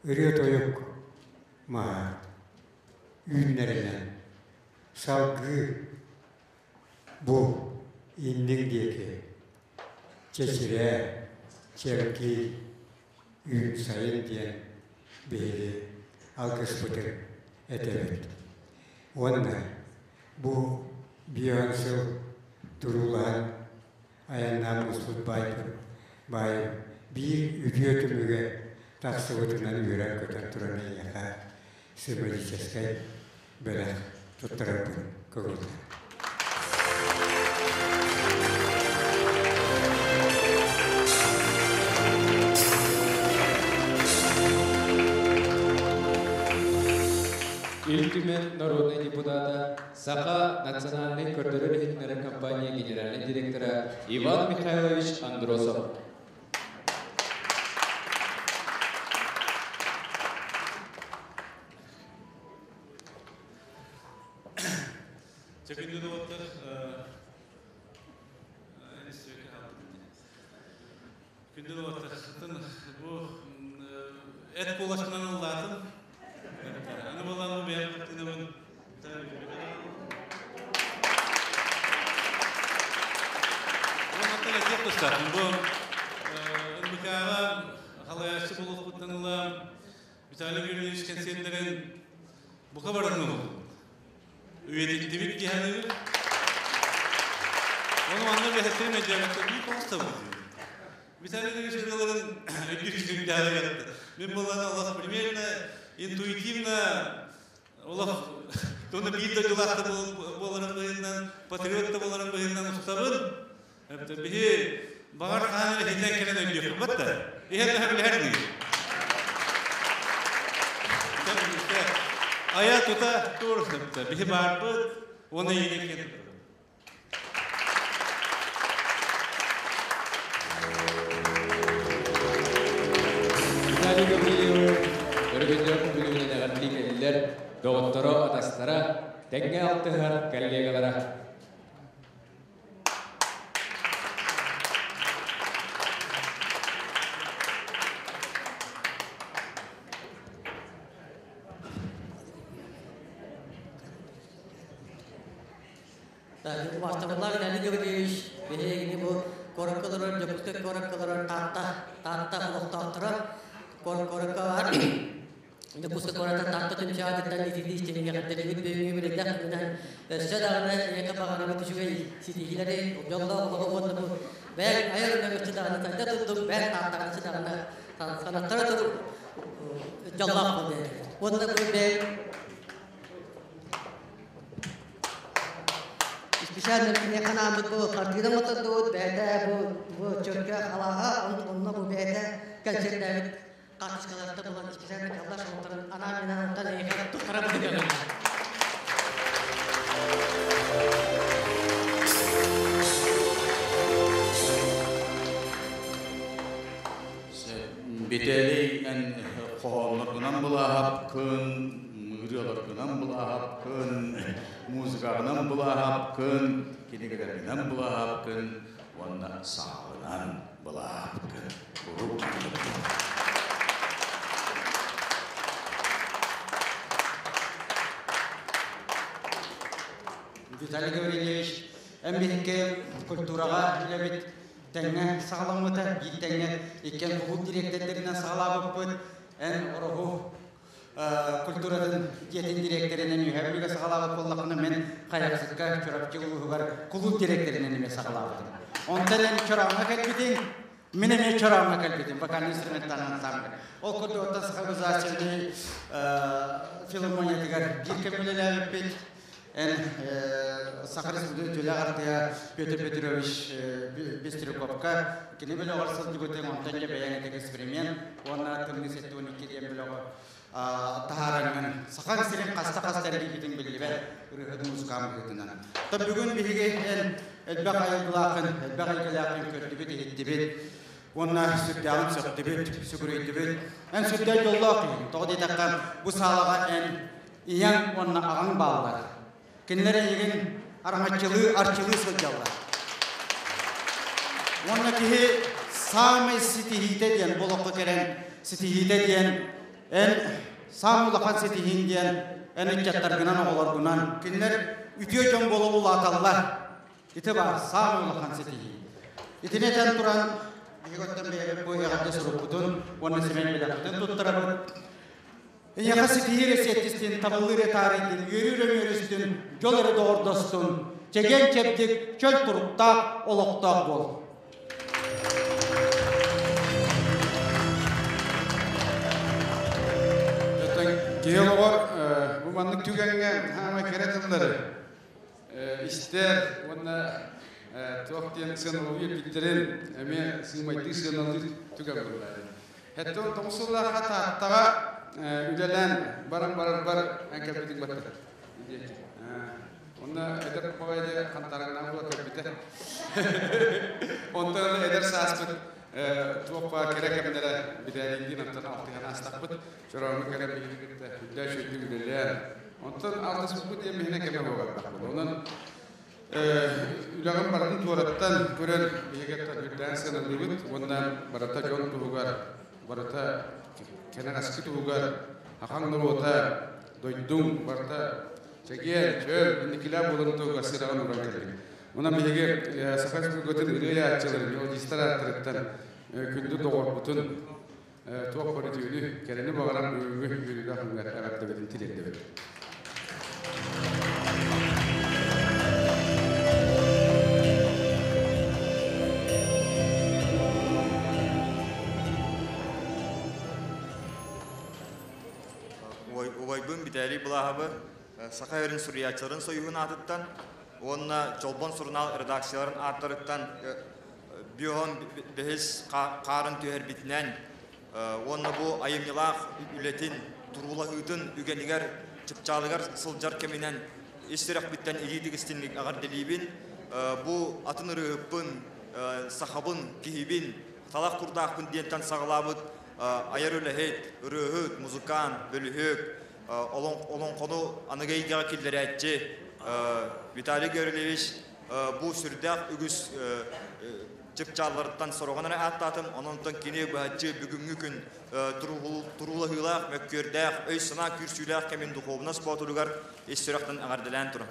ырыа-тойук маһа үүннэринэн салгыы бу инниҥ диэки чэчирээ, чэркий, үүн сайын диэн биһиги алгыспытын этэбит. Уонна бу биэһэн сыл туруулаһан айаннаан муспут баайбыт баайым биир үтүө түмүгэ тахсыбытынан үөрэн-көтөн туран эйиэхэ символическай бэлэх туттарарбын көҥүллээн. Ил Түмэн народнай депутата, Саха национальнай көрдөрөр-иһитиннэрэр компания генеральнай директора Иван Михайлович Андросов. Чекүндү доҕоттор, күндү доҕоттор, бу эт куоласпынан ыллаатым. Аны буолан бу бэйэм хартыынабын Онтон этиэх тустаахпын. Бу НБК-ҕа халайааччы буолуохпуттан ыла Виталий Григорьевич кэнсиэрдэрин бука барытын ылбыт. Үйэтиттибит дии саныыбын. Ону манна үлэһиттэрим өйдөөбөттөр биир тоҕус Виталий Григорьевич ырыаларын өйдүүр күүрдээҕэ Мин буоллаҕына олох примерно интуитивно олох туна биир дойдулаах да буоларын быһыытынан, патриот да буоларын быһыытынан устабын. Биһи баҕар хаһан эрэ иһитэн кэлэн өйдүөхпүт да. Иһэн билэр дии. Айа тута тур биһи баарбыт, уонна ийини киэн Виталий Гаврильевы өрөгөйдөөх үбүлүөйүнэн эҕэрдэлии кэллилэр доҕотторо, атастара, тэҥҥэ алтыһар коллегалара. Убаастабыллаах Виталий Гаврильевич, биһигини бу куоракка олорор, Дьокуускай куоракка олорор Таатта, Таатта олохтоохторо, куоракка баар Дьокуускай куораттан Таатта түмсүүтүттэн ититии истиҥҥэ эҕэрдэлиибит бүгүҥҥү билэрдэх күнүнэн өссө даҕаны эйиэхэ баҕарабыт үчүгэй ситиһиилэри, дьоллоох олоҕу уонна бу бэйэҥ айар үлэҥ өссө даҕаны сайда турдуҥ, бэйэҥ Тааттаҕын өссө даҕаны санаттара тур, дьоллоох буол диэн. Уонна бу бэйэҥ Специально киниэхэ анааммыт бу хартыына оҥоттордубут, бэйэтэ бу бу чөркөөх алааһа, онно бу бэйэтэ кэнсиэрдээбит хаартыскаларыттан булан специально каллаш оҥотторон анаан-минээн онтон эйиэхэ туттарабыт диэн. Битээлий эн хоһоонноргунан былааһапкын, ырыаларгынан былааһапкын, музыкаҕынан былааһапкын, кинигэлэргинэн былааһапкын уонна саалынан былааһапкын. Куруук Виталий Гаврильевич, эн биһикки культураҕа үлэбит тэҥҥэ саҕаламмыта, биир тэҥҥэ иккиэн кулууп дириэктэрдэринэн саҕалаабыппыт. Эн Ороһу культуратын дьиэтин дириэктэринэн Үөһээ Бүлүүгэ саҕалаабыт буоллаххына, мин Хайахсыкка Чурапчы улууһугар кулууп дириэктэринэн эмиэ саҕалаабытым. Онтон эн Чорооҥҥо кэлбитиҥ, мин эмиэ Чорооҥҥо кэлбитим, вокальный инструментальный ансамбль. Ол курдук оттон Саха государственнай филармониятыгар биир кэм үлэлээбиппит. Эн Саха Республикатын үтүөлээх артыыһа Петр Петрович Бестрюковка кини бөлөҕөр сылдьыбытыҥ, онтон дьэ бэйэҥ этик эксперимент уонна Тымныы 72 диэн бөлөҕү таһаараҥҥын Саха сирин хаста-хаста эргийбитиҥ биллибэт ырыаһыт музыкаан быһыытынан. Оттон бүгүн биһиги эн элбэх айылгылааххын, элбэх эйгэлээххин көрдүбүт-иһиттибит уонна сүрдээҕин сөхтүбүт, сүгүрүйдүбүт. Эн сүрдээх дьоллоох киһиҥ. Тоҕо диэтэххэ, бу саалаҕа эн Ийэҥ уонна аҕаҥ бааллар. Кинилэр эйигин араҥаччылыы, арчылыы сылдьаллар. Уонна киһи саамай ситиһиитэ диэн бу олоххо кэлэн ситиһиитэ диэн эн саамай улахан ситиһииҥ диэн эн ыччаттаргынан, оҕолоргунан кинилэр үтүө дьон буола улааталлар. Ити баар саамай улахан ситиһии. Итини этэн туран, биһиги оттон бэйэбит бу эҕэрдэ сурукпутун уонна сэмэй бэлэхпитин туттарабыт. Эйиэхэ ситиһии эрэ сиэттистин, табыллыы эрэ таарыйдын, үөрүү эрэ үөрүстүн, дьол эрэ доҕордостун, чэгиэн-чэбдик, чөл туруктаах, олохтоох буол. Киһи олоҕор бу маннык түгэҥҥэ хаамай кэрэ тыллары истэр уонна туох диэн сыаналыы эппиттэрин эмиэ сыымайдыы сыаналыыр түгэн буолла. Хэттон тоҕус сыллаахха Тааттаҕа үлэлээн баран барарбар эн кэлбитиҥ баттар. Онно эдэр баҕайы хантарыҥнаах буола кэлбитэ. Онтон эдэр сааспыт туох баар кэрэ кэмнэрэ битээлийдиин онтон алтыһан аастахпыт. Чороону кэлэн биһиги кытта үрдээ үчүгэйдик үлэлээн. Онтон алтыспыппыт диэн биһинэ кэмэ буолбатах. Онон Үлэҕин барытын туораттан көрөн биһиги үрдээн сыаналыыбыт уонна барыта дьон туһугар, барыта кэнэҕэски туһугар, хахаҥ норуота, дойдуҥ барыта чэгиэн, чөл, инникилээх буоларын туһугар сыраҕын ууран кэллиҥ. Онон биһиги Саха Республикатын ырыа айааччыларын, мелодистар ааттарыттан күндү доҕорбутун туох көрүтүүнү, кэрэни баҕаран бүгүҥҥү үөрүүлээх күҥҥэр эҕэрдэбитин тириэрдэбит. Убайбын Виталий Былааһабы Саха Эрин суруйааччыларын союһун аатыттан уонна Чолбон сурунаал редакцияларын ааттарыттан Бүөһөн бэһис хаарын түһэрбитинэн уонна бу айымньылаах үлэтин, туруулаһыытын үгэнигэр чыпчаалыгар сылдьар кэминэн ис сүрэхпиттэн илиитик истинник эҕэрдэлиибин. Бу атын ырыаһыппын, сахабын, киһибин, талах курдаахпын диэнтэн саҕалаабыт айар үлэһит, ырыаһыт, музыкант, бөлүһүөк, олоҥхону аныгы эйгэҕэ киллэрээччи Виталий Гаврильевич бу сүрдээх үгүс чыпчаалларыттан сороҕун эрэ ааттаатым. Онон кини быһаччы бүгүҥҥү күн туруулаһыылаах, мөккүөрдээх, өй-санаа күүрсүүлээх кэмин духуобунас боотуругар ис сүрэхтэн эҕэрдэлээн туран.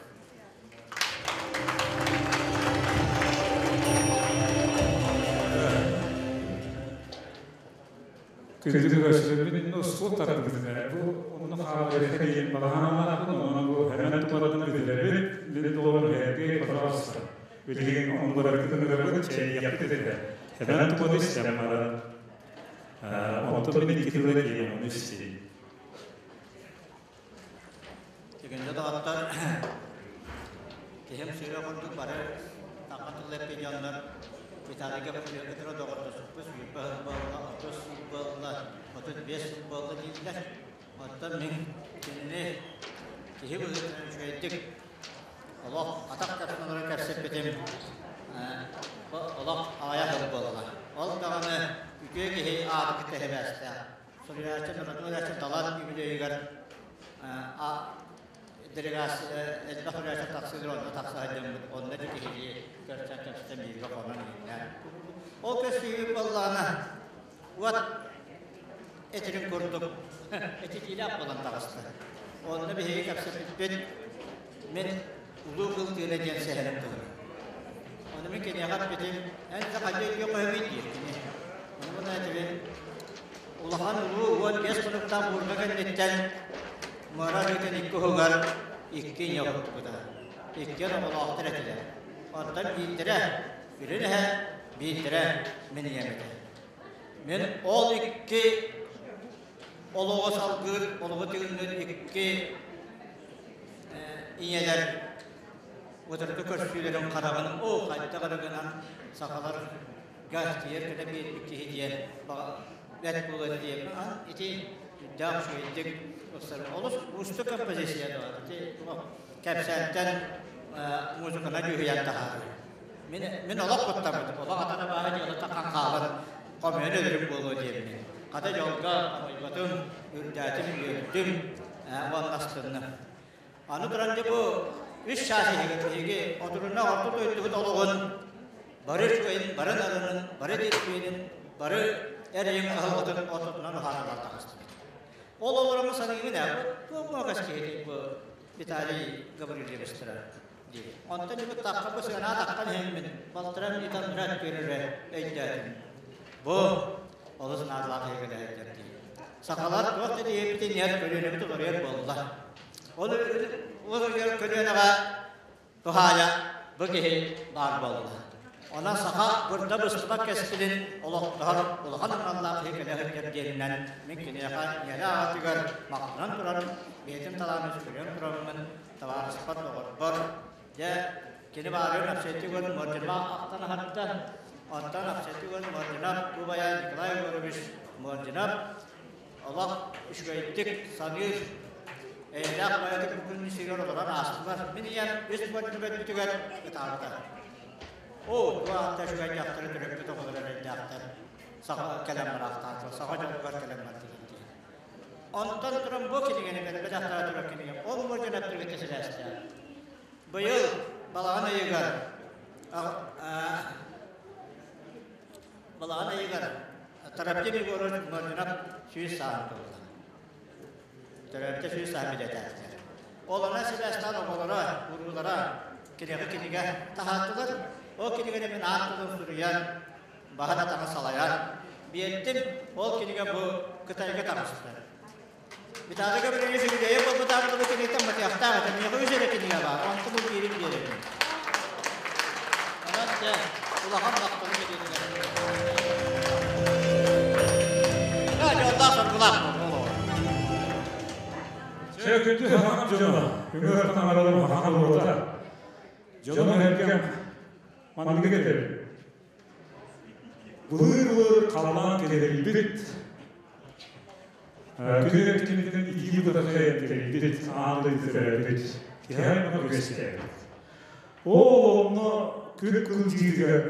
Күндү көрсүбүт остуол тардыбытына бу онно хаалыахха диэн балаһаналаахпын онон бу хэмэн туматын бүтүлэбит мин долорун эрге пожалуйста билигин оннуларгытын ырабыт чэйиэхпит этэ хэмэн туматы истэн баран онтон мин икки тылы диэн ону истиим. Түгэнде доҕоттор, киһим сүүрэ курдук бары таҥха тылла эппит дьоннор Виталийга кытары доҕордоспуппут 20 сыл буолла, 30 сыл буолла, 35 сыл буолла дииллэр. Оттон мин кинини киһи быһыытынан үчүгэйдик олох атах тэпсэн олорон кэпсэппитим олох аҕыйах сыл буолла. Ол даҕаны үтүө киһи ааты кытта сибээстээх. Суруйааччы Нуратин Далан үбүлүөйүгэр делегация элбэх суруйааччы тахсыылар онно тахса сылдьаммыт онно да киһилии көрсөн кэпсэтэн бииргэ хонон иҥнээн. Ол көстүүбүт буоллаҕына уот этирин курдук этитиилээх буолан таҕыста. Онно биһиги кэпсэппиппит мин Улуу кыл тыына диэн сэһэним туһунан. Ону мин киниэхэ эппитим, эн сахалыы өйдүө хоһуй диир кини. Ону мына этибин, улахан улуу 15 хонуктаах буурга кэнниттэн муора арыытын икки уһугар икки ийэ оһуппута. Иккиэн оҕолоохтор этилэр. Оттон биирдэрэ үрүн эһэ, биирдэрэ мин ийэм этэ. Мин ол икки олоҕу салгыыр, олоҕу тыынныыр икки ийэлэр утарыта көрсүүлэрин хараҕын оо хайдах эрэ гынан сахалар гастиер кэтэ биэрбит киһи диэн бэрт буолуо диэн ити үрдээх үчүгэйдик ылсар олус уустук композиция да ити кэпсээнтэн музыкана дьүһүйэн таһаарыы мин мин олох куттаммытым олох атын абааһы дьыалата хаалан хомуйан өлөрүм буолуо диэммин хата дьолго хомойботум үрдээтим үөрдүм уонна астынным. Аны туран дьэ бу үс чаас иһигэр биһиги отурунна орто дойдубут олоҕун бары үчүгэйин, бары нарынын, бары дирбиэнин, бары эрэйин аһылҕытын ортотунан уһааралар таҕыстыбыт. Ол олороммун саныыбын ээ, туох муокас киһитий бу Виталий Гаврильевичтара диир. Онтон дьэ бу тахха бу сыанаа таххан иһэммин балтарам итаннара көрөрө өйдөөтүм. Бу олус наадалаах эйгэлээһиттэр дии. Сахалар туох да диэбитин иһэр көлүөнэбит уларыйар буолла. Ол уларыйар көлүөнэҕэ туһаайа бу киһи баар буолла. Онон саха бырда быстыбат кэскилин олохтоһор улахан аналлаах киһи кэлэ сылдьар диэнинэн мин киниэхэ ийэлэ аҕатыгар махтанан туран бэйэтин талаанын сүгүрүйэн тураммын табаарыспар доҕорбор дьэ Кини баарыын Авсентий уон Мординова ахтан аһарда. Онтон Авсентий уон Мординов убайа Николай Егорович Мординов олох үчүгэйдик саныыр, эйэлээх баайытык бу күн сиригэр олорон аастылар. Мин ийэм үс Мординов өлбүтүгэр ытаабыта. Оо, туох ааттаах үчүгэй дьахтары төрөппүт оҕолор эрэйдээхтэр саха кэлэн бараахтаатылар, саха дьонугар кэлэн бардылар диэн. Онтон туран бу кинигэни бэрбэ дьахтара турар кинигэ ол Мординовтарга сибээстээх. Быйыл балаҕан ыйыгар балаҕан ыйыгар Тарапчы Егорович Мординов 100 сааһын туолла. Төрөөбүтэ 100 сааһын билиэтээтилэр. Ол онон сибээстээн оҕолоро, уруулара кинигэ кинигэ таһааттылар. Ол кинигэни мин аат тылын суруйан, баһан атаҕын салайан биэрдим. Ол кинигэ бу Кытайга таҕыста. Виталий Гаврильевич үбүлүөйэ буолбутаах дылы кинигэттэн матыахтаах этэ. Миэхэ үс эрэ кинигэ баар. Онтум бу биирин биэрэбин. Онон дьэ, улахан махталым этиэтилэр. Дьоллоох соргулаах буолуо. Чэ, күндү сахам дьоно, үҥөр таҥараларым хахан уота. Дьоно эргем, манныгы этэбин. Былыр-былыр халлаан кэдэрийбит. Күнү кимитин итии бытахы тэрийбит, аан дойду төрөөбүт, киһи аймаҕа үгэстээбит. Ол онно күн кылдьыытыгар,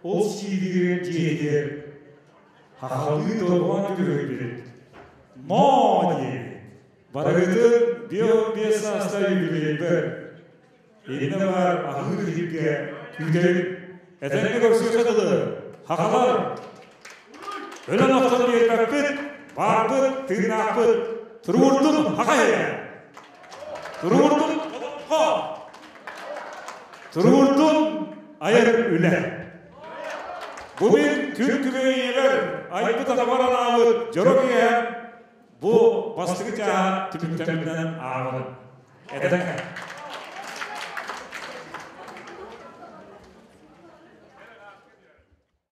ол сииригэр дьиэтигэр хахалыы торҕоон күрүһүйбүт. Ноо диэбит. Барыгытын био-биэс сааста юбилейбэр иннэ баар аһыы биһиргэ күүтэбин. Этэҥҥэ көрсүөххэ дылы, хахалар! Өлөн охтон биэрбэппит, баарбыт, тыыннаахпыт. Туругурдун хаха иһэ! Туругурдун олоҥхо! Туругурдун айар үлэ! Бу мин күн күбэй ийэбэр айбыт аҕабар анаабыт дьоро киэһэм бу бастакы чааһа түмүктэммитинэн ааҕабын. Этэҥҥэ.